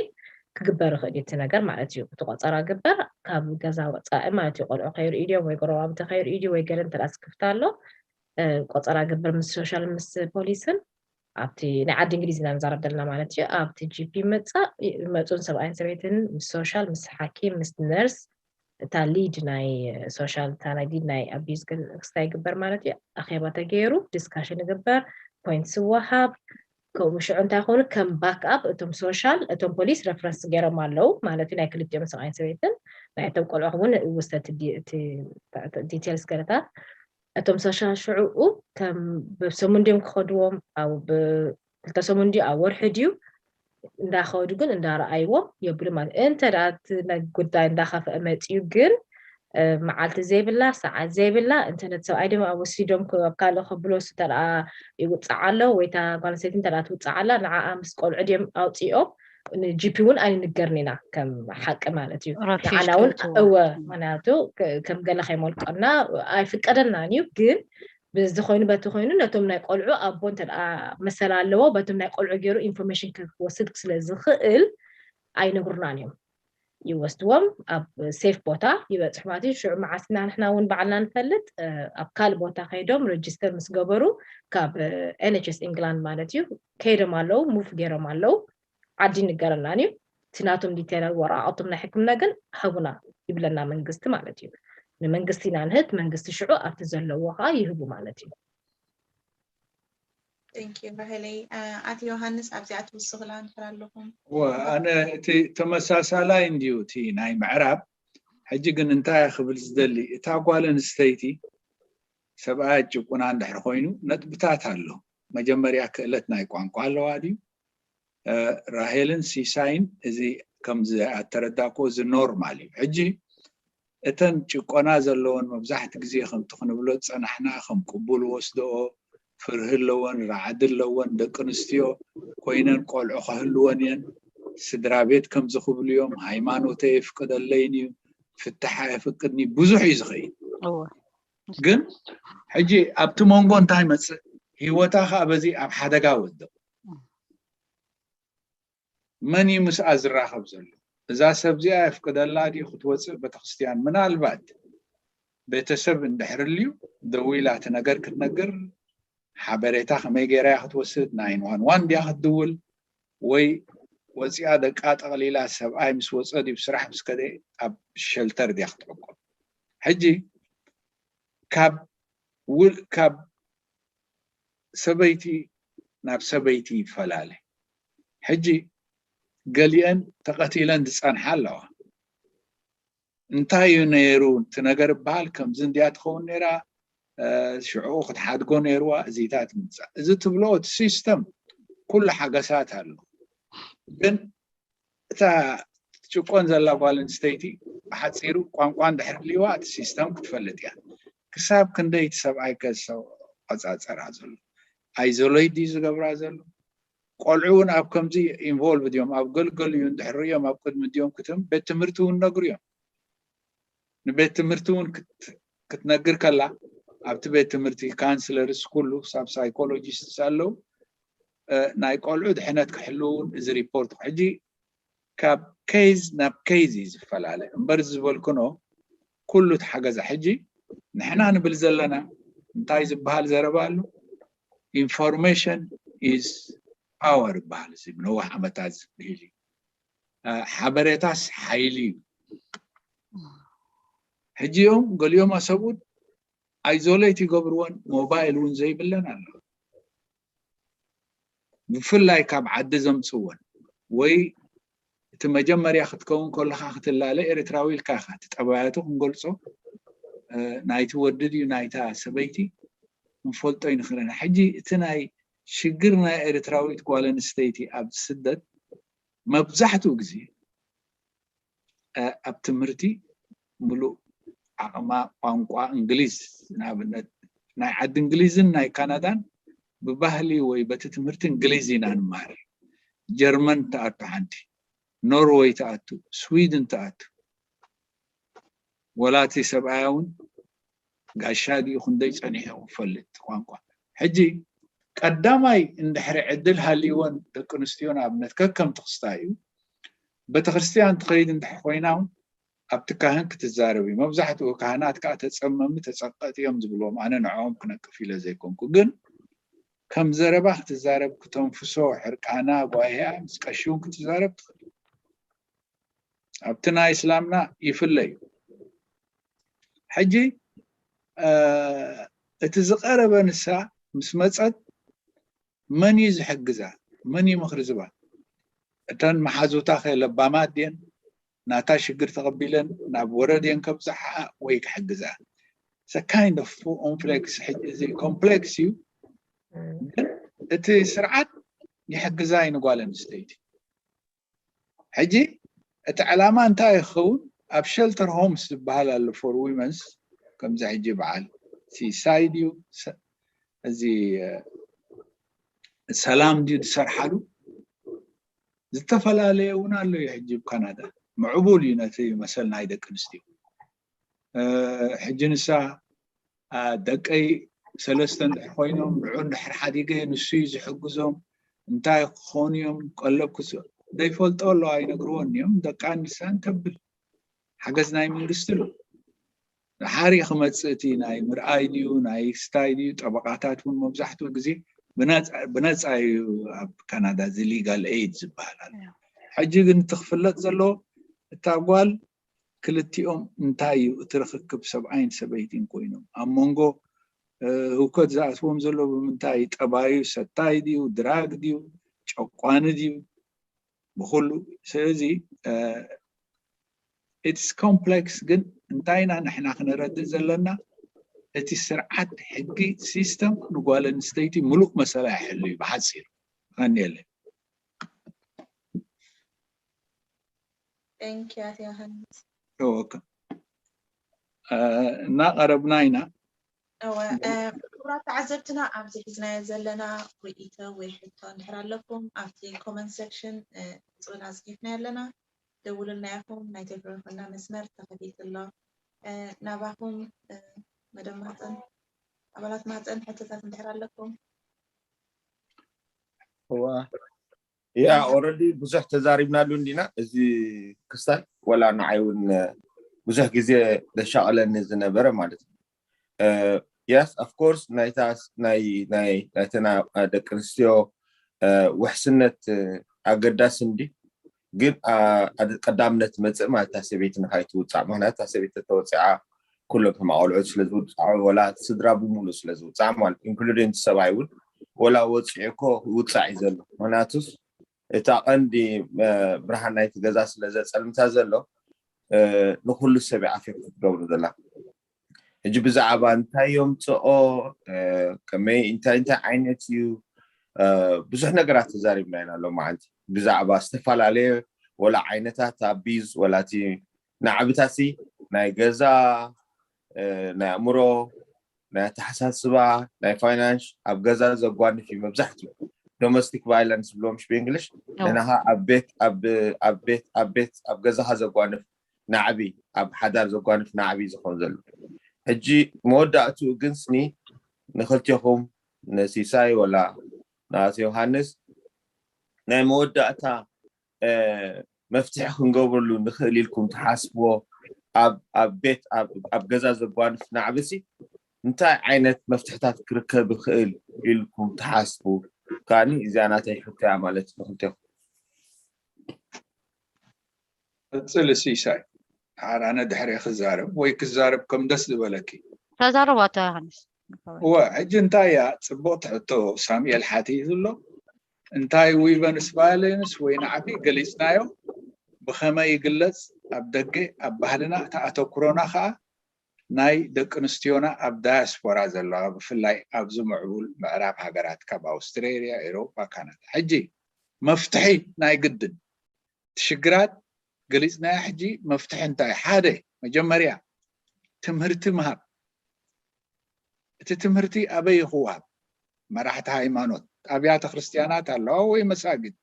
ክግበር ይኽእል እዩ እቲ ነገር ማለት እዩ እቲ ቆፀራ ግበር ካብ ገዛ ወፃኢ ማለት እዩ ቆልዑ ከይርእዩ ድዮም ወይ ጎረባብቲ ከይርእዩ ድዩ ወይ ገለ እንተ ስክፍታ ኣሎ ቆፀራ ግበር ምስ ሶሻል ምስ ፖሊስን ኣብቲ ናይ ዓዲ እንግሊዝ ኢና ንዛረብ ዘለና ማለት እዩ ኣብቲ ጂፒ ምፃእ ይመፁን ሰብኣይን ሰበይትን ምስ ሶሻል ምስ ሓኪም ምስ ነርስ እታ ሊድ ናይ ሶሻል እታ ናይ ሊድ ናይ ኣቢዩዝ ክስታይ ይግበር ማለት እዩ። ኣኼባ ተገይሩ ዲስካሽን ይግበር፣ ፖይንት ዝወሃብ ከምኡ ሽዑ እንታይ ኮኑ ከም ባክኣፕ እቶም ሶሻል እቶም ፖሊስ ረፍረንስ ገይሮም ኣለዉ ማለት እዩ። ናይ ክልቲኦም ሰብኣይን ሰበይትን ናይ እቶም ቆልዑ እውን ውስተ ዲቴልስ ገለታት እቶም ሶሻል ሽዑኡ ከም ብሰሙን ድዮም ክኸድዎም ኣብ ክልተ ሰሙን ድዩ ኣብ ወርሒ ድዩ እንዳኸዱ ግን እንዳረኣይዎም የብሉ ማለት እንተ ደኣ እቲ ናይ ጉዳይ እንዳኸፍአ መፅዩ ግን መዓልቲ ዘይብላ ሰዓት ዘይብላ እንተ ነቲ ሰብኣይ ድማ ወሲዶም ኣብ ካልእ ከብሎ እሱ እንተ ይውፃዕ ኣሎ ወይ እታ ጓል ኣንስተይቲ እንተ ትውፃዕ ኣላ ንዓኣ ምስ ቆልዑ ድዮም ኣውፅኦም ንጂፒ እውን ኣይንገርን ኢና ከም ሓቂ ማለት እዩ። ንዓና እውን እወ ምክንያቱ ከም ገለ ከይመልቀና ኣይፍቀደልናን እዩ ግን ብዚ ኮይኑ በቲ ኮይኑ ነቶም ናይ ቆልዑ ኣቦ እንተ መሰል ኣለዎ በቶም ናይ ቆልዑ ገይሩ ኢንፎርሜሽን ክወስድ ስለ ዝኽእል ኣይነግሩናን እዮም። ይወስድዎም ኣብ ሴፍ ቦታ ይበፅሑ ማለት እዩ። ሽዑ መዓስና ንሕና እውን ባዕልና ንፈልጥ ኣብ ካልእ ቦታ ከይዶም ረጅስተር ምስ ገበሩ ካብ ኤንኤችኤስ ኢንግላንድ ማለት እዩ ከይዶም ኣለዉ ሙቭ ገይሮም ኣለዉ ዓዲ ይንገረናን እዩ። እቲ ናቶም ዲቴይል ወረቃቅቶም ናይ ሕክምና ግን ሃቡና ይብለና መንግስቲ ማለት እዩ። ንመንግስቲ ኢና ንህብ መንግስቲ ሽዑ ኣብቲ ዘለዎ ከዓ ይህቡ ማለት እዩ። ራሄለይ ኣቲ ዮሃንስ ኣብዚኣ ትውስኽላ እንድሕር ኣለኹም ኣነ እቲ ተመሳሳላይ እንድዩ እቲ ናይ ምዕራብ ሕጂ ግን እንታይ ክብል ዝደሊ እታ ጓል ኣንስተይቲ ሰብኣያ ጭቁና እንድሕር ኮይኑ ነጥብታት ኣሎ መጀመርያ ክእለት ናይ ቋንቋ ኣለዋ ድዩ ራሄልን ሲሳይን እዚ ከምዚ ኣተረዳእኮ እዚ ኖርማል እዩ ሕጂ እተን ጭቆና ዘለወን መብዛሕቲ ግዜ ከምቲ ክንብሎ ዝፀናሕና ከም ቅቡል ወስደኦ ፍርሂ ኣለወን ራዕዲ ኣለወን ደቂ ኣንስትዮ ኮይነን ቆልዑ ከህልወን እየን ስድራ ቤት ከምዚ ክብሉ እዮም ሃይማኖተይ የፍቅደለይን እዩ ፍትሓ የፍቅድኒ ብዙሕ እዩ ዝኽእል ግን ሕጂ ኣብቲ መንጎ እንታይ መፅእ ህይወታ ከዓ በዚ ኣብ ሓደጋ ወድቕ መን እዩ ምስኣ ዝራኸብ ዘሎ እዛ ሰብ እዚኣ የፍቅደላ ድዩ ክትወፅእ ቤተክርስትያን ምናልባት ቤተሰብ እንድሕር ልዩ ደዊላ እቲ ነገር ክትነግር ሓበሬታ ከመይ ገይራ ክትወስድ ናይን ዋን ዋን ድያ ክትድውል ወይ ወፂኣ ደቃ ጠቕሊላ ሰብኣይ ምስ ወፀ ድዩ ስራሕ ምስ ከደ ኣብ ሸልተር ድያ ክትዕቆብ ሕጂ ካብ ውል ካብ ሰበይቲ ናብ ሰበይቲ ይፈላለ ሕጂ ገሊአን ተቐቲለን ዝፀንሓ ኣለዋ እንታይ እዩ ነይሩ እቲ ነገር በሃል ከምዚ እንድያ ትኸውን ነይራ ሽዑ ክትሓድጎ ነይርዋ እዚታት ምፃእ እዚ ትብሎ እቲ ሲስተም ኩሉ ሓገሳት ኣሎ ግን እታ ትጭቆን ዘላ ጓል ኣንስተይቲ ብሓፂሩ ቋንቋ እንድሕር ልይዋ እቲ ሲስተም ክትፈልጥ እያ ክሳብ ክንደይ እቲ ሰብኣይ ከዝተቆፃፀራ ዘሎ ኣይዞሎይት ድዩ ዝገብራ ዘሎ ቆልዑ እውን ኣብ ከምዚ ኢንቮልቭ ድዮም ኣብ ገልገል እዩ እንድሕር ሪኦም ኣብ ቅድሚ ድዮም ክትም ቤት ትምህርቲ እውን ነግሩ እዮም ንቤት ትምህርቲ እውን ክትነግር ከላ ኣብቲ ቤት ትምህርቲ ካንስለርስ ኩሉ ሳብ ሳይኮሎጂስት ኣለዉ ናይ ቆልዑ ድሕነት ክሕልው እውን እዚ ሪፖርት ሕጂ ካብ ኬዝ ናብ ኬዝ እዩ ዝፈላለ እምበር ዝበልክኖ ኩሉ ተሓገዘ ሕጂ ንሕና ንብል ዘለና እንታይ ዝበሃል ዘረባ ኣሎ information is power ይበሃል እዚ ብነዊሕ ዓመታት ዝብህል እዩ ሓበሬታስ ሓይሊ እዩ ሕጂ እዮም ገሊኦም ኣሰብኡት ኣይዞሌት ይገብርዎን ሞባይል እውን ዘይብለን ኣሎ ብፍላይ ካብ ዓዲ ዘምፅወን ወይ እቲ መጀመርያ ክትከውን ከለካ ክትላለ ኤርትራዊ ኢልካ ኢካ እቲ ጠባያቱ ክንገልፆ ናይቲ ወዲ ድዩ ናይታ ሰበይቲ ክንፈልጦ ይንክእል ኢና ሕጂ እቲ ናይ ሽግር ናይ ኤርትራዊት ጓል ኣንስተይቲ ኣብ ስደት መብዛሕትኡ ግዜ ኣብ ትምህርቲ ሙሉእ ዓቕማ ቋንቋ እንግሊዝ ንኣብነት ናይ ዓዲ እንግሊዝን ናይ ካናዳን ብባህሊ ወይ በቲ ትምህርቲ እንግሊዝ ኢና ንመሃር ጀርመን ትኣቱ ሓንቲ ኖርወይ ትኣቱ ስዊድን ትኣቱ ወላ እቲ ሰብኣያ እውን ጋሻ ድዩ ክንደይ ፀኒሑ ክፈልጥ ቋንቋ ሕጂ ቀዳማይ እንድሕሪ ዕድል ሃልይወን ደቂ ኣንስትዮ ንኣብነት ከከምቲ ክስታይ እዩ ቤተክርስትያን ትኸይድ እንድሕር ኮይና እውን ኣብቲ ካህን ክትዛረብ እዩ መብዛሕትኡ ካህናት ከዓ ተፀመሚ ተፀቀጥ እዮም ዝብልዎም ኣነ ንዕኦም ክነቅፍ ኢለ ዘይኮንኩ ግን ከም ዘረባ ክትዛረብ ክተንፍሶ ሕርቃና ጓሂኣ ምስ ቀሺ እውን ክትዛረብ ትኽእል ኣብቲ ናይ እስላምና ይፍለ እዩ ሕጂ እቲ ዝቐረበ ንሳ ምስ መፀት መን እዩ ዝሕግዛ? መን እዩ ምኽሪ ዝባ? እተን መሓዙታ ከ ለባማት ድየን? ናታ ሽግር ተቐቢለን ናብ ወረ ድየን ከብፅሓ ወይ ክሕግዛ? It's a kind of complex። ሕጂ እዚ ኮምፕሌክስ እዩ፣ ግን እቲ ስርዓት ይሕግዛ እዩ ንጓል ኣንስተይቲ። ሕጂ እቲ ዕላማ እንታይ ይኸውን? ኣብ ሸልተር ሆምስ ዝበሃል ኣሎ for womenስ፣ ከምዚ ሕጂ በዓል ሲሳይ ድዩ እዚ ሰላም ድዩ ዝሰርሓሉ? ዝተፈላለየ እውን ኣሎ እዩ። ሕጂ ኣብ ካናዳ ምዕቡል እዩ ነቲ መሰል ናይ ደቂ ኣንስትዮ። ሕጂ ንሳ ደቀይ ሰለስተ እንድሕር ኮይኖም ንዑ እንድሕር ሓዲገ ንሱ እዩ ዝሕግዞም፣ እንታይ ክኾኑ እዮም፣ ቀለብ ክስ ዘይፈልጦ ኣለዋ ኣይነግርዎን እዮም። ደቃ ንሳን ተብል ሓገዝ ናይ መንግስቲ ኣሎ። ድሓር እዩ ክመፅእ እቲ ናይ ምርኣይ ድዩ ናይ ስታይ ድዩ። ጠበቃታት እውን መብዛሕትኡ ግዜ ብነፃ እዩ ኣብ ካናዳ እዚ ሊጋል ኤይድ ዝበሃል ኣሎ። ሕጂ ግን እቲ ክፍለጥ ዘለዎ እታ ጓል ክልቲኦም እንታይ እዩ እቲ ርክክብ ሰብኣይን ሰበይቲን ኮይኖም ኣብ መንጎ ህውከት ዝኣትዎም ዘሎ ብምንታይ ጠባዩ ሰታይ ድዩ ድራግ ድዩ ጨቋኒ ድዩ ብኩሉ ስለዚ it's complex ግን እንታይ ኢና ንሕና ክነረድእ ዘለና እቲ ስርዓት ሕጊ ሲስተም ንጓል ኣንስተይቲ ሙሉእ መሰላ ይሕሉ እዩ ብሓፂሩ። ቀኒየለይ። Thank you ኣቶ ዮሃንስ። እናቐረብና ኢና። እወ ክቡራት ተዓዘብትና ኣብዚ ሒዝናዮ ዘለና ርእይቶ ወይ ሕቶ እንድሕር ኣለኩም ኣብቲ comment section ቁፅርና ኣፅሒፍና ኣለና። ደውሉልና ኢኹም። ናይ ቴሌፎንና መስመር ተኸፊቱ ኣሎ። ናባኹም መደብ ማህፀን ኣባላት ማህፀን ሕቶታት እንድሕር ኣለኩም። እዋ ያ already ብዙሕ ተዛሪብናሉ እንዲና። እዚ ክስታይ ወላ ንዓይ እውን ብዙሕ ግዜ ዘሻቕለኒ ዝነበረ ማለት እዩ። Yes of course ናይታ ናይ ናይ ናይተና ደቂ ኣንስትዮ ውሕስነት ኣገዳሲ እንዲ ግን ቀዳምነት መፅእ ማለት እታ ሰበይቲ ንካይትውፃዕ ምክንያቱ እታ ሰበይቲ ተተወፂዓ ኩሎም ተማቆልዑ ስለ ዝውፃዑ ወላ ስድራ ብምሉእ ስለ ዝውፃዕ ማለት including ሰብኣይ እውን ወላ ወፂዑ እኮ ይውፃዕ እዩ ዘሎ ምክንያቱስ እታ ቀንዲ ብርሃን ናይቲ ገዛ ስለ ዘፀልምታ ዘሎ ንኩሉ ሰብ ኣፌክት ትገብሩ ዘላ ሕጂ ብዛዕባ እንታይ የምፅኦ ከመይ እንታይ እንታይ ዓይነት እዩ ብዙሕ ነገራት ተዛሪብና ኢና ሎም መዓልቲ ብዛዕባ ዝተፈላለየ ወላ ዓይነታት ኣቢዝ ወላ እቲ ናዕብታሲ ናይ ገዛ ናይ ኣእምሮ ናይ ኣተሓሳስባ ናይ ፋይናንስ ኣብ ገዛ ዘጓንፍ እዩ መብዛሕትኡ domestic violence ዝብሎም ሽ ብእንግሊሽ ንሕና ከ ኣብ ቤት ኣብ ቤት ኣብ ቤት ኣብ ገዛኻ ዘጓንፍ ናዕቢ ኣብ ሓዳር ዘጓንፍ ናዕቢ ዝኸውን ዘሎ ሕጂ መወዳእትኡ ግን ስኒ ንክልቴኹም ንሲሳይ ወላ ንኣቶ ዮሃንስ ናይ መወዳእታ መፍትሒ ክንገብረሉ ንኽእል ኢልኩም ትሓስብዎ ኣብ ቤት ኣብ ገዛ ዘጓንፍ ናዕብሲ እንታይ ዓይነት መፍትሕታት ክርከብ ይኽእል ኢልኩም ትሓስቡ? ከዓኒ እዚኣ ናተይ ሕቶያ ማለት ንክልቴኹም። ቀፅሊ ሲሳይ። ሓር ኣነ ድሕሬ ክዛረብ ወይ ክዛረብ ከም ደስ ዝበለኪ። ተዛረብ ኣቶ ዮሃንስ። እወ ሕጂ እንታይ እያ ፅብቕቲ ሕቶ ሳሙኤል ሓቲቱ ኣሎ። እንታይ ዊቨንስ ቫዮለንስ ወይ ናዕቢ ገሊፅናዮ ብኸመይ ይግለፅ ኣብ ደገ ኣብ ባህልና እቲ ኣተኩሮና ከዓ ናይ ደቂ ኣንስትዮና ኣብ ዳያስፖራ ዘለዋ ብፍላይ ኣብዚ ምዕቡል ምዕራብ ሃገራት ካብ ኣውስትሬልያ ኤሮፓ ካናዳ ሕጂ መፍትሒ ናይ ግድን እቲ ሽግራት ገሊፅናዮ ሕጂ መፍትሒ እንታይ ሓደ መጀመርያ ትምህርቲ ምሃብ እቲ ትምህርቲ ኣበይ ክወሃብ መራሕቲ ሃይማኖት ኣብያተ ክርስትያናት ኣለዋ ወይ መሳጊድ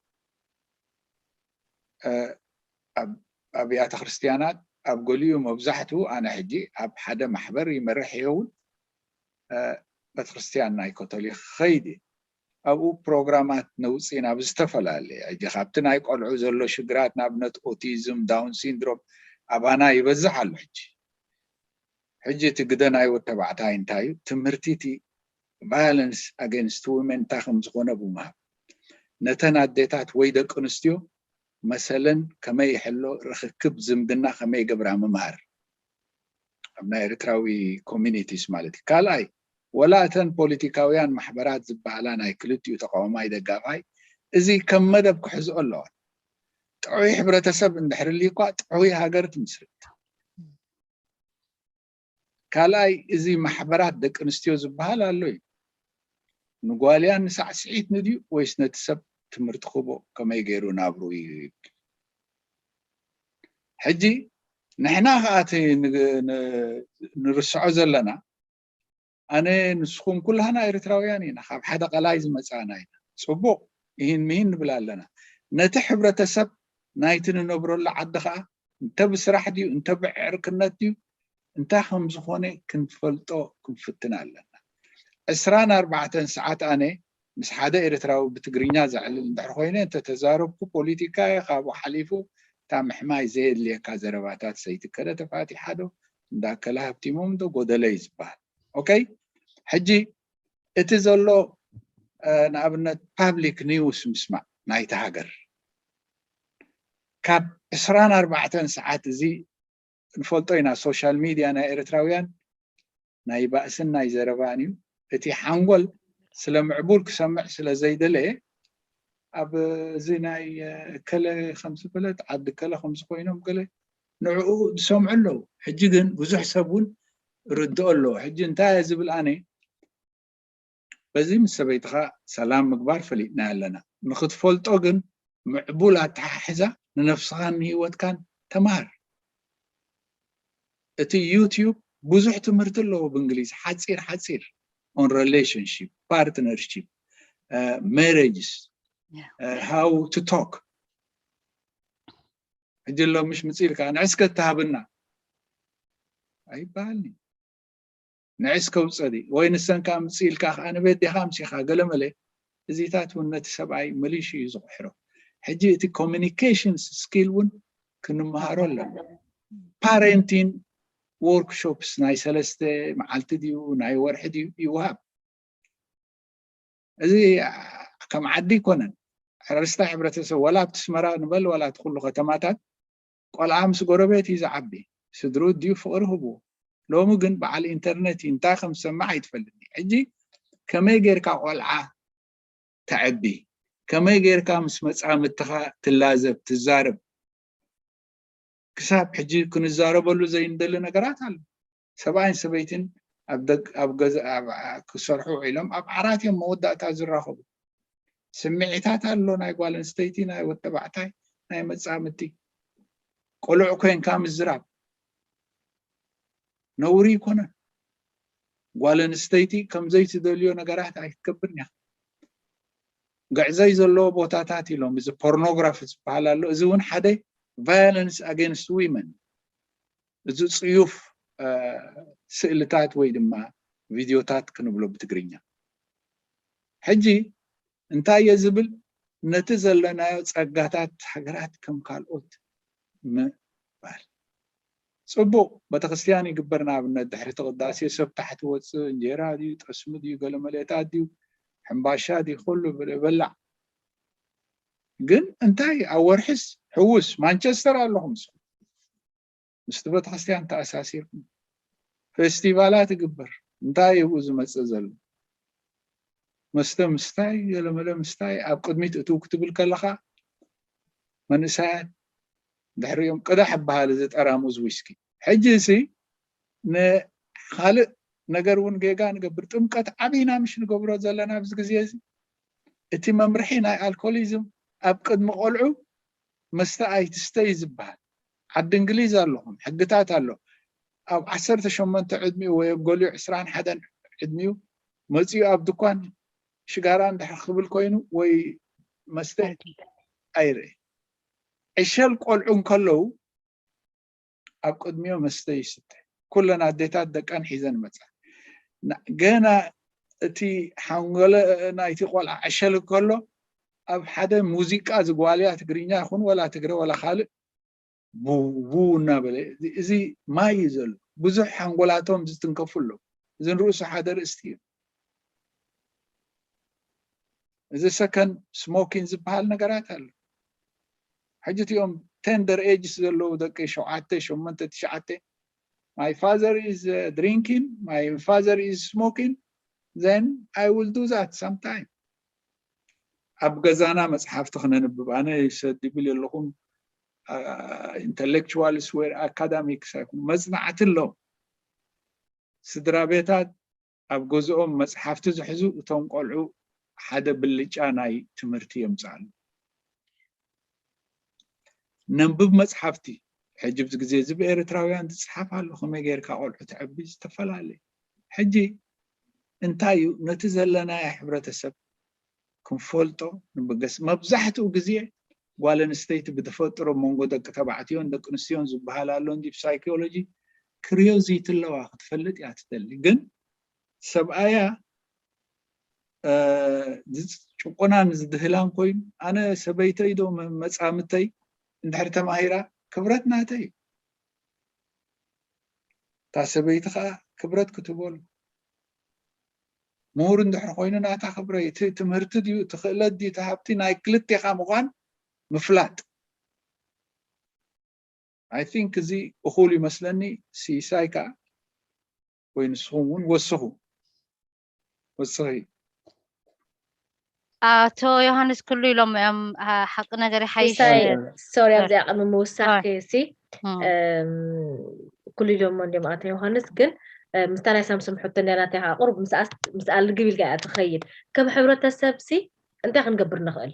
ኣብያተ ክርስትያናት ኣብ ገሊኡ መብዛሕትኡ ኣነ ሕጂ ኣብ ሓደ ማሕበር ይመርሕ እየ እውን ቤተክርስትያን ናይ ኮቶሊክ ክኸይድ እየ ኣብኡ ፕሮግራማት ነውፅእ ኢና ብዝተፈላለየ ሕጂ ካብቲ ናይ ቆልዑ ዘሎ ሽግራት ንኣብነት ኦቲዝም ዳውን ሲንድሮም ኣባና ይበዝሕ ኣሎ ሕጂ ሕጂ እቲ ግደ ናይ ወተባዕታይ እንታይ እዩ ትምህርቲ እቲ violence against women እንታይ ከም ዝኾነ ብምሃብ ነተን ኣዴታት ወይ ደቂ ኣንስትዮ መሰለን ከመይ ይሕሎ ርክክብ ዝምድና ከመይ ይገብራ ምምሃር ናይ ኤርትራዊ ኮሚኒቲስ ማለት እዩ። ካልኣይ፣ ወላ እተን ፖለቲካውያን ማሕበራት ዝበሃላ ናይ ክልቲኡ ተቃዋማይ ደጋፋይ፣ እዚ ከም መደብ ክሕዝኦ ኣለዋ። ጥዑይ ሕብረተሰብ እንድሕር እልዩ እኳ ጥዑይ ሃገር ትምስርት። ካልኣይ፣ እዚ ማሕበራት ደቂ ኣንስትዮ ዝበሃል ኣሎ እዩ። ንጓልያን ንሳዕስዒት ንድዩ ወይስ ነቲ ሰብ ትምህርቲ ክቦ ከመይ ገይሩ ናብሩ እዩ ይብል። ሕጂ ንሕና ከዓ እቲ ን- ን- ንርስዖ ዘለና፣ ኣነ ንስኹም ኩላህና ኤርትራውያን ኢና፣ ካብ ሓደ ቀላይ ዝመፃና ኢና። ፅቡቅ፣ ይህን ምሂን ንብል ኣለና። ነቲ ሕብረተሰብ ናይቲ ንነብረሉ ዓዲ ከዓ እንተ ብስራሕ ድዩ እንተ ብዕርክነት ድዩ እንታይ ከም ዝኾነ ክንፈልጦ ክንፍትን ኣለና። ዕስራን ኣርባዕተን ሰዓት ኣነ ምስ ሓደ ኤርትራዊ ብትግርኛ ዘዕልል እንድሕር ኮይነ እንተተዛረብኩ ፖለቲካ እየ፣ ካብኡ ሓሊፉ እታ ምሕማይ ዘየድልየካ ዘረባታት ሰይትከለ ተፋቲሓ ዶ እንዳከለ ሃብቲሞም ዶ ጎደለ እዩ ዝበሃል። ኦኬ፣ ሕጂ እቲ ዘሎ ንኣብነት ፓብሊክ ኒውስ ምስማዕ ናይቲ ሃገር ካብ ዕስራን ኣርባዕተን ሰዓት እዚ ንፈልጦ ኢና። ሶሻል ሚድያ ናይ ኤርትራውያን ናይ ባእስን ናይ ዘረባን እዩ። እቲ ሓንጎል ስለ ምዕቡል ክሰምዕ ስለ ዘይደለየ ኣብ እዚ ናይ ከለ ከምዚ በለት ዓዲ ከለ ከምዚ ኮይኖም ገለ ንዕኡ ዝሰምዑ ኣለዉ። ሕጂ ግን ብዙሕ ሰብ እውን ርድኦ ኣለዎ። ሕጂ እንታይ እየ ዝብል ኣነ በዚ ምስ ሰበይትኻ ሰላም ምግባር ፈሊጥና ኣለና። ንክትፈልጦ ግን ምዕቡል ኣተሓሕዛ ንነፍስኻን ንህይወትካን ተምሃር። እቲ ዩቲዩብ ብዙሕ ትምህርቲ ኣለዎ ብእንግሊዝ ሓፂር ሓፂር on relationship partnership marriages how to talk። ሕጂ ሎ ምሽ ምፅእ ኢልካ ንዕስከ እትሃብና ኣይበሃልኒ። ንዕስ ከውፀዲ ወይ ንሰን ከዓ ምፅእ ኢልካ ከዓ ንቤት ዲኻ ምሲኻ ገለመለ እዚታት እውን ነቲ ሰብኣይ መሊሹ እዩ ዝቑሕሮ። ሕጂ እቲ ኮሚኒኬሽንስ ስኪል እውን ክንመሃሮ ኣለና። ፓረንቲን ወርክሾፕስ ናይ ሰለስተ መዓልቲ ድዩ ናይ ወርሒ ድዩ ይወሃብ። እዚ ከም ዓዲ ኣይኮነን። ሕረስታይ ሕብረተሰብ ዋላ ኣብቲ ኣስመራ ንበል ዋላ እቲ ኩሉ ከተማታት ቆልዓ ምስ ጎረቤት እዩ ዝዓቢ። ስድርኡ ድዩ ፍቕሪ ህብዎ። ሎሚ ግን በዓል ኢንተርነት እዩ፣ እንታይ ከም ዝሰማዕ ኣይትፈልጥን። ሕጂ ከመይ ጌርካ ቆልዓ ተዕቢ፣ ከመይ ጌርካ ምስ መጻምድትኻ ትላዘብ ትዛረብ፣ ክሳብ ሕጂ ክንዛረበሉ ዘይንደሊ ነገራት ኣሎ። ሰብኣይን ሰበይትን ኣብ ደግ ኣብ ገዛ ኣብ ዓ- ክሰርሑ ውዒሎም ኣብ ዓራት እዮም መወዳእታ ዝራኸቡ። ስምዒታት ኣሎ ናይ ጓል ኣንስተይቲ ናይ ወዲ ተባዕታይ ናይ መጻምድቲ ቆልዑ ኮይንካ ምዝራብ ነውሪ ኣይኮነን። ጓል ኣንስተይቲ ከም ዘይትደልዮ ነገራት ኣይትገብርን እያ። ግዕዘይ ዘለዎ ቦታታት ኢሎም እዚ ፖርኖግራፊ ዝበሃል ኣሎ። እዚ እውን ሓደ violence against women እዚ ፅዩፍ ስእልታት ወይ ድማ ቪድዮታት ክንብሎ ብትግርኛ። ሕጂ እንታይ እየ ዝብል? ነቲ ዘለናዮ ፀጋታት ሃገራት ከም ካልኦት ምባል ፅቡቅ። ቤተክርስትያን ይግበር ንኣብነት ድሕሪ እቲ ቅዳሴ ሰብ ታሕቲ ወፅእ እንጀራ ድዩ ጠስሚ ድዩ ገለመሌታት ድዩ ሕምባሻ ድዩ ኩሉ ብለ በላዕ። ግን እንታይ ኣብ ወርሕስ ሕውስ ማንቸስተር ኣለኹም ምስቲ ቤተክርስትያን ተኣሳሲርኩም ፌስቲቫላት ይግበር። እንታይ እዩ ዝመፅእ ዘሎ? መስተ ምስታይ ገለመለ ምስታይ ኣብ ቅድሚት እትው ክትብል ከለካ መንእሰያት ድሕሪኦም ቅዳሕ ይበሃል እዚ ጠራሙዝ ዊስኪ። ሕጂ እሲ ንካልእ ነገር እውን ጌጋ ንገብር። ጥምቀት ዓብይና ምሽ ንገብሮ ዘለና ኣብዚ ግዜ እዚ እቲ መምርሒ ናይ ኣልኮሊዝም ኣብ ቅድሚ ቆልዑ መስተ ኣይትስተ እዩ ዝበሃል። ዓዲ እንግሊዝ ኣለኹም ሕግታት ኣሎ። ኣብ ዓሰርተ ሸሞንተ ዕድሚኡ ወይ ኣብ ገሊኡ ዕስራን ሓደን ዕድሚኡ መፂኡ ኣብ ድኳን ሽጋራ እንድሕር ክብል ኮይኑ ወይ መስተ ኣይርኢ። ዕሸል ቆልዑ እንከለዉ ኣብ ቅድሚኦ መስተ ይስተ። ኩለን ኣዴታት ደቀን ሒዘን መፃ። ገና እቲ ሓንጎለ ናይቲ ቆልዓ ዕሸል እንከሎ ኣብ ሓደ ሙዚቃ ዝጓልያ ትግርኛ ይኹን ወላ ትግረ ወላ ካልእ ቡ እናበለ እዚ ማይ እዩ ዘሎ። ብዙሕ ሓንጎላቶም ዝትንከፉ ኣለዉ። እዚ ንርእሱ ሓደ ርእስቲ እዩ። እዚ ሰከን ስሞኪን ዝበሃል ነገራት ኣሎ። ሕጂ እቲኦም ቴንደር ኤጅስ ዘለዉ ደቂ ሸውዓተ ሸሞንተ ትሽዓተ my father is uh, drinking, my father is smoking, then I will do that sometime. ኣብ ገዛና መፅሓፍቲ ክነንብብ፣ ኣነ ይሰድብል የለኹም፣ intellectuals ወይ academics ኣይኮኑ፣ መፅናዕቲ ኣለዉ። ስድራ ቤታት ኣብ ገዝኦም መፅሓፍቲ ዝሕዙ፣ እቶም ቆልዑ ሓደ ብልጫ ናይ ትምህርቲ የምፅኣሉ። ነንብብ መፅሓፍቲ። ሕጂ ብዚ ግዜ እዚ ብኤርትራውያን ዝፅሓፍ ኣሎ፣ ከመይ ጌርካ ቆልዑ ተዕቢ፣ ዝተፈላለየ። ሕጂ እንታይ እዩ ነቲ ዘለናዮ ሕብረተሰብ ክንፈልጦ ንብገስ። መብዛሕትኡ ግዜ ጓል ኣንስተይቲ ብተፈጥሮ መንጎ ደቂ ተባዕትዮን ደቂ ኣንስትዮን ዝበሃል ኣሎ እንዲ ሳይኮሎጂ፣ ክሪዮዚቲ ኣለዋ፣ ክትፈልጥ እያ ትደሊ። ግን ሰብኣያ ጭቁናን ዝድህላን ኮይኑ፣ ኣነ ሰበይተይ ዶ መ- መጻምተይ እንድሕር ተማሂራ ክብረት ናተይ እዩ። እታ ሰበይቲ ከዓ ክብረት ክትበሉ፣ ምሁር እንድሕር ኮይኑ ናታ ክብረ እቲ ትምህርቲ ድዩ እቲ ክእለት ድዩ እቲ ሃብቲ ናይ ክልቴኻ ምዃን ምፍላጥ። I think እዚ እኹል ይመስለኒ። ሲሳይ ከዓ ወይ ንስኹም እውን ወስኹ። ወስኺ። ኣቶ ዮሃንስ ኩሉ ኢሎም እዮም። ሓቂ ነገር ይሓይሽ። ሶሪ ኣብዚኣ ቅድሚ ምውሳኽ ሲ ኩሉ ኢሎሞ እንዲም ኣቶ ዮሃንስ፣ ግን ምስታ ናይ ሳምሶም ሕቶ እንዲያ ናተይ ከዓ ቁሩብ ምስኣ ልግብ ኢልካ እያ ትኸይድ። ከም ሕብረተሰብ ሲ እንታይ ክንገብር ንኽእል?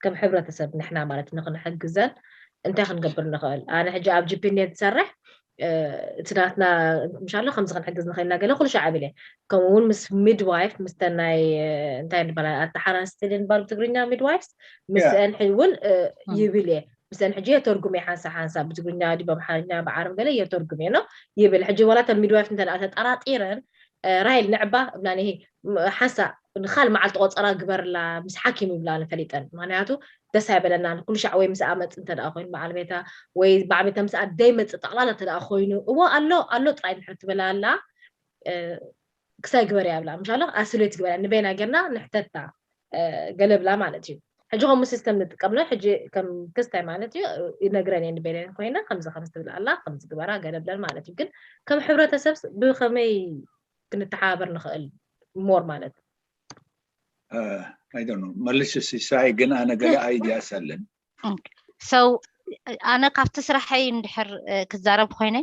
ከም ሕብረተሰብ ንሕና ማለት ንክንሕግዘን እንታይ ክንገብር ንኽእል? ኣነ ሕጂ ኣብ ጂፒ እንዲየ ትሰርሕ፣ እቲ ናትና ምሻሎ ከምዚ ክንሕግዝ ንኽእል ኢና ገለ ኩሉ ሻዕ እብል እየ። ከምኡ እውን ምስ ሚድዋይፍ፣ ምስተ ናይ እንታይ ንበላ ኣተሓራስቲ ድንበር ብትግርኛ ሚድዋይፍስ ምስአን እውን ይብል እየ። ምስአን ሕጂ የተርጉም እየ ሓንሳ ሓንሳ ብትግርኛ ዲ ብኣምሓርኛ ብዓረብ ገለ የተርጉም እየ ነው ይብል። ሕጂ ዋላ ተን ሚድዋይፍ እንተ ተጠራጢረን ራይል ንዕባ እብላኒ ሓንሳ ንካል መዓልቲ ቆፀራ ግበርላ ምስ ሓኪም ይብላ ንፈሊጠን። ምክንያቱ ደስ ኣይበለናን ኩሉ ሻዕ ወይ ምስ ኣመፅ እንተ ደኣ ኮይኑ በዓል ቤታ ወይ በዓል ቤታ ምስ ኣደይ መፅ ጠቕላላ እንተ ደኣ ኮይኑ እዎ ኣሎ ኣሎ ጥራይ ንድሕር ትበላ ኣላ ክሳይ ግበር እያ ብላ ምሻሎ ኣስሌት ግበር ንበይና ጌርና ንሕተታ ገለ ብላ ማለት እዩ። ሕጂ ከምኡ ሲስተም ንጥቀምሎ ሕጂ ከም ክስታይ ማለት እዩ ይነግረን እየ ንበይነን ኮይነ ከምዚ ከምዚ ትብል ኣላ ከምዚ ግበራ ገለ ብለን ማለት እዩ። ግን ከም ሕብረተሰብ ብከመይ ክንተሓባበር ንኽእል ሞር ማለት I don't know መልሽ ሲሳይ ግን ኣነ ገለ ኣይድያስ ኣለን። ሰው ኣነ ካብቲ ስራሐይ እንድሕር ክዛረብ ኮይነ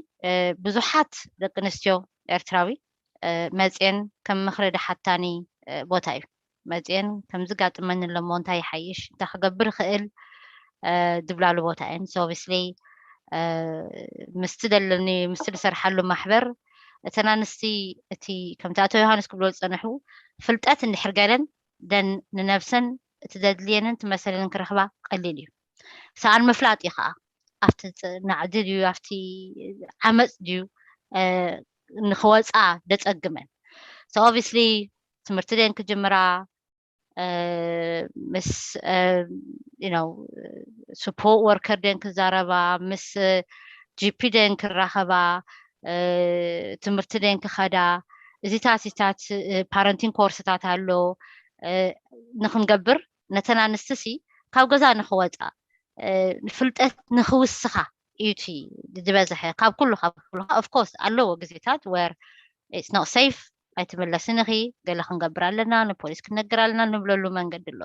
ብዙሓት ደቂ ኣንስትዮ ኤርትራዊ መፅየን ከም ምኽሪ ድሓታኒ ቦታ እዩ። መፅየን ከምዚ ጋጥመኒ ኣለሞ እንታይ ይሓይሽ እንታይ ክገብር ይኽእል ድብላሉ ቦታ እየን። So obviously ምስቲ ደለኒ ምስቲ ዝሰርሓሉ ማሕበር እተን ኣንስቲ እቲ ከምቲ ኣቶ ዮሃንስ ክብሎ ዝፀንሑ ፍልጠት እንድሕር ገለን ደን ንነብሰን እቲ ዘድልየንን ትመሰለንን ክረኽባ ቀሊል እዩ። ሰኣን ምፍላጥ እዩ ከዓ ኣብቲ ናዕዲ ድዩ ኣብቲ ዓመፅ ድዩ ንክወፃ ደፀግመን። So obviously ትምህርቲ ደን ክጅምራ ምስ support worker ደን ክዛረባ ምስ ጂፒ ደን ክራኸባ ትምህርቲ ደን ክኸዳ እዚታት እዚታት parenting ኮርስታት ኣሎ ንክንገብር ነተን ኣንስቲ ሲ ካብ ገዛ ንክወፃ ፍልጠት ንክውስኻ እዩ እቲ ዝበዝሐ ካብ ኩሉ ካብ ኩሉ of course ኣለዎ ግዜታት where it's not safe ኣይትምለስን ኢኺ ገለ ክንገብር ኣለና ንፖሊስ ክንነግር ኣለና ንብለሉ መንገዲ ኣሎ።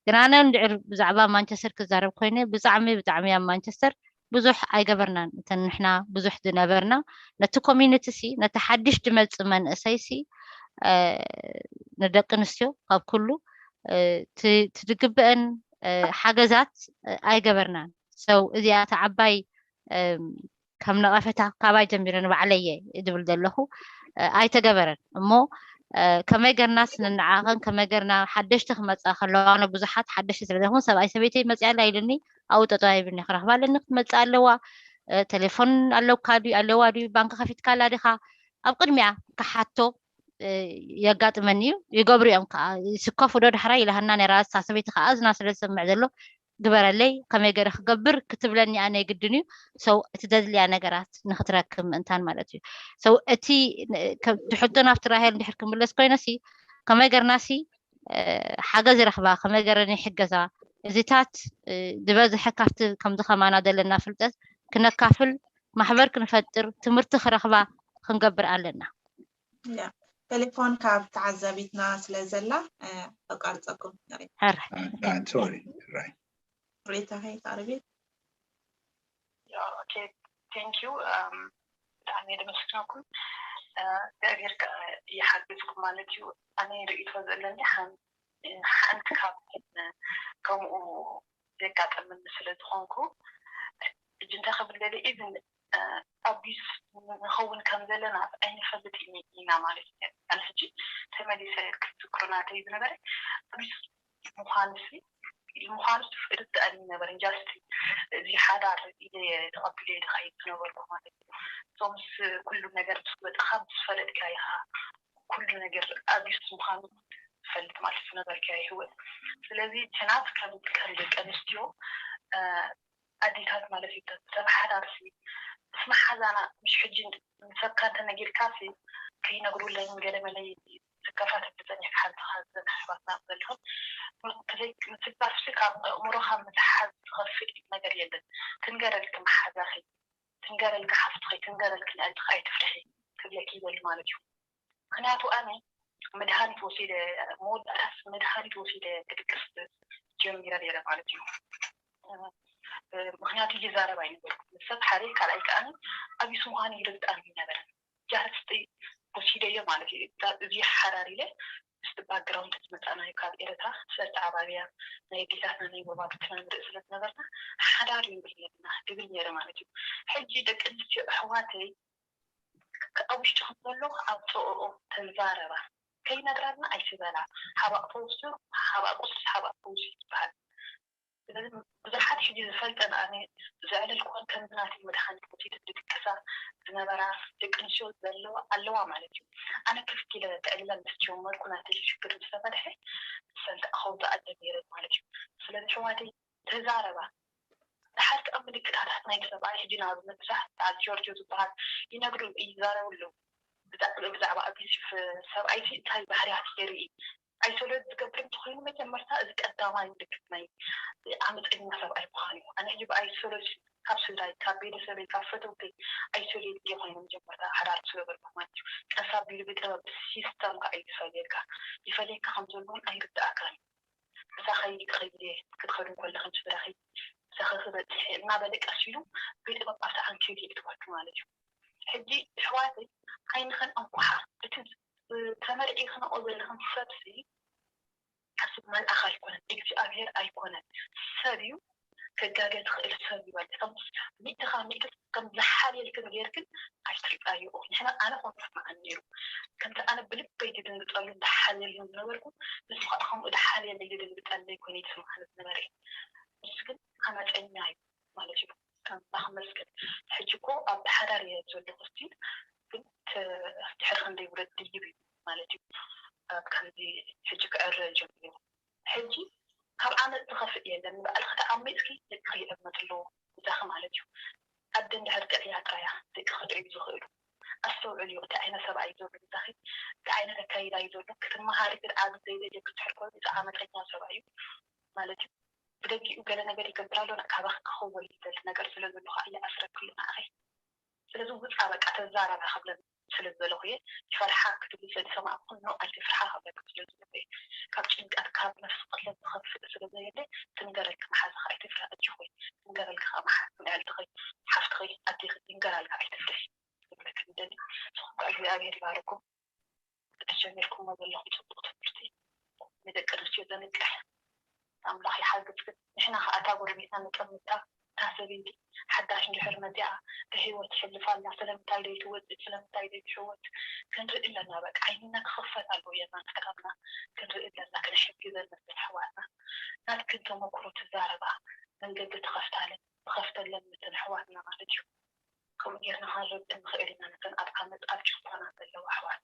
ግን ኣነ እንድዕር ብዛዕባ ማንቸስተር ክዛረብ ኮይነ ብጣዕሚ ብጣዕሚ ኣብ ማንቸስተር ብዙሕ ኣይገበርናን እተን ንሕና ብዙሕ ዝነበርና ነቲ community ሲ ነቲ ሓድሽ ድመፅእ መንእሰይ ሲ ንደቂ ኣንስትዮ ካብ ኩሉ ትድግበአን ሓገዛት ኣይገበርናን። So እዚኣ እቲ ዓባይ ከም ነቐፈታ ካባይ ጀሚረ ንባዕለየ ድብል ዘለኹ ኣይተገበረን እሞ ከመይ ገርናስ ንንዓቐን ከመይ ገርና ሓደሽቲ ክመፃ ከለዋ ኣነ ብዙሓት ሓደሽቲ ስለ ዝኾኑ ሰብኣይ ሰበይተይ መፅያ ኣላ ኢሉኒ ኣብኡ ጠጠው ኣይብልኒ ክረኽባ ኣለኒ ክትመፅእ ኣለዋ ቴሌፎን ኣለውካ ድዩ ኣለዋ ድዩ ባንክ ከፊትካ ኣላ ዲኻ ኣብ ቅድሚያ ክሓቶ የጋጥመኒ እዩ ይገብሩ እዮም ከዓ ይስከፉ ዶ ዳሕራይ ኢላሃና ነራ እሳ ሰበይቲ ከዓ እዝና ስለ ዝሰምዕ ዘሎ ግበረለይ ከመይ ገይረ ክገብር ክትብለኒ ኣነ የግድን እዩ ሰው እቲ ዘድልያ ነገራት ንክትረክብ ምእንታን ማለት እዩ ሰው እቲ ትሕቶ ናብቲ ራሄል እንድሕር ክምለስ ኮይነ ሲ ከመይ ገርና ሲ ሓገዝ ይረኽባ ከመይ ገረን ይሕገዛ እዚታት ዝበዝሐ ካብቲ ከምዚ ከማና ዘለና ፍልጠት ክነካፍል ማሕበር ክንፈጥር ትምህርቲ ክረኽባ ክንገብር ኣለና። ያ ቴሌፎን ካብ ተዓዛቢትና ስለ ዘላ ኣቋርፀኩም። ሕራይ ሶሪ ራይ ሬታ ከይተቅርቢ። ኦኬ ቴንክ ዩ። ብጣዕሚ የመስግነኩም። እግዚኣብሔር ይሓግዝኩም ማለት እዩ። ኣነ ርእይቶ ዘለኒ ሓንቲ ካብ ከምኡ ዘጋጠመኒ ስለ ዝኾንኩ እጅ እንታይ ክብል ደሊ ኢቭን ኣቢስ ንኸውን ከም ዘለና ኣይንፈልጥ ኢና ማለት እዩ። ኣነ ሕጂ ተመሊሰ ክትዝክሩ ናተይ ዝነበረ ኣቢስ ምዃኑ ሲ ምዃኑ ርድኣኒ ነበረ። ጃስት እዚ ሓዳር ኢለ ተቐቢለ ዝኸይድ ዝነበርኩ ማለት እዩ። ሶምስ ኩሉ ነገር ምስ መጣኻ ምስ ፈለጥካ ኢኻ ኩሉ ነገር ኣቢስ ምዃኑ ትፈልጥ ማለት ዝነበርካዮ ህይወት። ስለዚ ትናት ከም ከም ደቂ ኣንስትዮ ኣዴታት ማለት እዩ ሰብ ሓዳር ሲ ምስ መሓዛና ምሽ ሕጂ ንሰብካ እንተነጊርካ ሲ ከይነግሩለይ ገለመለይ ትከፋተል ዝፀኒሕካ ሓንቲ ካብዘን ኣሕዋትና ዘለኹም ምስባስ ሲ ካብ ኣእምሮኻ ምትሓዝ ዝኸፍእ ነገር የለን። ትንገረልኪ መሓዛኺ ትንገረልኪ ሓፍትኺ ትንገረልኪ ልዕልትኺ ኣይትፍርሒ ክብለኪ ይደሊ ማለት እዩ። ምክንያቱ ኣነ መድሃኒት ወሲደ መወዳእታስ መድሃኒት ወሲደ ክድቅስ ጀሚረ ነይረ ማለት እዩ። ምክንያቱ ይዛረብ ኣይነበርኩ ሰብ ሓደ ካልኣይ ከኣ ኣቢስ ምዃኑ ይርድኣኒ ነበረ። ጃስቲ ወሲደዮ ማለት እዩ። እዚ ሓዳር ኢለ ምስቲ ባክግራውንድ ዝመፃናዮ ካብ ኤረትራ ስለተዓባብያ ናይ ኣዴታትና ናይ ጎረባብትና ንርኢ ስለ ዝነበርና ሓዳር እዩ ንብል ነርና ይብል ነይረ ማለት እዩ። ሕጂ ደቂ ኣንስትዮ ኣሕዋተይ ኣብ ውሽጥኽን ዘሎ ኣውፅእኦ ተዛረባ ከይነግራልና ኣይትበላ ሓባእ ፈውሱ ሓባእ ቁስልስ ሓባእ ፈውሱ ይበሃል። ስለዚ ብዙሓት ሕጂ ዝፈልጠን ኣነ ዘዕለልክወን ከምዚ ናተይ መድሃኒት ወሲደን ዝድቅሳ ዝነበራ ደቂ ኣንስትዮ ዘለዋ ኣለዋ ማለት እዩ። ኣነ ክፍት ኢለ ክዕልለን ምስ ጀመርኩ ናተይ ሽግር ምስ ተፈትሐ ንሰን ከዓ ከውፅኣ ጀሚረን ማለት እዩ። ስለዚ ኣሕዋተይ ተዛረባ ደሓር ከዓ ምልክታታት ናይቲ ሰብኣይ ሕጂ ንኣብነት ብዙሓት በዓል ጆርጆ ዝበሃል ይነግሩ ይዛረቡ ኣለዉ። ብዛዕባ ኣቢዩሲቭ ሰብኣይ ሲ እንታይ ባህርያት የርኢ ኣይሶሌት ዝገብር እንተኮይኑ መጀመርታ እዚ ቀዳማይ ምልክት ናይ ዓመፀኛ ሰብኣይ ምዃኑ እዩ። ኣነ ሕጂ ብኣይሶሌት ካብ ስድራይ ካብ ቤተሰበይ ካብ ፈተውተይ ኣይሶሌት እየ ኮይነ መጀመርታ ሓዳር ዝገበርኩ ማለት እዩ። ቀስ ኣቢሉ ብጥበብ ብሲስተም ከዓ እዩ ዝፈልየካ ይፈልየካ ከም ዘሎ እውን ኣይርድኣካን እዩ። ምሳኺ ክኸይድ እየ ክትኸዱ እንከለኺ ምስ ፍረኺ ምሳኺ ክበፅሕ እየ እናበለ ቀስ ኢሉ ብጥበብ ኣብቲ ዓንኬል የእትወኪ ማለት እዩ። ሕጂ ኣሕዋተይ ዓይንኽን ኣንኳሓ እቲ ተመርዒኽንኦ ዘለኽን ሰብሲ ሓስብ መልኣኽ ኣይኮነን እግዚኣብሔር ኣይኮነን ሰብ እዩ። ከጋገ ትኽእል ሰብ ይበል ከም ሚእቲ ካብ ሚእቲ ከም ዝሓልየልክን ጌርክን ኣይትርኣይኦ። ንሕና ኣነ ከምኡ ይስምዓኒ ነይሩ ከምቲ ኣነ ብልበይ ዝድንግፀሉ እንዳሓልየሉ ዝነበርኩ ንሱ ከዓ ከምኡ ዝሓልየለይ ዝድንግፀለይ ኮይኑ ይስምዓኒ ዝነበረ እዩ። ንሱ ግን ዓመፀኛ እዩ ማለት እዩ። ኣምላኽ ይመስገን ሕጂ እኮ ኣብ ሓዳር እየ ዘለኹ እስቲ ግን ድሕሪ ክንደይ ውለድ ድይብ እዩ ማለት እዩ። ኣብ ከምዚ ሕጂ ክዕረ ጀሚሩ ሕጂ ካብ ዓመፅ ዝኸፍእ የለን። ንባዕልኺ ተዓሚፅኪ ደቅኺ ይዕመት ኣለዎ ምሳኺ ማለት እዩ። ኣደ እንድሕር ጥዕያ ጥራያ ደቅኺ ጥዕዩ ዝኽእሉ። ኣስተውዕልዮ እንታይ ዓይነት ሰብኣይ እዩ ዘሎ ምሳኺ እንታይ ዓይነት ኣካይዳ እዩ ዘሎ ክትመሃሪ ክትዓቢ ዘይደልየኪ እንድሕር ኮይኑ እዚ ዓመፀኛ ሰብኣይ እዩ ማለት እዩ። ብደጊኡ ገለ ነገር ይገብር ኣሎ ካባኺ ክኸውን ይደሊ ነገር ስለ ዘሎ ከዓ ይኣስረኪ ኣሎ ንዓኺ። ስለዚ ውፃ በቃ ተዛረባ ክብለን ስለ ዝበለኹ እየ ይፈርሓ ክትብል ስለ ዝሰማዕኩ ኖ ኣይትፍርሓ ክብለኪ ስለ ዝበለኹ እየ ካብ ጭንቀት ካብ ነፍሲ ቅትለት ዝኸፍእ ስለ ዘየለ ትንገረልኪ መሓዛኺ ኣይትፍርሒ ኣጆኺ ትንገረልኪ ከዓ መሓዛኺ ንዕልትኺ ሓፍትኺ ኣዴኺ ይንገራልኪ ኣይትፍርሒ ክብለኪ ዝደሊ ንስኹም ከዓ እግዚኣብሔር ይባርኩም እቲ ጀሚርኩሞ ዘለኹም ፅቡቅ ትምህርቲ ንደቂ ኣንስትዮ ዘንቅሕ ኣምላኽ ይሓግዝክን ንሕና ከዓ እታ ጎረቤትና ነጠምታ እታ ሰበይቲ ሓዳሽ እንድሕር መፂኣ ብህይወት ትሕልፍ ኣላ ስለምንታይ ደይ ትወፅእ ስለምንታይ ደይ ትሕወት ክንርኢ ኣለና በቃ ዓይንና ክኽፈት ኣለዎ የማን ክታብና ክንርኢ ኣለና ክንሕግዘን ነተን ኣሕዋትና ናትክን ተመክሮ ትዛረባ መንገዲ ትኸፍታለን ትኸፍተለን ነተን ኣሕዋትና ማለት እዩ ከምኡ ጌርና ክንረድእ ንኽእል ኢና ነተን ኣብ ዓመፅ ኣብ ጭቆና ዘለዋ ኣሕዋት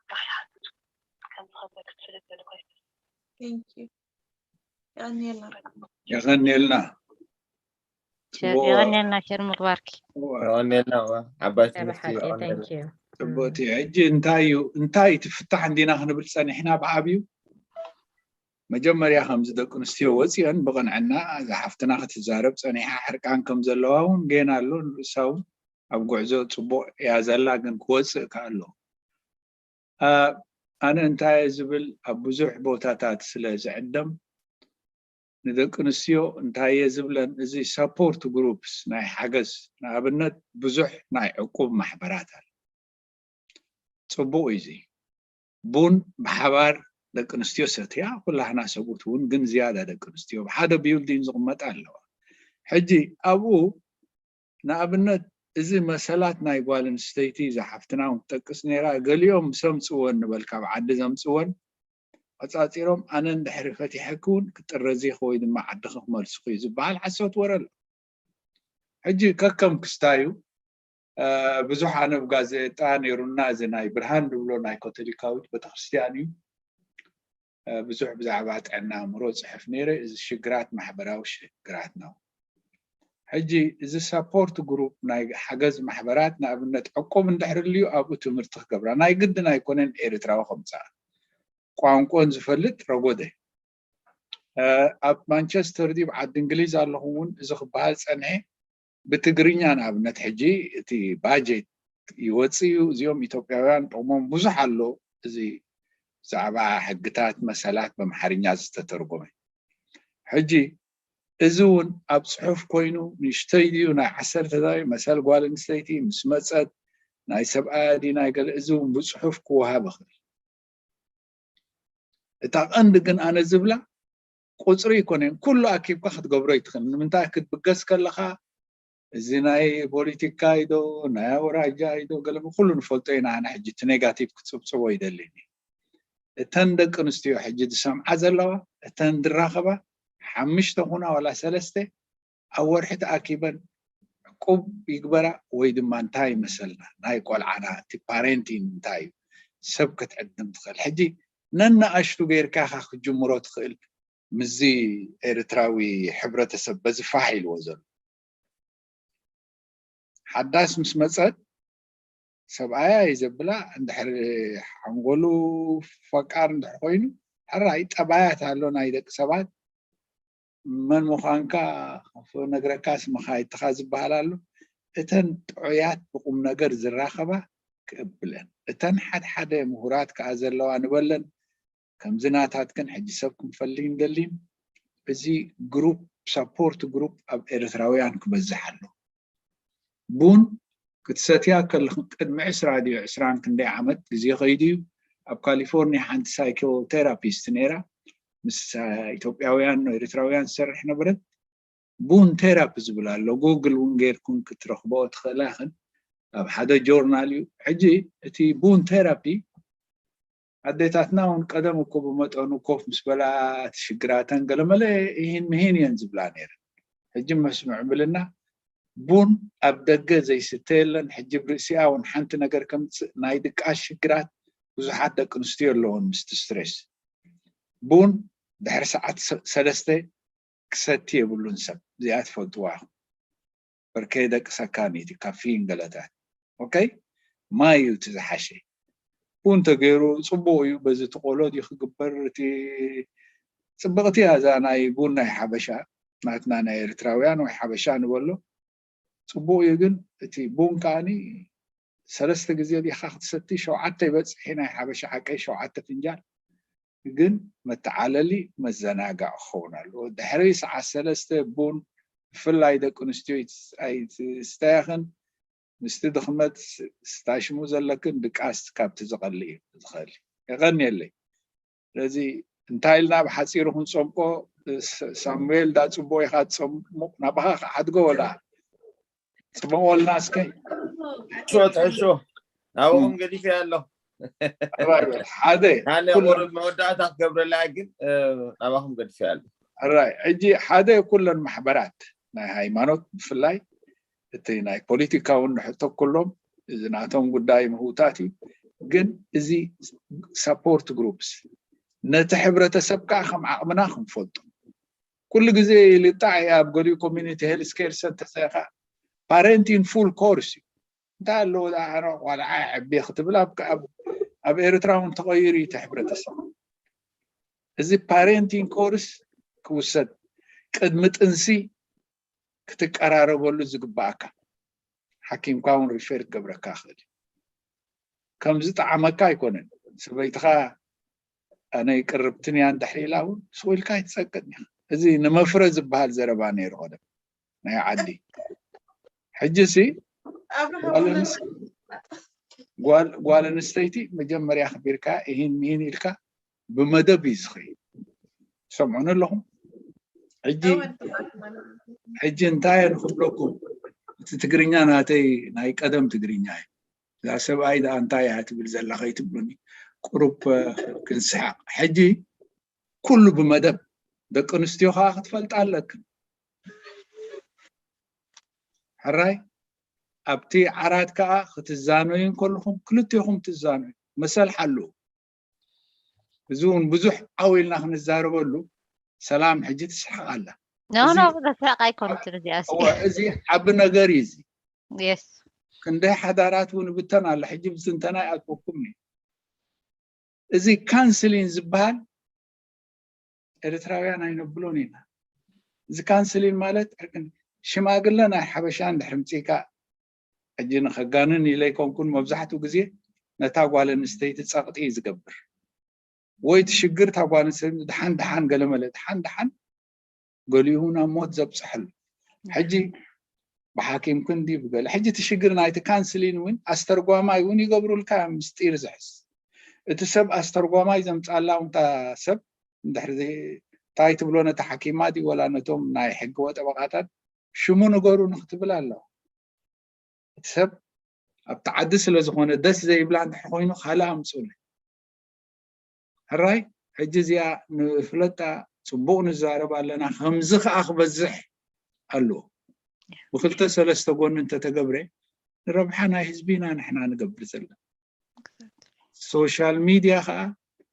ኣምላኽ ይሓግዙ ከምዚ ከበደት ስለ ዝበለ ኮይኑ Thank you። የቐንየልና። የቐንየልና የቐንየልና ሸር ምግባርኪ የቐንየልና ዓባይ ትምህርቲ ተባሓቂ የቐንየልና thank you ፅቡቅቲ ሕጂ እንታይ እዩ እንታይ ትፍታሕ እንዲና ክንብል ፀኒሕና ብዓብዩ መጀመርያ ከምዚ ደቂ ኣንስትዮ ወፂኦን ብቕንዕና እዛ ሓፍትና ክትዛረብ ፀኒሓ ሕርቃን ከም ዘለዋ እውን ጌና ኣሎ ንርእሳ እውን ኣብ ጉዕዞ ጽቡቕ እያ ዘላ፣ ግን ክወጽእ ከኣሎ። ኣነ እንታይ እየ ዝብል፣ ኣብ ብዙሕ ቦታታት ስለ ዝዕደም፣ ንደቂ ኣንስትዮ እንታይ እየ ዝብለን፣ እዚ ሰፖርት ግሩፕስ፣ ናይ ሓገዝ፣ ንኣብነት ብዙሕ ናይ ዕቁብ ማሕበራት ኣሎ። ጽቡቕ እዩ። እዚ ቡን ብሓባር ደቂ ኣንስትዮ ሰትያ፣ ኩላህና ሰብኡት እውን፣ ግን ዝያዳ ደቂ ኣንስትዮ ብሓደ ቢልዲንግ ዝቕመጣ ኣለዋ። ሕጂ ኣብኡ ንኣብነት እዚ መሰላት ናይ ጓል ኣንስተይቲ ዝሓፍትና እውን ትጠቅስ ነይራ። ገሊኦም ምስ ኣምፅወን ንበል፣ ካብ ዓዲ ዘምፅወን፣ ኣፃፂሮም ኣነ እንድሕሪ ፈቲሐኪ እውን ክጥረዚኺ ወይ ድማ ዓድኺ ክመልስኹ እዩ ዝበሃል ሓሶት ወረ ኣሎ። ሕጂ ከከም ክስታዩ ብዙሕ ኣነ ብ ጋዜጣ ነይሩና፣ እዚ ናይ ብርሃን ዝብሎ ናይ ካቶሊካዊት ቤተክርስትያን እዩ። ብዙሕ ብዛዕባ ጥዕና ኣእምሮ ጽሕፍ ነይረ። እዚ ሽግራት ማሕበራዊ ሽግራት ነው። ሕጂ እዚ ሳፖርት ግሩፕ ናይ ሓገዝ ማሕበራት ንኣብነት ዕቁብ እንድሕር ልዩ ኣብኡ ትምህርቲ ክገብራ ናይ ግድን ኣይኮነን ኤርትራዊ ከምጽኣ። ቋንቋን ዝፈልጥ ረጎደ። ኣብ ማንቸስተር ድዩ ዓዲ እንግሊዝ ኣለኹም እውን እዚ ክበሃል ጸንሐ። ብትግርኛ ንኣብነት ሕጂ እቲ ባጀት ይወፅእ እዩ። እዚኦም ኢትዮጵያውያን ጥቕሞም ብዙሕ ኣሎ። እዚ ብዛዕባ ሕግታት መሰላት በምሓርኛ ዝተተርጎመ። ሕጂ እዚ እውን ኣብ ፅሑፍ ኮይኑ ንእሽተይ ድዩ ናይ ዓሰርተ መሰል ጓል ኣንስተይቲ ምስ መፀት ናይ ሰብኣያ ድዩ ናይ ገለ፣ እዚ እውን ብፅሑፍ ክወሃብ ይኽእል። እታ ቀንዲ ግን ኣነ ዝብላ ቁፅሪ ኣይኮነን፣ ኩሉ ኣኪብካ ክትገብሮ ይትኽእል። ንምንታይ ክትብገስ ከለኻ እዚ ናይ ፖለቲካ ኢዶ ናይ ኣውራጃ ኢዶ ገለ ኩሉ ንፈልጦ ኢና። ኣነ ሕጂ እቲ ኔጋቲቭ ክፅብፅቦ ይደልኒ። እተን ደቂ ኣንስትዮ ሕጂ ዝሰምዓ ዘለዋ እተን ዝራኸባ ሓምሽተ ኩና ዋላ ሰለስተ ኣብ ወርሒ ተኣኪበን ዕቁብ ይግበራ ወይ ድማ እንታይ ይመሰልና ናይ ቆልዓና እቲ ፓሬንቲን እንታይ እዩ ሰብ ክትዕድም ትኽእል። ሕጂ ነናኣሽቱ ጌርካ ኢኻ ክትጅምሮ ትኽእል። ምስዚ ኤርትራዊ ሕብረተሰብ በዚ ፋሕ ኢልዎ ዘሎ ሓዳስ ምስ መፀት ሰብኣያ እዩ ዘብላ። እንድሕር ሓንጎሉ ፈቃር እንድሕር ኮይኑ ሕራይ ጠባያት ኣሎ ናይ ደቂ ሰባት። መን ምዃንካ ነግረካ ስምኻ ይትኻ ዝበሃል ኣሎ። እተን ጥዑያት ብቁም ነገር ዝራኸባ ክእብለን እተን ሓድሓደ ምሁራት ከዓ ዘለዋ ንበለን። ከምዚ ናታትክን ሕጂ ሰብ ክንፈሊ ንደሊን። እዚ ግሩፕ ሳፖርት ግሩፕ ኣብ ኤርትራውያን ክበዝሕ ኣሎ። ቡን ክትሰትያ ከለኽን ቅድሚ ዕስራ ድዩ ዕስራን ክንደይ ዓመት ግዜ ከይዱ እዩ። ኣብ ካሊፎርኒያ ሓንቲ ሳይኮቴራፒስት ነይራ፣ ምስ ኢትዮጵያውያን ኤርትራውያን ትሰርሕ ነበረት። ቡን ቴራፒ ዝብል ኣሎ፣ ጉግል እውን ጌርኩን ክትረኽቦ ትኽእላ ኢኽን። ኣብ ሓደ ጆርናል እዩ። ሕጂ እቲ ቡን ቴራፒ ኣዴታትና እውን ቀደም እኮ ብመጠኑ ኮፍ ምስ በላ እቲ ሽግራተን ገለመለ ይህን ምሂን እየን ዝብላ ነይረን። ሕጂ መስምዕ ብልና ቡን ኣብ ደገ ዘይስተ የለን። ሕጂ ብርእሲኣ እውን ሓንቲ ነገር ከምፅእ ናይ ድቃስ ሽግራት ብዙሓት ደቂ ኣንስትዮ ኣለውን ምስቲ ስትሬስ። ቡን ድሕሪ ሰዓት ሰ- ሰለስተ ክሰቲ የብሉን ሰብ። እዚኣ ትፈልጥዋ ኢኹም። በርከ የደቅሰካን እዩ እቲ ካፊን ገለታት። ኦኬ፣ ማይ እዩ እቲ ዝሓሸ። ቡን ተገይሩ ፅቡቅ እዩ። በዚ እቲ ቆሎ ድዩ ክግበር? እቲ ፅብቅቲ እያ እዛ ናይ ቡን ናይ ሓበሻ ናትና ናይ ኤርትራውያን ወይ ሓበሻ ንበሎ። ፅቡቅ እዩ፣ ግን እቲ ቡን ከዓኒ ሰለስተ ግዜ ዲኻ ክትሰቲ? ሸውዓተ ይበፅሕ ናይ ሓበሻ ሓቀይ፣ ሸውዓተ ፍንጃል። ግን መተዓለሊ መዘናጋዕ ክኸውን ኣለዎ። ድሕሪ ሰዓት ሰለስተ ቡን ብፍላይ ደቂ ኣንስትዮ ኣይትስተያኽን። ምስቲ ድኽመት ስታሽሙ ዘለክን ድቃስ ካብቲ ዝቐሊ እዩ ዝኽእል። የቐንየለይ። ስለዚ እንታይ ኢልና ብሓፂሩ ክንፀምቆ? ሳሙኤል ዳ ፅቡቅ ኢኻ ትፀሙቅ፣ ናባኻ ክሓድጎ ወላ ፅመቆልና እስከ። ሕሾ ትሕሾ ናብኹም ገዲፈ ኣሎ። ሓደ መወዳእታ ክገብረላ ግን ናባኹም ገዲፈ ኣሎ። ሕጂ ሓደ ኩለን ማሕበራት ናይ ሃይማኖት ብፍላይ እቲ ናይ ፖለቲካ እውን ንሕቶ ኩሎም እዚ ናቶም ጉዳይ ምህውታት እዩ። ግን እዚ ሳፖርት ግሩፕስ ነቲ ሕብረተሰብ ከዓ ከም ዓቕምና ክንፈልጦ ኩሉ ግዜ ልጣዕ ኣብ ገሊኡ ኮሚኒቲ ሄልስ ኬር ሰንተር ሳይካ ፓረንቲን ፉል ኮርስ እዩ። እንታይ ኣለዎ ደኣ ቆልዓ ዕቤ ክትብል ኣብ ኤርትራ እውን ተቐይሩ እዩ እቲ ሕብረተሰብ። እዚ ፓረንቲን ኮርስ ክውሰድ ቅድሚ ጥንሲ ክትቀራረበሉ ዝግባኣካ ሓኪምካ እውን ሪፌር ክገብረካ ይኽእል እዩ። ከም ዝጠዓመካ ኣይኮነን። ሰበይትኻ ኣነ ቅርብትን እያ እንድሕር ኢላ እውን ስቕ ኢልካ ኣይትጸቅጥን ኢኻ። እዚ ንመፍረ ዝበሃል ዘረባ ነይሩ ቀደም ናይ ዓዲ። ሕጂ ሲ ጓል ኣንስ- ጓል ጓል ኣንስተይቲ መጀመርያ ኣኽቢርካ ኢሂን ሚሂን ኢልካ ብመደብ እዩ ዝኸይድ። ትሰምዑኒ ኣለኹም? ሕጂ ሕጂ እንታይ እየ ንኽብለኩም? እቲ ትግርኛ ናተይ ናይ ቀደም ትግርኛ እዩ። እዛ ሰብኣይ ደኣ እንታይ እያ ትብል ዘላ ከይትብሉኒ፣ ቁሩብ ክንስሓቕ። ሕጂ ኩሉ ብመደብ፣ ደቂ ኣንስትዮ ከዓ ክትፈልጣ ኣለክን። ሕራይ ኣብቲ ዓራት ከዓ ክትዛነዩ እንከለኹም ክልቴኹም ትዛነዩ፣ መሰል ሓልዉ። እዚ እውን ብዙሕ ዓው ኢልና ክንዛረበሉ። ሰላም ሕጂ ትስሕቕ ኣላ። ኖ ኖ ዘስሕቕ ኣይኮነትን እዚኣ። እዚ ዓቢ ነገር እዩ። እዚ የስ ክንደይ ሓዳራት እውን ብተን ኣሎ። ሕጂ ብትንተና ይኣትወኩም እዩ። እዚ ካንስሊን ዝበሃል ኤርትራውያን ኣይነብሎን ኢና። እዚ ካንስሊን ማለት ሽማግለ ናይ ሓበሻ እንድሕር ምፅእካ፣ ሕጂ ንኸጋንን ኢለ ኣይኮንኩን፣ መብዛሕትኡ ግዜ ነታ ጓል ኣንስተይቲ ፀቕጢ እዩ ዝገብር። ወይ እቲ ሽግር እታ ጓል ኣንስተይቲ ድሓን ድሓን ገለመለ ድሓን ድሓን ገሊኡ ናብ ሞት ዘብፅሐሉ። ሕጂ ብሓኪም ክንዲ ብገለ ሕጂ እቲ ሽግር ናይቲ ካንስሊን እውን ኣስተርጓማይ እውን ይገብሩልካ ምስጢር ዝሕዝ። እቲ ሰብ ኣስተርጓማይ ዘምፃላ እውን እታ ሰብ እንድሕር እንታይ ትብሎ ነቲ ሓኪማ ድዩ ወላ ነቶም ናይ ሕጊ ወጠበቃታት ሽሙ ንገሩ ንክትብል ኣለዋ። እቲ ሰብ ኣብቲ ዓዲ ስለ ዝኾነ ደስ ዘይብላ እንድሕር ኮይኑ ካልእ ኣምፅኡለይ። ሕራይ ሕጂ እዚኣ ንፍለጣ ፅቡቕ ንዛረብ ኣለና። ከምዚ ከዓ ክበዝሕ ኣለዎ። ብክልተ ሰለስተ ጎኒ እንተተገብረ ንረብሓ ናይ ህዝቢ ኢና ንሕና ንገብር ዘለና። ሶሻል ሚድያ ከዓ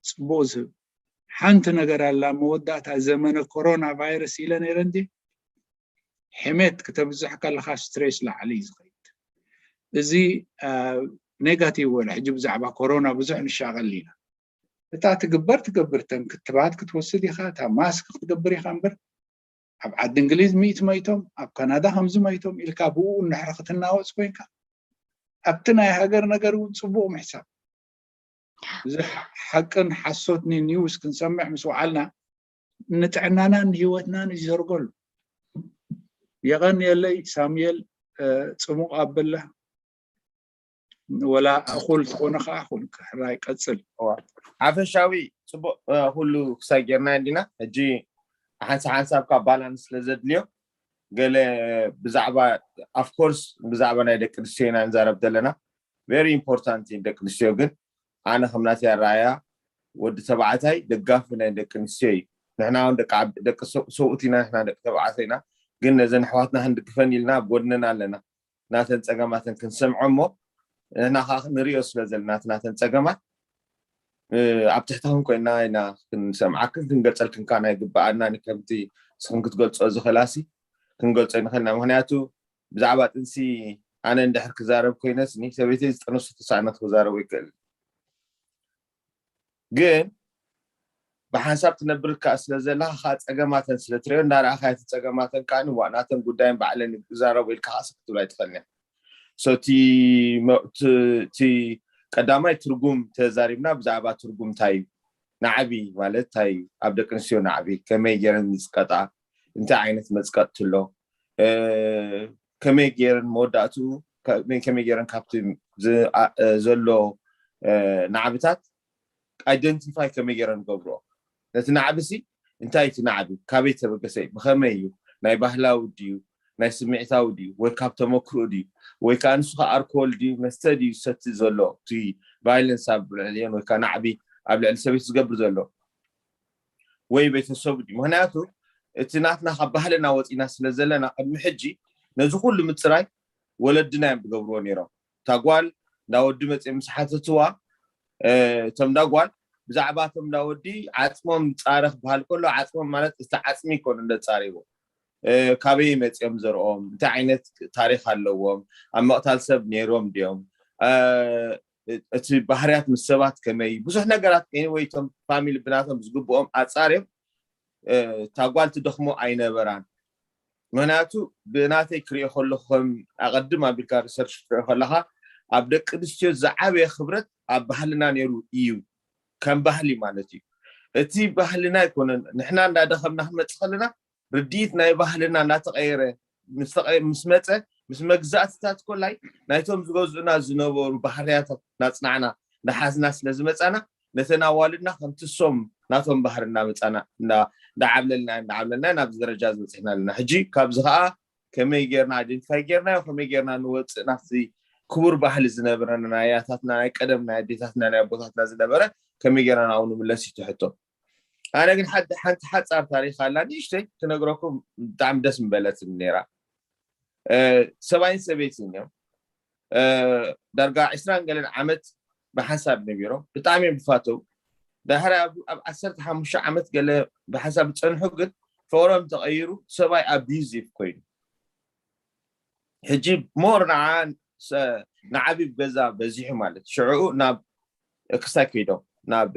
ፅቡቕ ዝህብ ሓንቲ ነገር ኣላ። መወዳእታ ዘመነ ኮሮና ቫይረስ ኢለ ነይረ እንዲ ሕሜት ክተብዝሕ ከለካ ስትሬስ ላዕሊ እዩ ዝኸይድ። እዚ ኔጋቲቭ ወለ ሕጂ ብዛዕባ ኮሮና ብዙሕ ንሻቐል ኢና። እታ ትግበር ትገብር፣ ተን ክትባት ክትወስድ ኢኻ፣ እታ ማስክ ክትገብር ኢኻ እምበር ኣብ ዓዲ እንግሊዝ ሚእቲ መይቶም ኣብ ካናዳ ከምዚ መይቶም ኢልካ ብኡ እንድሕር ክትናወፅ ኮይንካ ኣብቲ ናይ ሃገር ነገር እውን ፅቡቕ ምሕሳብ። እዚ ሓቅን ሓሶት ኒውስ ክንሰምዕ ምስ ወዓልና ንጥዕናናን ንህይወትናን እዩ ዘርገሉ። የቐንየለይ ሳሙኤል፣ ፅሙቕ ኣበላ ወላ እኹል ዝኾነ ከዓ ኩን ክሕራይ ቀፅል። ሓፈሻዊ ፅቡቕ ኩሉ ክሳይ ጌርና እንዲና። ሕጂ ሓንሳ ሓንሳብ ካብ ባላንስ ስለ ዘድልዮ ገለ ብዛዕባ ኣፍኮርስ ብዛዕባ ናይ ደቂ ኣንስትዮ ኢና ንዛረብ ዘለና። ቨሪ ኢምፖርታንት እዩ ደቂ ኣንስትዮ። ግን ኣነ ከም ናተይ ኣረኣያ ወዲ ተባዕታይ ደጋፊ ናይ ደቂ ኣንስትዮ እዩ። ንሕና እውን ደቂ ዓብ- ደቂ ሰው- ሰብኡት ኢና፣ ንሕና ደቂ ተባዕታይ ኢና። ግን ነዘን ኣሕዋትና ክንድግፈን ኢልና ኣብ ጎድነን ኣለና። ናተን ፀገማተን ክንሰምዖ እሞ ንሕና ከዓ ክንሪኦ ስለ ዘለና እቲ ናተን ፀገማት ኣብ ትሕትኽን ኮይና ኢና ክንሰምዓክን ክንገልፀልክን ከዓ ናይ ግበኣና። ከምቲ ንስኽን ክትገልፆ ዝኽእላሲ ክንገልፆ ንኽእልና። ምክንያቱ ብዛዕባ ጥንሲ ኣነ እንድሕር ክዛረብ ኮይነስኒ ሰበይተይ ዝጠነሱ ተሳእነት ክዛረቡ ይክእል። ግን ብሓንሳብ ትነብር ከዓ ስለ ዘለካ ከዓ ፀገማተን ስለ ትሪኦ እንዳረኣካ እቲ ፀገማተን ከዓ ንዋእ ናተን ጉዳይን ባዕለን ይዛረቡ ኢልካ ከዓ ስክ ትብል ኣይትኽእልን። So እቲ መ- እቲ- እቲ ቀዳማይ ትርጉም ተዛሪብና ብዛዕባ ትርጉም እንታይ እዩ? ናዕቢ ማለት እንታይ እዩ? ኣብ ደቂ ኣንስትዮ ናዕቢ ከመይ ገይረን ይፅቀጣ? እንታይ ዓይነት መፅቀጥቲ ኣሎ? ከመይ ገይረን መወዳእትኡ ከመይ ገይረን ካብቲ ዘሎ ናዕብታት ኣይደንቲፋይ ከመይ ገይረን ገብርኦ? ነቲ ናዕቢ ሲ እንታይ እቲ ናዕቢ ካበይ ተበገሰ እዩ? ብኸመይ እዩ? ናይ ባህላዊ ድዩ ናይ ስምዒታዊ ድዩ ወይ ካብ ተመክርኡ ድዩ ወይ ከዓ ንሱ ከዓ ኣርኮል ድዩ መስተ ድዩ ሰቲ ዘሎ እቲ ቫይለንስ ኣብ ልዕሊኦን ወይ ከዓ ናዕቢ ኣብ ልዕሊ ሰበይቲ ዝገብር ዘሎ ወይ ቤተሰቡ ድዩ? ምክንያቱ እቲ ናትና ካብ ባህልና ወፂና ስለ ዘለና ቅድሚ ሕጂ ነዚ ኩሉ ምፅራይ ወለድና እዮም ዝገብርዎ ነይሮም። እታ ጓል እንዳ ወዲ መፂኦም ምስ ሓተትዋ እቶም እንዳ ጓል ብዛዕባ እቶም እንዳ ወዲ ዓፅሞም ፃረ ክበሃል ከሎ ዓፅሞም ማለት እቲ ዓፅሚ ይኮኑ እንደ ፃሪዎ ካበይ መፂኦም ዘርኦም እንታይ ዓይነት ታሪክ ኣለዎም ኣብ ምቕታል ሰብ ነይሮም ድዮም እቲ ባህርያት ምስ ሰባት ከመይ ብዙሕ ነገራት ወይ እቶም ፋሚሊ ብናቶም ዝግብኦም ኣፃርዮም እታ ጓል ትደኽሞ ኣይነበራን። ምክንያቱ ብናተይ ክሪኦ ከለኩ ከም ኣቐድም ኣቢልካ ሪሰርች ክትሪኦ ከለካ ኣብ ደቂ ኣንስትዮ ዝዓበየ ክብረት ኣብ ባህልና ነይሩ እዩ ከም ባህሊ ማለት እዩ። እቲ ባህልና ኣይኮነን ንሕና እንዳደኸምና ክንመፅእ ከለና ርድኢት ናይ ባህልና እናተቐየረ ምስ መፀ ምስ መግዛእትታት ኮላይ ናይቶም ዝገዝኡና ዝነበሩ ባህርያታት እናፅናዕና እንዳሓዝና ስለዝመፃና ነተን ኣዋልድና ከምቲ ሶም ናቶም ባህሪ እናመፃና እንዳዓብለልና እንዳዓብለልና ናብዚ ደረጃ ዝበፅሕና ኣለና። ሕጂ ካብዚ ከዓ ከመይ ጌርና ኣይደንቲፋይ ጌርናዮ ከመይ ጌርና ንወፅእ ናብዚ ክቡር ባህሊ ዝነበረና ናይ ኣያታትና ናይ ቀደም ናይ ኣዴታትና ናይ ኣቦታትና ዝነበረ ከመይ ጌርና ናብኡ ንምለስ እዩ ትሕቶ። ኣነ ግን ሓንቲ ሓፃር ታሪክ ኣላ ንእሽተይ ክነግረኩም ብጣዕሚ ደስ ምበለትኒ ነይራ። ሰብኣይን ሰበይትን እዮም ዳርጋ ዕስራን ገለን ዓመት ብሓንሳብ ነቢሮም ብጣዕሚ እዮም ዝፋተው። ዳሕሪ ኣብ ዓሰርተ ሓሙሽተ ዓመት ገለ ብሓንሳብ ዝፀንሑ ግን ፍቅሮም ተቀይሩ ሰብኣይ ኣቢዩዚቭ ኮይኑ ሕጂ ሞር ንዓ ንዓብብ ገዛ በዚሑ ማለት ሽዕኡ ናብ ክስታይ ከይዶም ናብ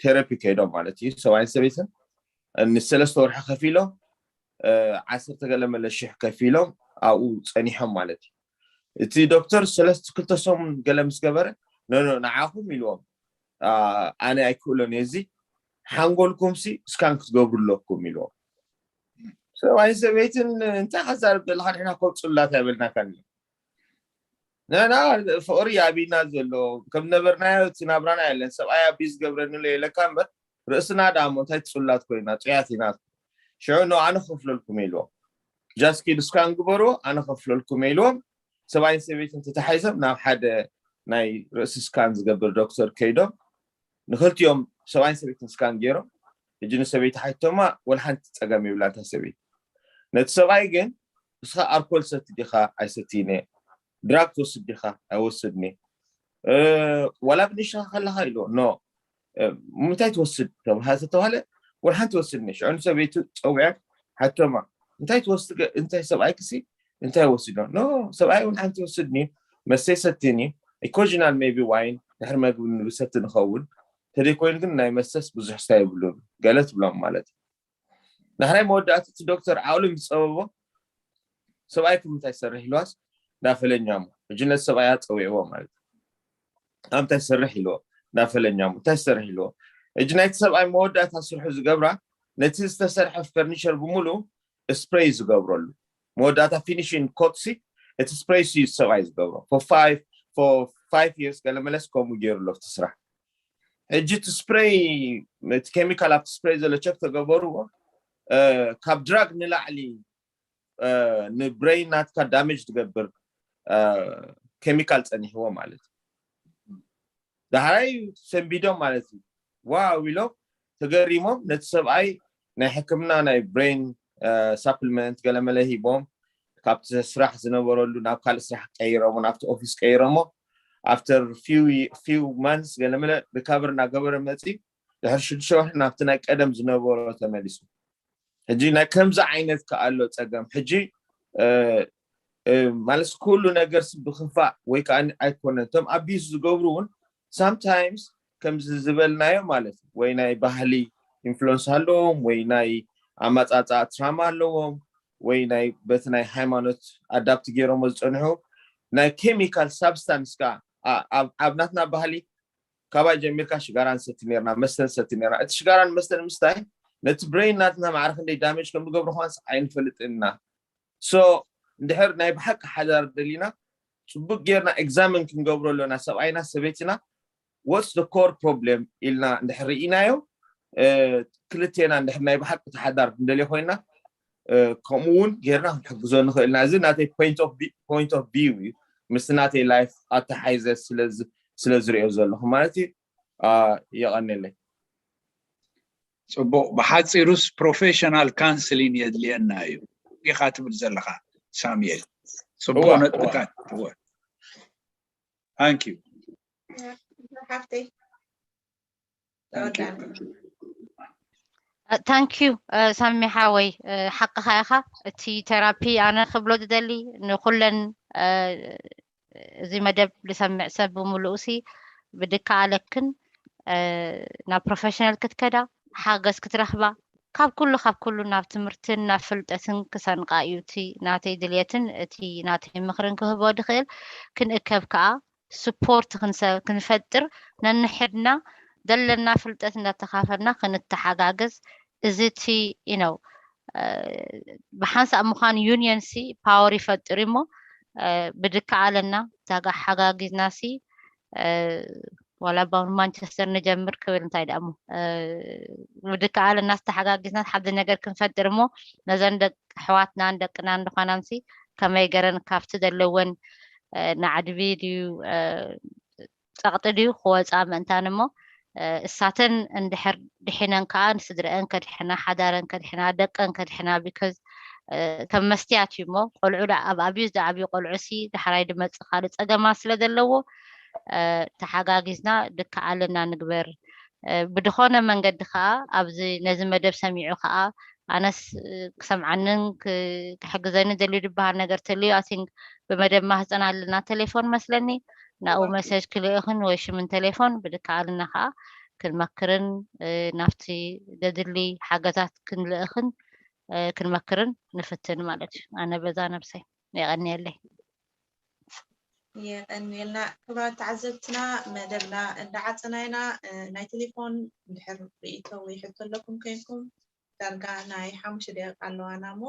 ቴራፒ ከይዶም ማለት እዩ። ሰብኣይን ሰበይትን ንሰለስተ ወርሒ ከፊሎም ዓሰርተ ገለ መለ ሽሕ ከፊሎም ኣብኡ ፀኒሖም ማለት እዩ። እቲ ዶክተር ሰለስተ ክልተ ሰሙን ገለ ምስ ገበረ ኖኖ ንዓኹም ኢልዎም ኣነ ኣይክእሎን እየ እዚ ሓንጎልኩም ሲ ስካን ክትገብሩ ኣለኩም ኢልዎም። ሰብኣይን ሰበይትን እንታይ ሓዛርብ ዘለካ ንሕና ኮም ፅላት ኣይበልናካን እዮም። ንሕና ፍቅሪ ኣብና ዘሎ ከም ነበርናዮ እቲ ናብራና የለን ሰብኣይ ኣቢ ዝገብረኒ ሎ የለካ እምበር ርእስና ደኣ እሞ እንታይ ፅላት ኮይና ፅያት ኢና። ሽዑ ኖ ኣነ ከፍለልኩም ኢልዎም just ኪዱ ስካን ግበርዎ ኣነ ከፍለልኩም ኢልዎም። ሰብኣይን ሰበይትን ተታሒዞም ናብ ሓደ ናይ ርእሲ ስካን ዝገብር ዶክተር ከይዶም ንክልቲኦም ሰብኣይን ሰበይትን ስካን ገይሮም ሕጂ ንሰበይቲ ሓቲቶማ ወላ ሓንቲ ፀገም የብላ እታ ሰበይቲ። ነቲ ሰብኣይ ግን እስኻ ኣርኮል ሰቲ ዲኻ ኣይሰትይን እየ ድራግ ትወስድ ዲኻ ኣይወስድን እየ ዋላ ብንሽኻ ከለኻ ኢልዎ ኖ ምንታይ ትወስድ ተባሃ ዝተባሃለ ወላ ሓንቲ ወስድኒ ሽዑ ንሰበይቱ ፀዊዐ ሓቶማ እንታይ ትወስድ እንታይ ሰብኣይ ክሲ እንታይ ወስዶ ኖ ሰብኣይ እውን ሓንቲ ወስድኒ መስተይ ሰትኒ occasional maybe ዋይን ድሕሪ መግቢ ንብሰቲ ንኸውን ተደይ ኮይኑ ግን ናይ መስተስ ብዙሕ ስታ ይብሉን ገለ ትብሎም ማለት እዩ። ዳሕራይ መወዳእቲ እቲ ዶክተር ዓቕሉ ምስ ፀበቦ ሰብኣይኩም እንታይ ይሰርሕ ኢልዋስ እንዳፈለኛሞ ሕጂ ነቲ ሰብኣያ ፀዊዕዎ ማለት እዩ። ኣብ እንታይ ትሰርሕ ኢልዎ እንዳፈለኛሞ እንታይ ትሰርሕ ኢልዎ ሕጂ ናይቲ ሰብኣይ መወዳእታ ስርሑ ዝገብራ ነቲ ዝተሰርሐ ፈርኒቸር ብምሉኡ ስፕሬይ ዝገብረሉ መወዳእታ finishing coat ሲ እቲ ስፕሬይ ሲ ሰብኣይ ዝገብሮ for five for five years ገለ መለስ ከምኡ ገይሩ ኣሎ እቲ ስራሕ። ሕጂ እቲ ስፕሬይ እቲ ኬሚካል ኣብቲ ስፕሬይ ዘሎ ቸክ ተገበርዎ ካብ ድራግ ንላዕሊ ንብሬን ናትካ ዳሜጅ ትገብር ኬሚካል ፀኒሕዎ ማለት እዩ። ዳሕራይ ሰንቢዶም ማለት እዩ። ዋው ኢሎም ተገሪሞም ነቲ ሰብኣይ ናይ ሕክምና ናይ ብሬን ሳፕልመንት ገለመለ ሂቦም ካብቲ ስራሕ ዝነበረሉ ናብ ካልእ ስራሕ ቀይሮሞ ናብቲ ኦፊስ ቀይሮሞ after few months ገለመለ ሪካቨር እናገበረ መፂ ድሕሪ ሽዱሽተ ወርሒ ናብቲ ናይ ቀደም ዝነበሮ ተመሊሱ። ሕጂ ናይ ከምዚ ዓይነት ከኣሎ ፀገም ሕጂ ማለት ኩሉ ነገር ብክፋእ ወይ ከዓ ኣይኮነን እቶም ኣቢዩስ ዝገብሩ እውን sometimes ከምዚ ዝበልናዮ ማለት ወይ ናይ ባህሊ ኢንፍሉንስ ኣለዎም ወይ ናይ ኣመፃፃ ትራማ ኣለዎም ወይ ናይ በቲ ናይ ሃይማኖት ኣዳፕት ገይሮሞ ዝፀንሑ ናይ ኬሚካል ሳብስታንስ ከዓ ኣብ ናትና ባህሊ ካባይ ጀሚርካ ሽጋራ ንሰቲ ነርና መስተ ንሰቲ ነርና እቲ ሽጋራን መስተን ምስታይ ነቲ ብሬን ናትና ማዕረ ክንደይ ዳሜጅ ከም ዝገብሩ ከማንስ ኣይንፈልጥን ኢና። So እንድሕር ናይ ብሓቂ ሓዳር ደሊና ፅቡቅ ጌርና ኤግዛምን ክንገብሮ ኣለና ሰብኣይና ሰበይትና what's the core problem ኢልና እንድሕር ርኢናዮ ክልቴና እንድሕር ናይ ብሓቂ ተሓዳር እንደልዮ ኮይና ከምኡ እውን ጌርና ክንሕግዞ ንኽእል ኢና። እዚ ናተይ point of view እዩ ምስቲ ናተይ ላይፍ ኣተሓይዘ ስለ ዝሪኦ ዘለኹ ማለት እዩ። የቐንየለይ። ፅቡቅ ብሓፂሩስ ፕሮፌሽናል ካንስሊን የድልየና እዩ ኢኻ ትብል ዘለኻ ሳሙኤል። ፅቡቅ ነጥብታት። Thank you። ሓፍተይ ታንኪዩ ሳሚ ሓወይ ሓቅኻ ኢኻ። እቲ ቴራፒ ኣነ ክብሎ ዝደሊ ንኩለን እዚ መደብ ዝሰምዕ ሰብ ብምሉኡ ሲ ብድከኣለክን ናብ ፕሮፌሽናል ክትከዳ ሓገዝ ክትረኽባ ካብ ኩሉ ካብ ኩሉ ናብ ትምህርትን ናብ ፍልጠትን ክሰንቃ እዩ እቲ ናተይ ድልየትን እቲ ናተይ ምኽርን ክህቦ ድኽእል። ክንእከብ ከዓ ስፖርት ክንፈጥር፣ ነንሕድና ዘለና ፍልጠት እንዳተኻፈልና ክንተሓጋገዝ፣ እዚ እቲ ነው። ብሓንሳእ ምዃን ዩኒየን ሲ ፓወር ይፈጥር እሞ፣ ብድካ ኣለና ተሓጋጊዝና ሲ ዋላ ባ ማንቸስተር ንጀምር ክብል እንታይ ደኣ እሞ፣ ብድካ ኣለና ዝተሓጋጊዝና ሓደ ነገር ክንፈጥር እሞ፣ ነዘን ደቂ ኣሕዋትናን ደቅናን ዝኾናን ሲ ከመይ ገረን ካብቲ ዘለወን ናዕድቢ ድዩ ጸቕጢ ድዩ ክወፃ ምእንታን እሞ፣ እሳተን እንድሕር ድሒነን ከዓ ንስድረአን ከድሕና፣ ሓዳረን ከድሕና፣ ደቀን ከድሕና፣ because ከም መስትያት እዩ እሞ፣ ቆልዑ ኣብ ኣብዩ ዝዓብዩ ቆልዑ ሲ ዳሕራይ ድመፅእ ካልእ ፀገማት ስለ ዘለዎ፣ ተሓጋጊዝና ድከኣለና ንግበር። ብድኾነ መንገዲ ከዓ ኣብዚ ነዚ መደብ ሰሚዑ ከዓ ኣነስ ክሰምዓንን ክሕግዘኒ ደልዩ ዝበሃል ነገር ተልዩ፣ I think ብመደብ ማህፀን ኣለና ቴሌፎን መስለኒ፣ ናብኡ መሰጅ ክልእኽን ወይ ሽምን ቴሌፎን ብድከኣልና ከዓ ክንመክርን ናብቲ ዘድሊ ሓገዛት ክንልእኽን ክንመክርን ንፍትን ማለት እዩ። ኣነ በዛ ነብሰይ የቐንየለይ። የቐንየልና። ክብራት ተዓዘብትና፣ መደብና እንዳዓፀና ኢና። ናይ ቴሌፎን እንድሕር ርእይቶ ወይ ሕቶ ኣለኩም ኮይንኩም ዳርጋ ናይ ሓሙሽተ ደቂቃ ኣለዋና እሞ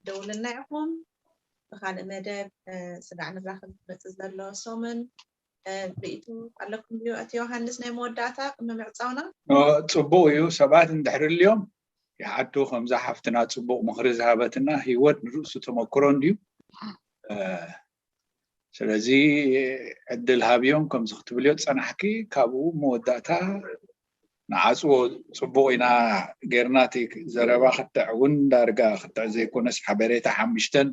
ደውልና ኢኹም። ብካልእ መደብ ስጋዕ ንራኸብ ዝመፅእ ዘሎ ሰሙን ርእይቶ ኣለኩም ድዩ? ኣቲ ዮሃንስ ናይ መወዳእታ ቅድሚ ምዕፃውና። ፅቡቅ እዩ። ሰባት እንድሕር ልዮም ይሓቱ። ከምዛ ሓፍትና ፅቡቅ ምኽሪ ዝሃበትና፣ ህይወት ንርእሱ ተመክሮ እንድዩ። ስለዚ ዕድል ሃብዮም ከምዚ ክትብልዮ ዝፀናሕኪ፣ ካብኡ መወዳእታ ንዓፅዎ። ፅቡቅ ኢና ጌርና፣ እቲ ዘረባ ክትዕ እውን ዳርጋ ክትዕ ዘይኮነስ ሓበሬታ ሓምሽተን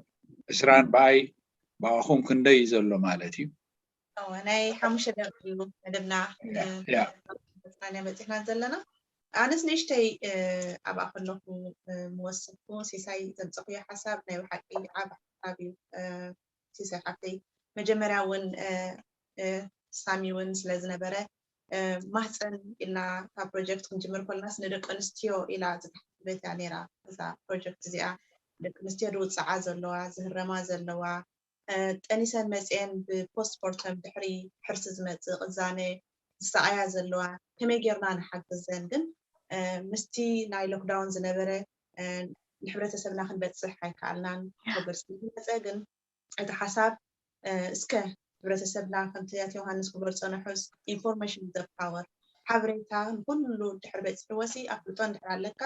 ዕስራን ብኣይ ብኣኹም ክንደይ እዩ ዘሎ ማለት እዩ። ናይ ሓሙሽተ ደቂ እዩ መደብና በፅና ዘለና። ኣነስ ንእሽተይ ኣብኣ ከለኹ ምወስኩ ሲሳይ ዘምፀኽዮ ሓሳብ ናይ ብሓቂ ዓብ ሓሳብ እዩ። ሲሳይ ሓፍተይ መጀመርያ እውን ሳሚ እውን ስለ ዝነበረ ማህፀን ኢልና ካብ ፕሮጀክት ክንጅምር ከለናስ ንደቂ ኣንስትዮ ኢላ ዝተሓስበት እያ ነይራ። እዛ ፕሮጀክት እዚኣ ደቂ ኣንስትዮ ዝውፅዓ ዘለዋ ዝህረማ ዘለዋ ጠኒሰን መፅኤን ብፖስት ፖርተም ድሕሪ ሕርሲ ዝመፅእ ቅዛነ ዝሰኣያ ዘለዋ ከመይ ጌርና ንሓግዘን ግን ምስቲ ናይ ሎክዳውን ዝነበረ ንሕብረተሰብና ክንበፅሕ ኣይከኣልናን። ኮቪድ ስለ ዝመፀ ግን እቲ ሓሳብ እስከ ሕብረተሰብና ከምቲ ኣቶ ዮሃንስ ክብሎ ዝፀነሑ ኢንፎርሜሽን ዘ ፓወር ሓበሬታ ንኩሉ ድሕር በፂሕዎ ሲ ኣፍልጦ እንድሕር ኣለካ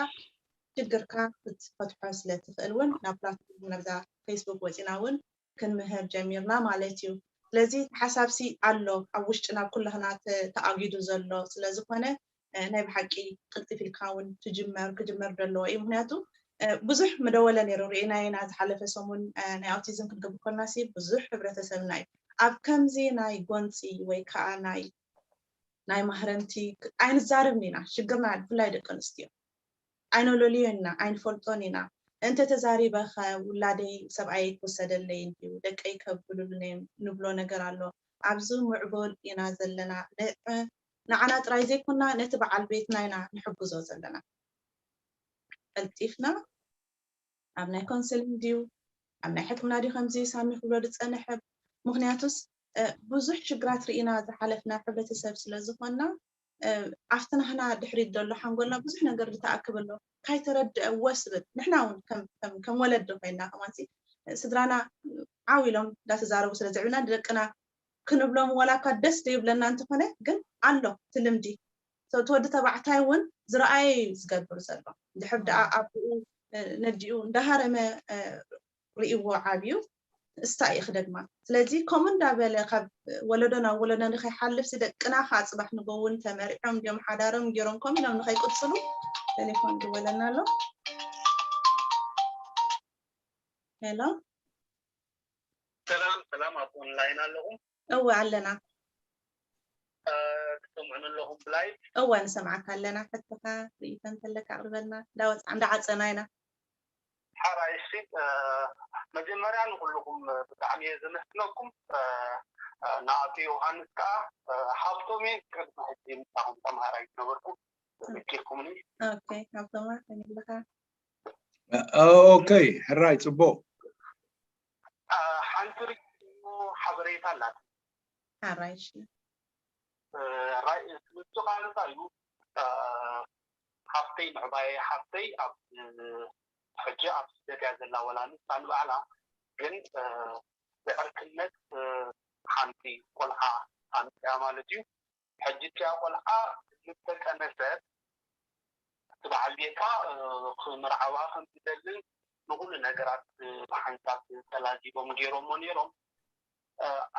ሽግርካ ክትፈትሖ ስለ ትኽእል እውን ናብ ፕላትፎርም ናብዛ ፌስቡክ ወፂና እውን ክንምህር ጀሚርና ማለት እዩ። ስለዚ ሓሳብ ሲ ኣሎ ኣብ ውሽጥና ኩላህና ተኣጊዱ ዘሎ ስለዝኾነ ናይ ብሓቂ ቅልጥፍ ኢልካ እውን ትጅመር ክጅመር ደለዎ እዩ። ምክንያቱ ብዙሕ ምደወለ ነይሩ ርኢና ኢና ዝሓለፈ ሰሙን ናይ ኣውቲዝም ክንገብር ከለና ሲ ብዙሕ ሕብረተሰብና እዩ ኣብ ከምዚ ናይ ጎንፂ ወይ ከዓ ናይ ናይ ማህረምቲ ኣይንዛረብን ኢና። ሽግርና ብፍላይ ደቂ ኣንስትዮ ኣይነለልዮን ኢና ኣይንፈልጦን ኢና። እንተ ተዛሪበ ከ ውላደይ ሰብኣየይ ክውሰደለይ እንድዩ ደቀይ ከብሉልነይ ንብሎ ነገር ኣሎ። ኣብዚ ምዕቡል ኢና ዘለና። ንዓና ጥራይ ዘይኮና ነቲ በዓል ቤትና ኢና ንሕግዞ ዘለና። ቀልጢፍና ኣብ ናይ ኮንሰሊንግ ድዩ ኣብ ናይ ሕክምና ድዩ ከምዚ ሳሚ ክብሎ ዝፀንሐ ምክንያቱስ ብዙሕ ሽግራት ርኢና ዝሓለፍና ሕብረተሰብ ስለ ዝኾንና ኣብቲ ናህና ድሕሪት ዘሎ ሓንጎልና ብዙሕ ነገር ዝተኣክብ ኣሎ ካይተረድአ ወስ ብል ንሕና እውን ከም ወለዲ ኮይና ከማንሲ ስድራና ዓው ኢሎም እንዳተዛረቡ ስለ ዝዕብና ንደቅና ክንብሎም ዋላ እኳ ደስ ዘይብለና እንተኾነ ግን ኣሎ እቲ ልምዲ እቲ ወዲ ተባዕታይ እውን ዝረኣየ እዩ ዝገብር ዘሎ ድሕር ደኣ ኣብኡ ነዲኡ እንዳሃረመ ርእይዎ ዓብዩ እስታ እዩ ክደግማ ስለዚ ከምኡ እንዳበለ ካብ ወለዶ ናብ ወለዶ ንከይሓልፍ ሲ ደቅና ከዓ ፅባሕ ንጎ እውን ተመሪዖም እንዲዮም ሓዳሮም ገይሮም ከምኡ ኢሎም ንከይቅፅሉ ቴሌፎን ድወለና ኣሎ ሄሎ ሰላም ሰላም ኣብ ኦንላይን ኣለኹ እወ ኣለና ትሰምዑን ኣለኹም ብላይ እወ ንሰምዓካ ኣለና ሕቶካ ርእይቶ እንተለካ ኣቅርበልና እንዳወፅዓ እንዳዓፀና ኢና ሓራይ እሺ መጀመርያ ንኩልኹም ብጣዕሚ እየ ዘመስግነኩም ንኣቶ ዮሃንስ ከዓ ሃብቶም እየ ቅድሚ ሕጂ ምሳኹም ተምሃራይ ዝነበርኩ ዘዘኪርኩም ኦኬ፣ ሃብቶማ ከመይ ኣለኻ? ኦኬ፣ ሕራይ፣ ጽቡቕ። ሓንቲ ርክቡ ሓበሬታ ኣላት። ሓራይ፣ እሺ። ራይ ትምህርቱ ቃንሳ እዩ። ሓፍተይ፣ ምዕባየ ሓፍተይ ኣብ ሕጂ ኣብ ስደት እያ ዘላ። ወላ ንሳ ንባዕላ ግን ብዕርክነት ሓንቲ ቆልዓ ኣምፅያ ማለት እዩ። ሕጂ እቲያ ቆልዓ ምስ ተቀነሰት እቲ በዓል ቤታ ክምርዓዋ ከም ዝደልን ንኩሉ ነገራት ብሓንሳብ ተላዚቦም ገይሮሞ ነይሮም።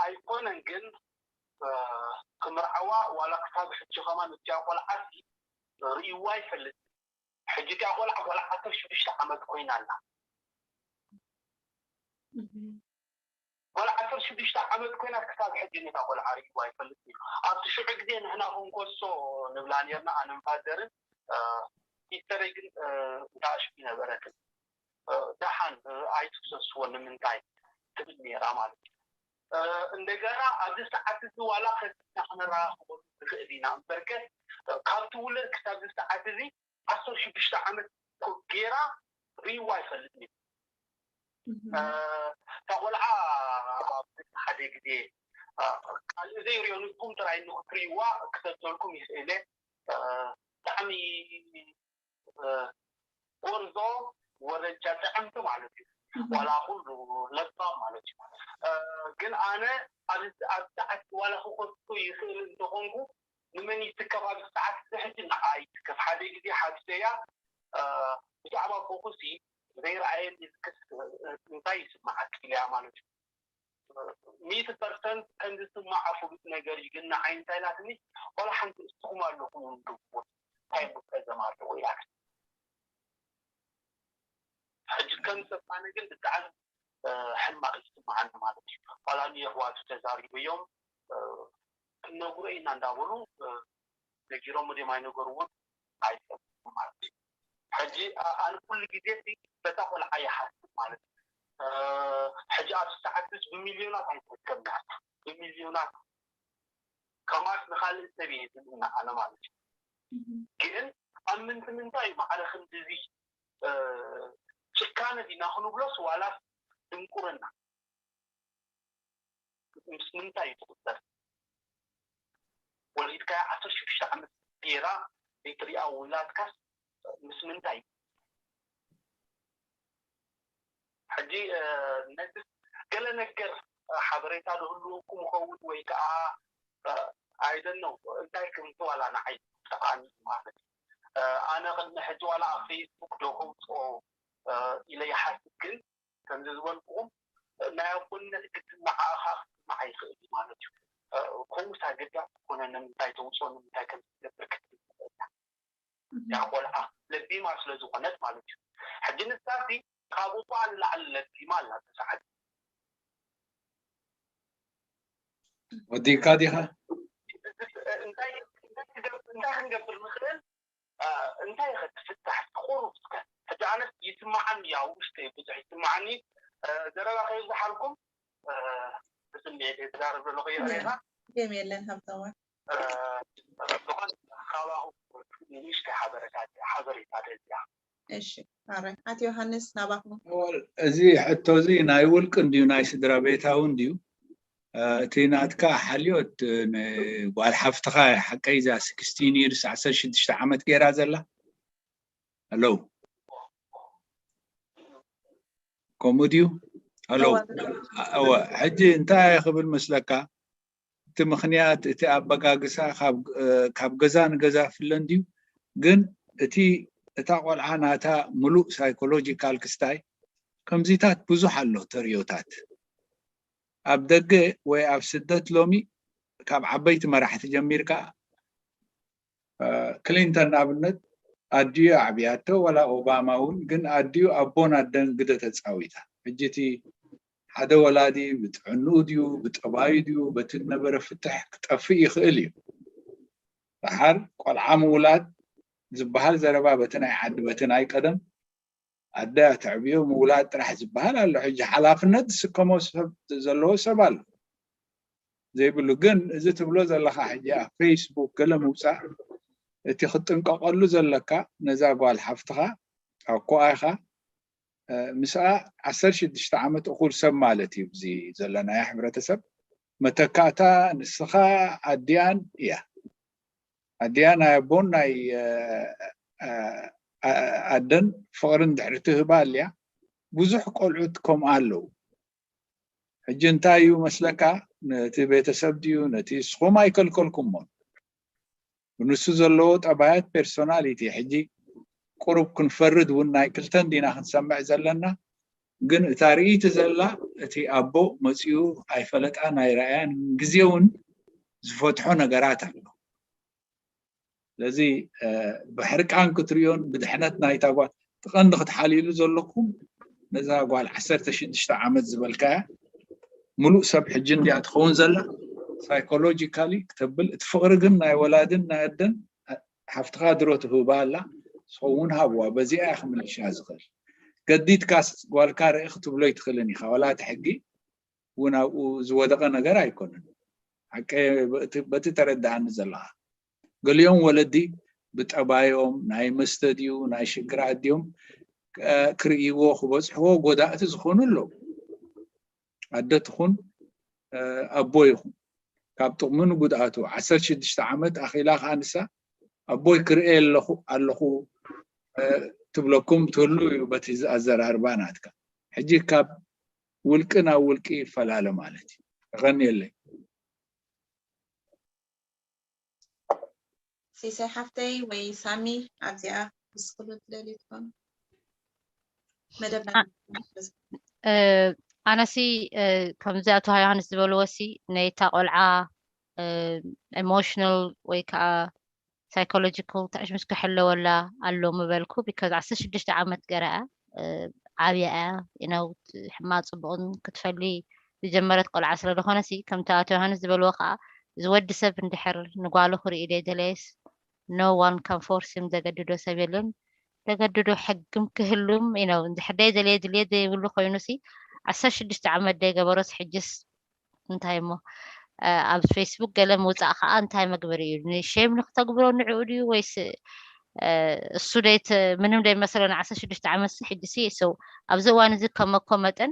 ኣይኮነን ግን ክምርዓዋ ዋላ ክሳብ ሕጂ ከማን እቲያ ቆልዓ ርእይዋ ይፈልጥ። ሕጂ እቲያ ቆልዓ ቆልዓ ዓሰርተ ሽዱሽተ ዓመት ኮይና ኣላ። ቆልዓ ዓሰርተ ሽዱሽተ ዓመት ኮይና ክሳብ ሕጂ ነታ ቆልዓ ርእይዋ ይፈልጥ እዩ። ኣብቲ ሽዑ ግዜ ንሕና ክንኮሶ ንብላ ነርና ኣነን ፋደርን። ሲስተረይ ግን እታ እሽቢ ነበረትን። ደሓን ኣይትፍሰስዎ ንምንታይ ትብል ነራ ማለት እዩ። እንደገና ኣብዚ ሰዓት እዚ ዋላ ከዚና ክነራኽበሉ ንኽእል ኢና እምበርከ ካብቲ ውለት ክሳብ እዚ ሰዓት እዚ ዓሰርተ ሽዱሽተ ዓመት ገይራ ርእይዋ ኣይፈልጥን እዩ። እታ ቆልዓ ሓደ ግዜ ካልእ ዘይሪኦ ንስኹም ጥራይ ንክትርእይዋ ክሰደልኩም ይኽእለ። ብጣዕሚ ጎርዞ ወረጃ ጥዕምቲ ማለት እዩ። ዋላ ኩሉ ለባም ማለት እዩ። ግን ኣነ ኣብ ሰዓት ዋላ ክኸሱ ይኽእል እንተኾንኩ ንመን ይትከፍ ኣብ ሰዓት እዚ ሕጂ ንዓ ይትከፍ። ሓደ ግዜ ሓብሰያ ብዛዕባ ቦኹሲ ዘይረኣየኒ ዝክስ እንታይ ይስምዓክ ኢለያ ማለት እዩ። ሚእቲ ፐርሰንት ከም ዝስምዓ ፍሉጥ ነገር እዩ፣ ግን ንዓይ እንታይ ኢላትኒ፣ ዋላ ሓንቲ እስኹም ኣለኹም እውን ድውል እንታይ ምጸገም ኣለዎ ኢላትኒ። ሕጂ ከም ሰብ ኣነ ግን ብጣዕሚ ሕማቕ ይስምዓኒ ማለት እዩ። ዋላ ንየሕዋቱ ተዛሪበዮም ክነግሮ ኢና እንዳበሉ ነጊሮም ድዮም ኣይነገርዎን ኣይፈልጥን ማለት እዩ። ሕጂ ኣነ ኩሉ ግዜ በታ ቆልዓ ይሓስብ ማለት እዩ። ሕጂ ኣብዚ ሰዓት ምስ ብሚልዮናት ኣይትርከብና ብሚልዮናት ከማስ ንካልእ ሰብ እየ ዝምነ ኣነ ማለት እዩ። ግን ኣብ ምንቲ ምንታይ እዩ ማዕረ ክንድዚ ጭካነ ዲና ክንብሎስ ዋላስ ድንቁርና? ምስ ምንታይ እዩ ትቁጸር? ወሊድካያ ዓሰርተ ሽዱሽተ ዓመት ገይራ ዘይትሪኣ ውላድካስ ምስ ምንታይ እዩ? ሕጂ ነዚ ገለ ነገር ሓበሬታ ዝህልወኩም ይኸውን ወይ ከዓ ኣይደነው እንታይ ክምቲ ዋላ ንዓይ ተቃኒ ማለት እዩ። ኣነ ቅድሚ ሕጂ ዋላ ኣብ ፌስቡክ ዶ ከውፅኦ ኢለ ይሓስብ፣ ግን ከምዚ ዝበልኩኹም ናይ ኣቦነት ግድን ንዓኻ ክስማዕ ይኽእል እዩ ማለት እዩ። ከምኡስ ኣገዳሲ ዝኾነ ንምንታይ ተውፅኦ ንምንታይ ከም ዝገብር ክትብል ትኽእል እያ። እያ ቆልዓ ለቢማ ስለ ዝኾነት ማለት እዩ። ሕጂ ንሳሲ ካብ እባ ንላዕሊ ለቢማ ኣላ ተሰዓት ወዲካ ዲኻ? እንታይ እንታይ ክንገብር ንኽእል እንታይ ኢኸ ትፍታሕ ቁሩብ እስከ ሕጂ ኣነስ ይስማዓኒ እያ ውሽጠይ ብዙሕ ይስማዓኒ። ዘረባ ከይብዝሓልኩም ብስምዒት እየ ዝዛረብ ዘለኹ ይቕሬታ። ጌም የለን ሃብታማ። ዝኾነ ካባኹም ንእሽተይ ሓበሬታ ሓበሬታ ደልያ። እሺ ኣረ ኣቲ ዮሃንስ ናባኹም። እዚ ሕቶ እዚ ናይ ውልቂ እንድዩ ናይ ስድራ ቤታዊ እንድዩ። እቲ ናትካ ሓልዮት ጓል ሓፍትኻ ሓቀይ እዛ ስክስቲን ይርስ ዓሰርተ ሽዱሽተ ዓመት ገይራ ዘላ ኣለዉ ከምኡ ድዩ? ኣለዉ እወ። ሕጂ እንታይ ክብል መስለካ? እቲ ምኽንያት እቲ ኣበጋግሳ ካብ ገዛ ንገዛ ፍለ እንድዩ። ግን እቲ እታ ቆልዓ ናታ ምሉእ ሳይኮሎጂካል ክስታይ ከምዚታት ብዙሕ ኣሎ ተርእዮታት። ኣብ ደገ ወይ ኣብ ስደት ሎሚ ካብ ዓበይቲ መራሕቲ ጀሚርካ ክሊንተን ንኣብነት ኣዲኡ ኣዕብያቶ ዋላ ኦባማ እውን ግን ኣዲኡ ኣቦን ኣደን ግደ ተፃዊታ። ሕጂ እቲ ሓደ ወላዲ ብጥዕንኡ ድዩ ብጠባዩ ድዩ በቲ ዝነበረ ፍትሕ ክጠፍእ ይኽእል እዩ። ደሓር ቆልዓ ምውላድ ዝበሃል ዘረባ በቲ ናይ ዓዲ በቲ ናይ ቀደም ኣደ ተዕብዮ ምውላድ ጥራሕ ዝበሃል ኣሎ። ሕጂ ሓላፍነት ዝስከሞ ሰብ ዘለዎ ሰብ ኣሎ ዘይብሉ ግን እዚ ትብሎ ዘለኻ ሕጂ ኣብ ፌስቡክ ገለ ምውፃእ እቲ ክትጥንቀቐሉ ዘለካ፣ ነዛ ጓል ሓፍትኻ ኣኮኣ ኢኻ፣ ምስኣ ዓሰርተ ሽዱሽተ ዓመት እኹል ሰብ ማለት እዩ። እዚ ዘለናዮ ሕብረተሰብ መተካእታ ንስኻ ኣዲኣን እያ። ኣዲኣ ናይ ኣቦን ናይ ኣደን ፍቕሪ እንድሕር ትህባ ኣልያ፣ ብዙሕ ቆልዑት ከምኣ ኣለዉ። ሕጂ እንታይ እዩ መስለካ? ነቲ ቤተሰብ ድዩ ነቲ ንስኹም ኣይከልከልኩሞን። ንሱ ዘለዎ ጠባያት ፐርሶናሊቲ ሕጂ ቁሩብ ክንፈርድ እውን ናይ ክልተን ዲና ክንሰምዕ ዘለና። ግን እታ ርእይቲ ዘላ እቲ ኣቦ መጺኡ ኣይፈለጣን ኣይረኣያን፣ ግዜ እውን ዝፈትሖ ነገራት ኣሎ። ስለዚ ብሕርቃን ክትርእዮን ብድሕነት ናይታ ጓል፣ እቲ ቀንዲ ክትሓልይሉ ዘለኩም ነዛ ጓል ዓሰርተ ሽዱሽተ ዓመት ዝበልካያ፣ ሙሉእ ሰብ ሕጂ እንዲያ ትኸውን ዘላ። ሳይኮሎጂካሊ ክተብል፣ እቲ ፍቕሪ ግን ናይ ወላድን ናይ ኣደን ሓፍትኻ ድሮ ትህባ ኣላ። ንስኹም እውን ሃብዋ። በዚኣ እያ ክምልሻ ዝኽእል። ገዲድካስ ጓልካ ርኢ ክትብሎ ኣይትኽእልን ኢኻ። ዋላ እቲ ሕጊ እውን ኣብኡ ዝወደቐ ነገር ኣይኮነን። ሓቂ በቲ ተረዳኣኒ ዘለኻ። ገሊኦም ወለዲ ብጠባዮም ናይ መስተ ድዩ ናይ ሽግራት ድዮም ክርእይዎ ክበፅሕዎ ጎዳእቲ ዝኾኑ ኣለዉ። ኣደ ትኹን ኣቦ ይኹን ካብ ጥቕሚ ንጉድኣቱ ዓሰርተ ሽዱሽተ ዓመት ኣኺላ ከዓ ንሳ ኣቦይ ክርእየ ኣለኹ ኣለኹ ትብለኩም ትህሉ እዩ በቲ ኣዘራርባ ናትካ። ሕጂ ካብ ውልቂ ናብ ውልቂ ይፈላለ ማለት እዩ። የቐንየለይ። ሲሳይ ሓፍተይ ወይ ሳሚ ኣብዚኣ ክትስክሉ ትደልዩ ትኾኑ መደብና። ኣነሲ ከምዚ ኣቶ ዮሃንስ ዝበልዎ ሲ ነይታ ቆልዓ ኢሞሽናል ወይ ከዓ ሳይኮሎጂካል ትዕሽምሽ ክሕለወላ ኣሎ ምበልኩ። ቢካዝ ዓሰርተ ሽዱሽተ ዓመት ገራ እያ ዓብያ እያ። ኢነው ሕማቅ ፅቡቅን ክትፈሊ ዝጀመረት ቆልዓ ስለ ዝኾነ ሲ ከምቲ ኣቶ ዮሃንስ ዝበልዎ ከዓ እዚ ወዲ ሰብ እንድሕር ንጓሉ ክርኢ ደይደለየስ no one can force him ዘገድዶ ሰብ የለን። ዘገድዶ ሕግም ክህሉም ኢነው እንድሕር ደይደለየ ድልየት ዘይብሉ ኮይኑ ሲ ዓሰርተ ሽዱሽተ ዓመት ደይገበሮስ ሕጅስ እንታይ እሞ ኣብ ፌስቡክ ገለ ምውፃእ ከዓ እንታይ መግበሪ እዩ? ንሼም ንክተግብሮ ንዕኡ ድዩ ወይስ እሱ ደይት ምንም ደይመሰሎ ንዓሰርተ ሽዱሽተ ዓመት ሕጂ ሲ ሰው ኣብዚ እዋን እዚ ከመኮ መጠን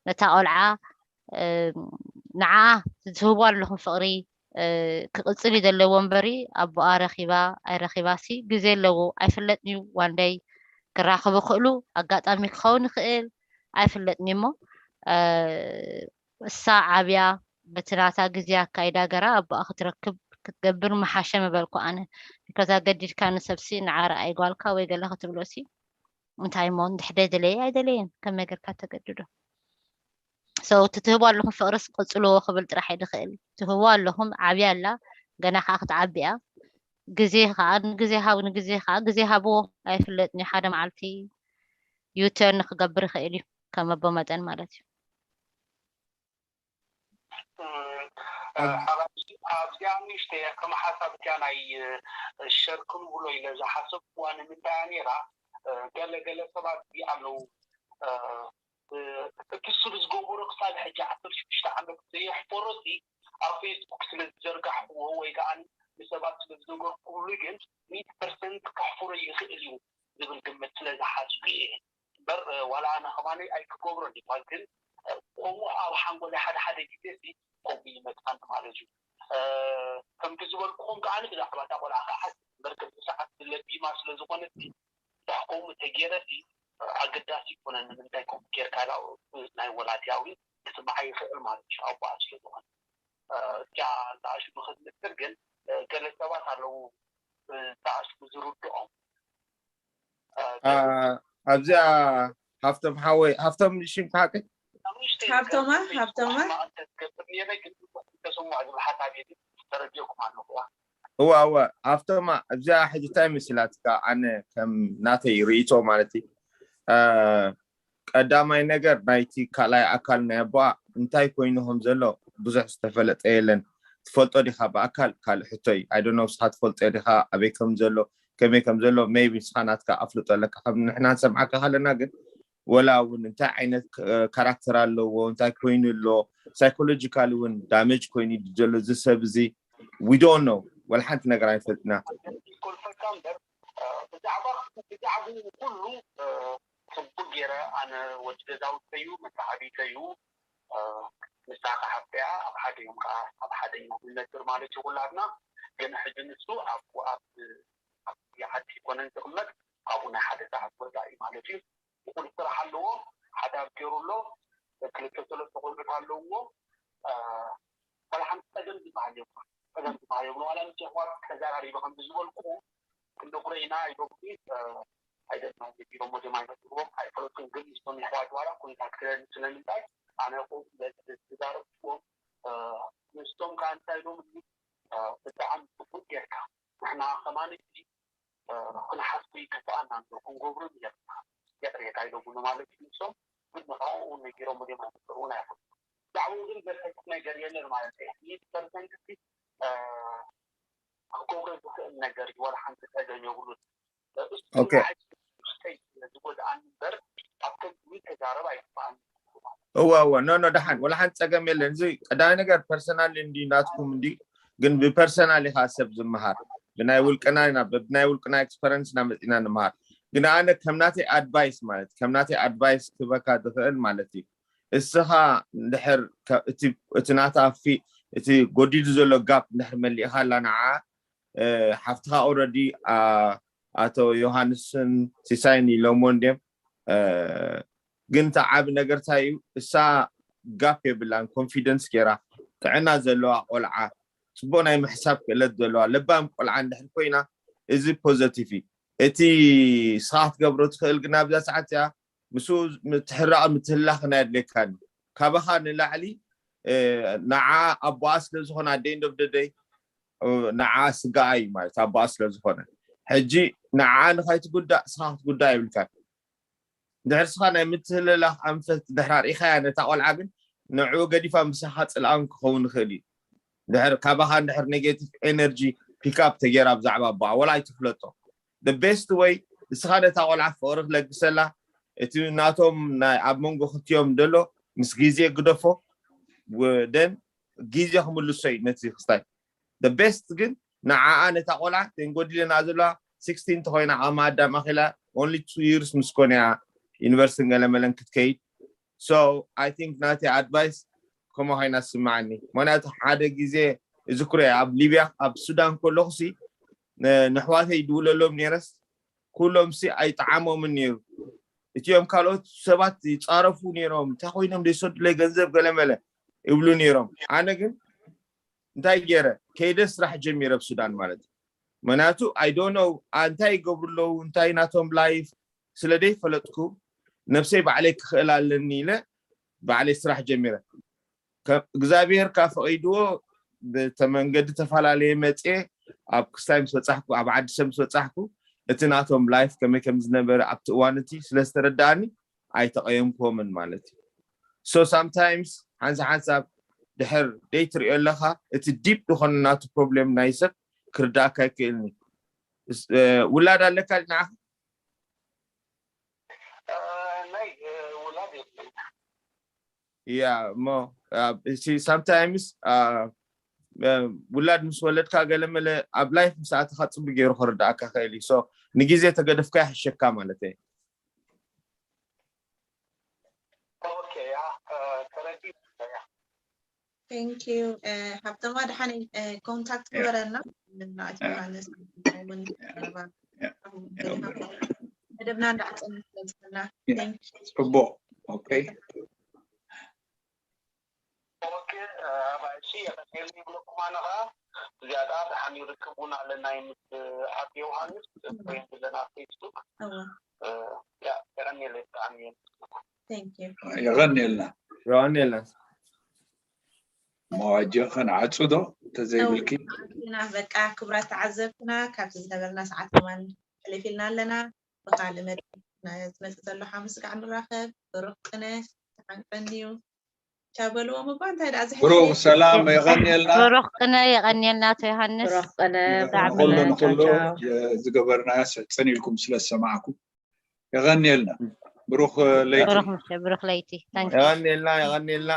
ነታ ቆልዓ ንዓ ዝህቦ ኣለኹም ፍቕሪ ክቕፅል እዩ ዘለዎ እምበሪ ኣቦኣ ረኺባ ኣይረኺባ ሲ ግዜ ኣለዎ ኣይፍለጥን እዩ። ዋንደይ ክራኸቡ ክእሉ ኣጋጣሚ ክኸውን ይኽእል ኣይፍለጥን እሞ እሳ ዓብያ በቲ ናታ ግዜ ኣካይዳ ገራ ኣቦኣ ክትረክብ ክትገብር ምሓሸ ምበልኩ ኣነ። ቢኮዝ ኣገዲድካ ንሰብሲ ንዓ ረኣይ ጓልካ ወይ ገለ ክትብሎ ሲ እንታይ እሞ እንድሕር ደይደለየ ኣይደለየን ከመይ ጌርካ ተገድዶ። So እቲ ትህቦ ኣለኹም ፍቕርስ ቀጽልዎ ክብል ጥራሕ እየ ዝኽእል። ትህቦ ኣለኹም ዓብያ ኣላ ገና ከዓ ክትዓቢ እያ። ግዜ ከዓ ንግዜ ሃብ ንግዜ ከዓ ግዜ ሃብዎ ኣይፍለጥን እዩ ሓደ መዓልቲ ዩተርን ክገብር ይኽእል እዩ ከም ኣቦ መጠን ማለት እዩ። ኣብዚኣ ንእሽተይ ከም ሓሳብ እቲኣ ናይ ሸርክ ንብሎ ኢለ ዝሓሰብኩዋ ንምንታይ እያ ነይራ ገለ ገለ ሰባት ኣለዉ እቲ ስብ ዝገበሮ ክሳብ ሕጂ ዓሰርተ ሽዱሽተ ዓመት ዘየሕፈሮ ሲ ኣብ ፌስቡክ ስለ ዝዘርጋሕክዎ ወይ ከዓ ንሰባት ስለ ዝነገርኩሉ ግን ሚእቲ ፐርሰንት ከሕፍሮ ይኽእል እዩ ዝብል ግምት ስለ ዝሓዝኩ እየ እምበር ዋላ ኣነ ከማነይ ኣይክገብሮን እኳ ግን ከምኡ ኣብ ሓንጎለይ ሓደ ሓደ ግዜ ሲ ከምኡ ይመፅኣኒ ማለት እዩ ከምቲ ዝበልኩኹም ከዓ ብዛዕባ እታ ቆልዓ ከዓ እምበር ከምቲ ሰዓት ለቢማ ስለ ዝኾነት ድሕከሙ ተገይረ ሲ ኣገዳሲ ይኮነን ንምንታይ ከምኡ ጌርካ ናይ ወላዲያዊ ክስምዓ ይኽእል ማለት እዩ ኣቦኣ ስለ ዝኾነ እዚኣ ዝኣሽሙ ክትምስል ግን ገለ ሰባት ኣለዉ ዝኣሽሙ ዝርድኦም ኣብዚኣ ሃፍቶም ሓወይ ሃፍቶም ሽም ሓቂ ሃብቶማ ሃብቶማ ተስምዕ ዝብል ሓሳብ ተረዲኦኩም ኣለኹዋ እዋ እዋ ሃፍቶማ ኣብዚኣ ሕጂ እንታይ መሲላትካ ኣነ ከም ናተይ ርእይቶ ማለት እዩ ቀዳማይ ነገር ናይቲ ካልኣይ ኣካል ናይ ኣቦኣ እንታይ ኮይኑ ከም ዘሎ ብዙሕ ዝተፈለጠ የለን ትፈልጦ ዲኻ ብኣካል ካልእ ሕቶ እዩ ኣይደኖ ንስኻ ትፈልጦ ዲኻ ኣበይ ከም ዘሎ ከመይ ከም ዘሎ maybe ንስኻ ናትካ ኣፍልጦ ኣለካ ከም ንሕና ንሰምዓካ ከለና ግን ወላ እውን እንታይ ዓይነት ካራክተር ኣለዎ እንታይ ኮይኑ ኣሎ psychological እውን damage ኮይኑ ዘሎ እዚ ሰብ እዚ we don't know ወላ ሓንቲ ነገር ኣይፈልጥና። ይኮልፈካ እምበር ብዛዕባ ብዛዕባ ኩሉ ጽቡቅ ገይረ ኣነ ወዲ ገዛውተዩ መተሓቢተዩ ንሳ ከሓፍያ ኣብ ሓደ እዮም ከዓ ኣብ ሓደ ኢና ንነብር ማለት እዩ ኩላትና። ግን ሕጂ ንሱ ኣብ ኣብ ዓዲ ይኮነን ዝቕመጥ ኣብኡ ናይ ሓደ ሰዓት ወፃኢ ማለት እዩ። እኹል ስራሕ ኣለዎ። ሓደ ኣብ ገይሩ ኣሎ። ክልተ ሰለስተ ቆልዑት ኣለውዎ። ዋላ ሓንቲ ፀገም ዝበሃል የብሉ። ፀገም ዝበሃል የብሉ። ዋላ ምስ ኣሕዋት ተዘራሪበ ከም ዝበልኩ ክንደጉረ ኢና ኢሎም ኣይደግሞ ቢሮ ሞጀም ኣይነግርዎም ኣይፈለጡን። ግን ምስቶም ኣሕዋት ዋላ ኮንታክት ስለምንታይ ኣነ ዝዛረብዎም ምስቶም ከዓ እንታይ ኢሎም ብጣዕሚ ፅቡቅ ጌርካ ንሕና ከማን ክንሓስቡ ይግብኣና እምበር ክንገብሮ የብልና። ይቕሬታ ኢሎምሉ ማለት እዩ ንሶም። ግን ንኻኡ እውን ነጊሮም እዮም ኣይነገርውን ኣይኹን። ብዛዕባኡ ግን ዘርሕት ነገር የለን ማለት እዩ። ይህ ፐርሰንት ክገብሮ ዝኽእል ነገር እዩ። ዋላ ሓንቲ ፀገም የብሉን። ዝጎድኣኒ እምበር ኣብ ከምዚ ተዛረብ ኣይግባኣኒ። እወ እወ ኖ ኖ ደሓን ወላ ሓንቲ ፀገም የለን። እዚ ቀዳማይ ነገር ፐርሰናል እንዲ ናትኩም እንዲ ግን ብፐርሰናል ኢኻ ሰብ ዝመሃር ብናይ ውልቅና ኢና ብናይ ውልቅና ኤክስፐረንስ ኢና መፂና ንምሃር። ግን ኣነ ከም ናተይ ኣድቫይስ ማለት ከም ናተይ ኣድቫይስ ክበካ ዝኽእል ማለት እዩ እስኻ እንድሕር እቲ ናታ ፊ እቲ ጎዲሉ ዘሎ ጋፕ እንድሕር መሊእኻ ኣላ ንዓ ሓፍትኻ ኦረዲ ኣቶ ዮሃንስን ሲሳይን ኢሎሞ እንድም ግን እቲ ዓብ ነገር እንታይ እዩ እሳ ጋፕ የብላን ኮንፊደንስ ገይራ ጥዕና ዘለዋ ቆልዓ ፅቡቅ ናይ ምሕሳብ ክእለት ዘለዋ ለባም ቆልዓ እንድሕር ኮይና እዚ ፖዘቲቭ እዩ እቲ ስኻ ክትገብሮ ትኽእል ግን ኣብዛ ሰዓት እያ ምስ ትሕራቕ ምትህላኽ ናይ ኣድልየካኒ ካባኻ ንላዕሊ ንዓ ኣቦኣ ስለ ዝኾነ ኣደይ እንዶ ብደደይ ንዓ ስጋኣ እዩ ማለት ኣቦኣ ስለ ዝኾነ ሕጂ ንዓ ንኸይትጉዳእ ስኻ ክትጉዳእ ይብልካን ድሕር ስኻ ናይ ምትህልላኽ ኣንፈት ድሕር ኣርኢኻያ ነታ ቆልዓ ግን ንዕኡ ገዲፋ ምሳኻ ፅልኣም ክኸውን ይኽእል እዩ ድሕር ካባኻ እንድሕር ኔጌቲቭ ኤነርጂ ፒክኣፕ ተገይራ ብዛዕባ ኣቦኣ ወላ ኣይትፍለጦ the best way እስኻ ነታ ቆልዓ ፍቕሪ ክለግሰላ እቲ ናቶም ናይ ኣብ መንጎ ክልቲኦም ደሎ ምስ ግዜ ግደፎ ደን ግዜ ክምልሶ እዩ ነቲ ክስታይ the best ግን ንዓኣ ነታ ቆልዓ ተንጎዲለና ዘለዋ sixteen ተኮይና ዓማ ኣዳም ኣኺላ only two years ምስ ኮነ እያ ዩኒቨርሲቲ ገለመለን ክትከይድ so I think ናተይ ኣድቫይስ ከምኡ ኮይና ትስምዓኒ ምክንያቱ ሓደ ግዜ እዝክሮ እየ ኣብ ሊብያ ኣብ ሱዳን ከለኹሲ ነሕዋተይ ይድውለሎም ነይረስ ኩሎም ሲ ኣይጠዓሞምን ነይሩ እቲኦም ካልኦት ሰባት ይፃረፉ ነይሮም እንታይ ኮይኖም ዘይሰዱለይ ገንዘብ ገለመለ ይብሉ ነይሮም ኣነ ግን እንታይ ገይረ ከይደ ስራሕ ጀሚረ ኣብ ሱዳን ማለት እዩ ምክንያቱ I don't know እንታይ ይገብሩ ኣለዉ እንታይ ናቶም ላይፍ ስለ ደይፈለጥኩ ነብሰይ ባዕለይ ክኽእል ኣለኒ ኢለ ባዕለይ ስራሕ ጀሚረ እግዚኣብሔር ካብ ፈቒድዎ ብተመንገዲ ተፈላለየ መፅየ ኣብ ክስታይ ምስ በፃሕኩ ኣብ ዓዲ ሰብ ምስ በፃሕኩ እቲ ናቶም ላይፍ ከመይ ከም ዝነበረ ኣብቲ እዋን እቲ ስለ ዝተረዳእኒ ኣይተቐየምክዎምን ማለት እዩ so sometimes ሓንሳ ሓንሳብ ድሕር ደይትሪኦ ኣለኻ እቲ ዲፕ ዝኾነ ናቱ ፕሮብሌም ናይ ሰብ ክርዳእካ ይክእልኒ ውላድ ኣለካ ንዓኻ ናይ ውላድ የብለይ ያ እሞ sometimes ውላድ ምስ ወለድካ ገለመለ ኣብ ላይፍ ምስ ኣተኻ ፅቡቅ ገይሩ ክርዳእካ ክእል እዩ ንግዜ ተገደፍካ ይሕሸካ ማለት እዩ ተረዲ Thank you ሃብተማ ድሓን ኮንታክት ግበረና ንኣቶ ዮሃንስ መደብና እንዳዕፀን ስለዝኮና ፅቡቅ okay ኦኬ ኣባይሲ የቀኔል ይብለኩም ኣነ ከዓ እዚኣ ከዓ ብሓሚሩ ክቡና ኣለና ምስ ኣቶ ዮሃንስ ኮይን ዘለና ፌስቡክ የቀኔል ብጣዕሚ የቀኔልና የቀኔልና መዋጀ ከነዓፁ ዶ እንተዘይብልኪ ኢና በቃ ክብራት ተዓዘብትና ካብዚ ዝነበረና ሰዓት ከማን ሕልፍ ኢልና ኣለና ብካልእ መድረክ ዝመፅእ ዘሎ ሓሙስ ከዓ ንራኸብ ብሩክ ቅነ ተሓንቀንዩ ቻው በልዎም እባ እንታይ ደኣ ዝሕል ብሩክ ሰላም የቀንየልና ብሩክ ቅነ የቀንየልና ኣቶ ዮሃንስ ብሩክ ቅነ ብጣዕሚ ኩሉ ንኩሉ ዝገበርና ስሕፅን ኢልኩም ስለ ዝሰማዕኩም የቀንየልና ብሩክ ለይቲ ብሩክ ምሸ ብሩክ ለይቲ thank you የቀንየልና የቀንየልና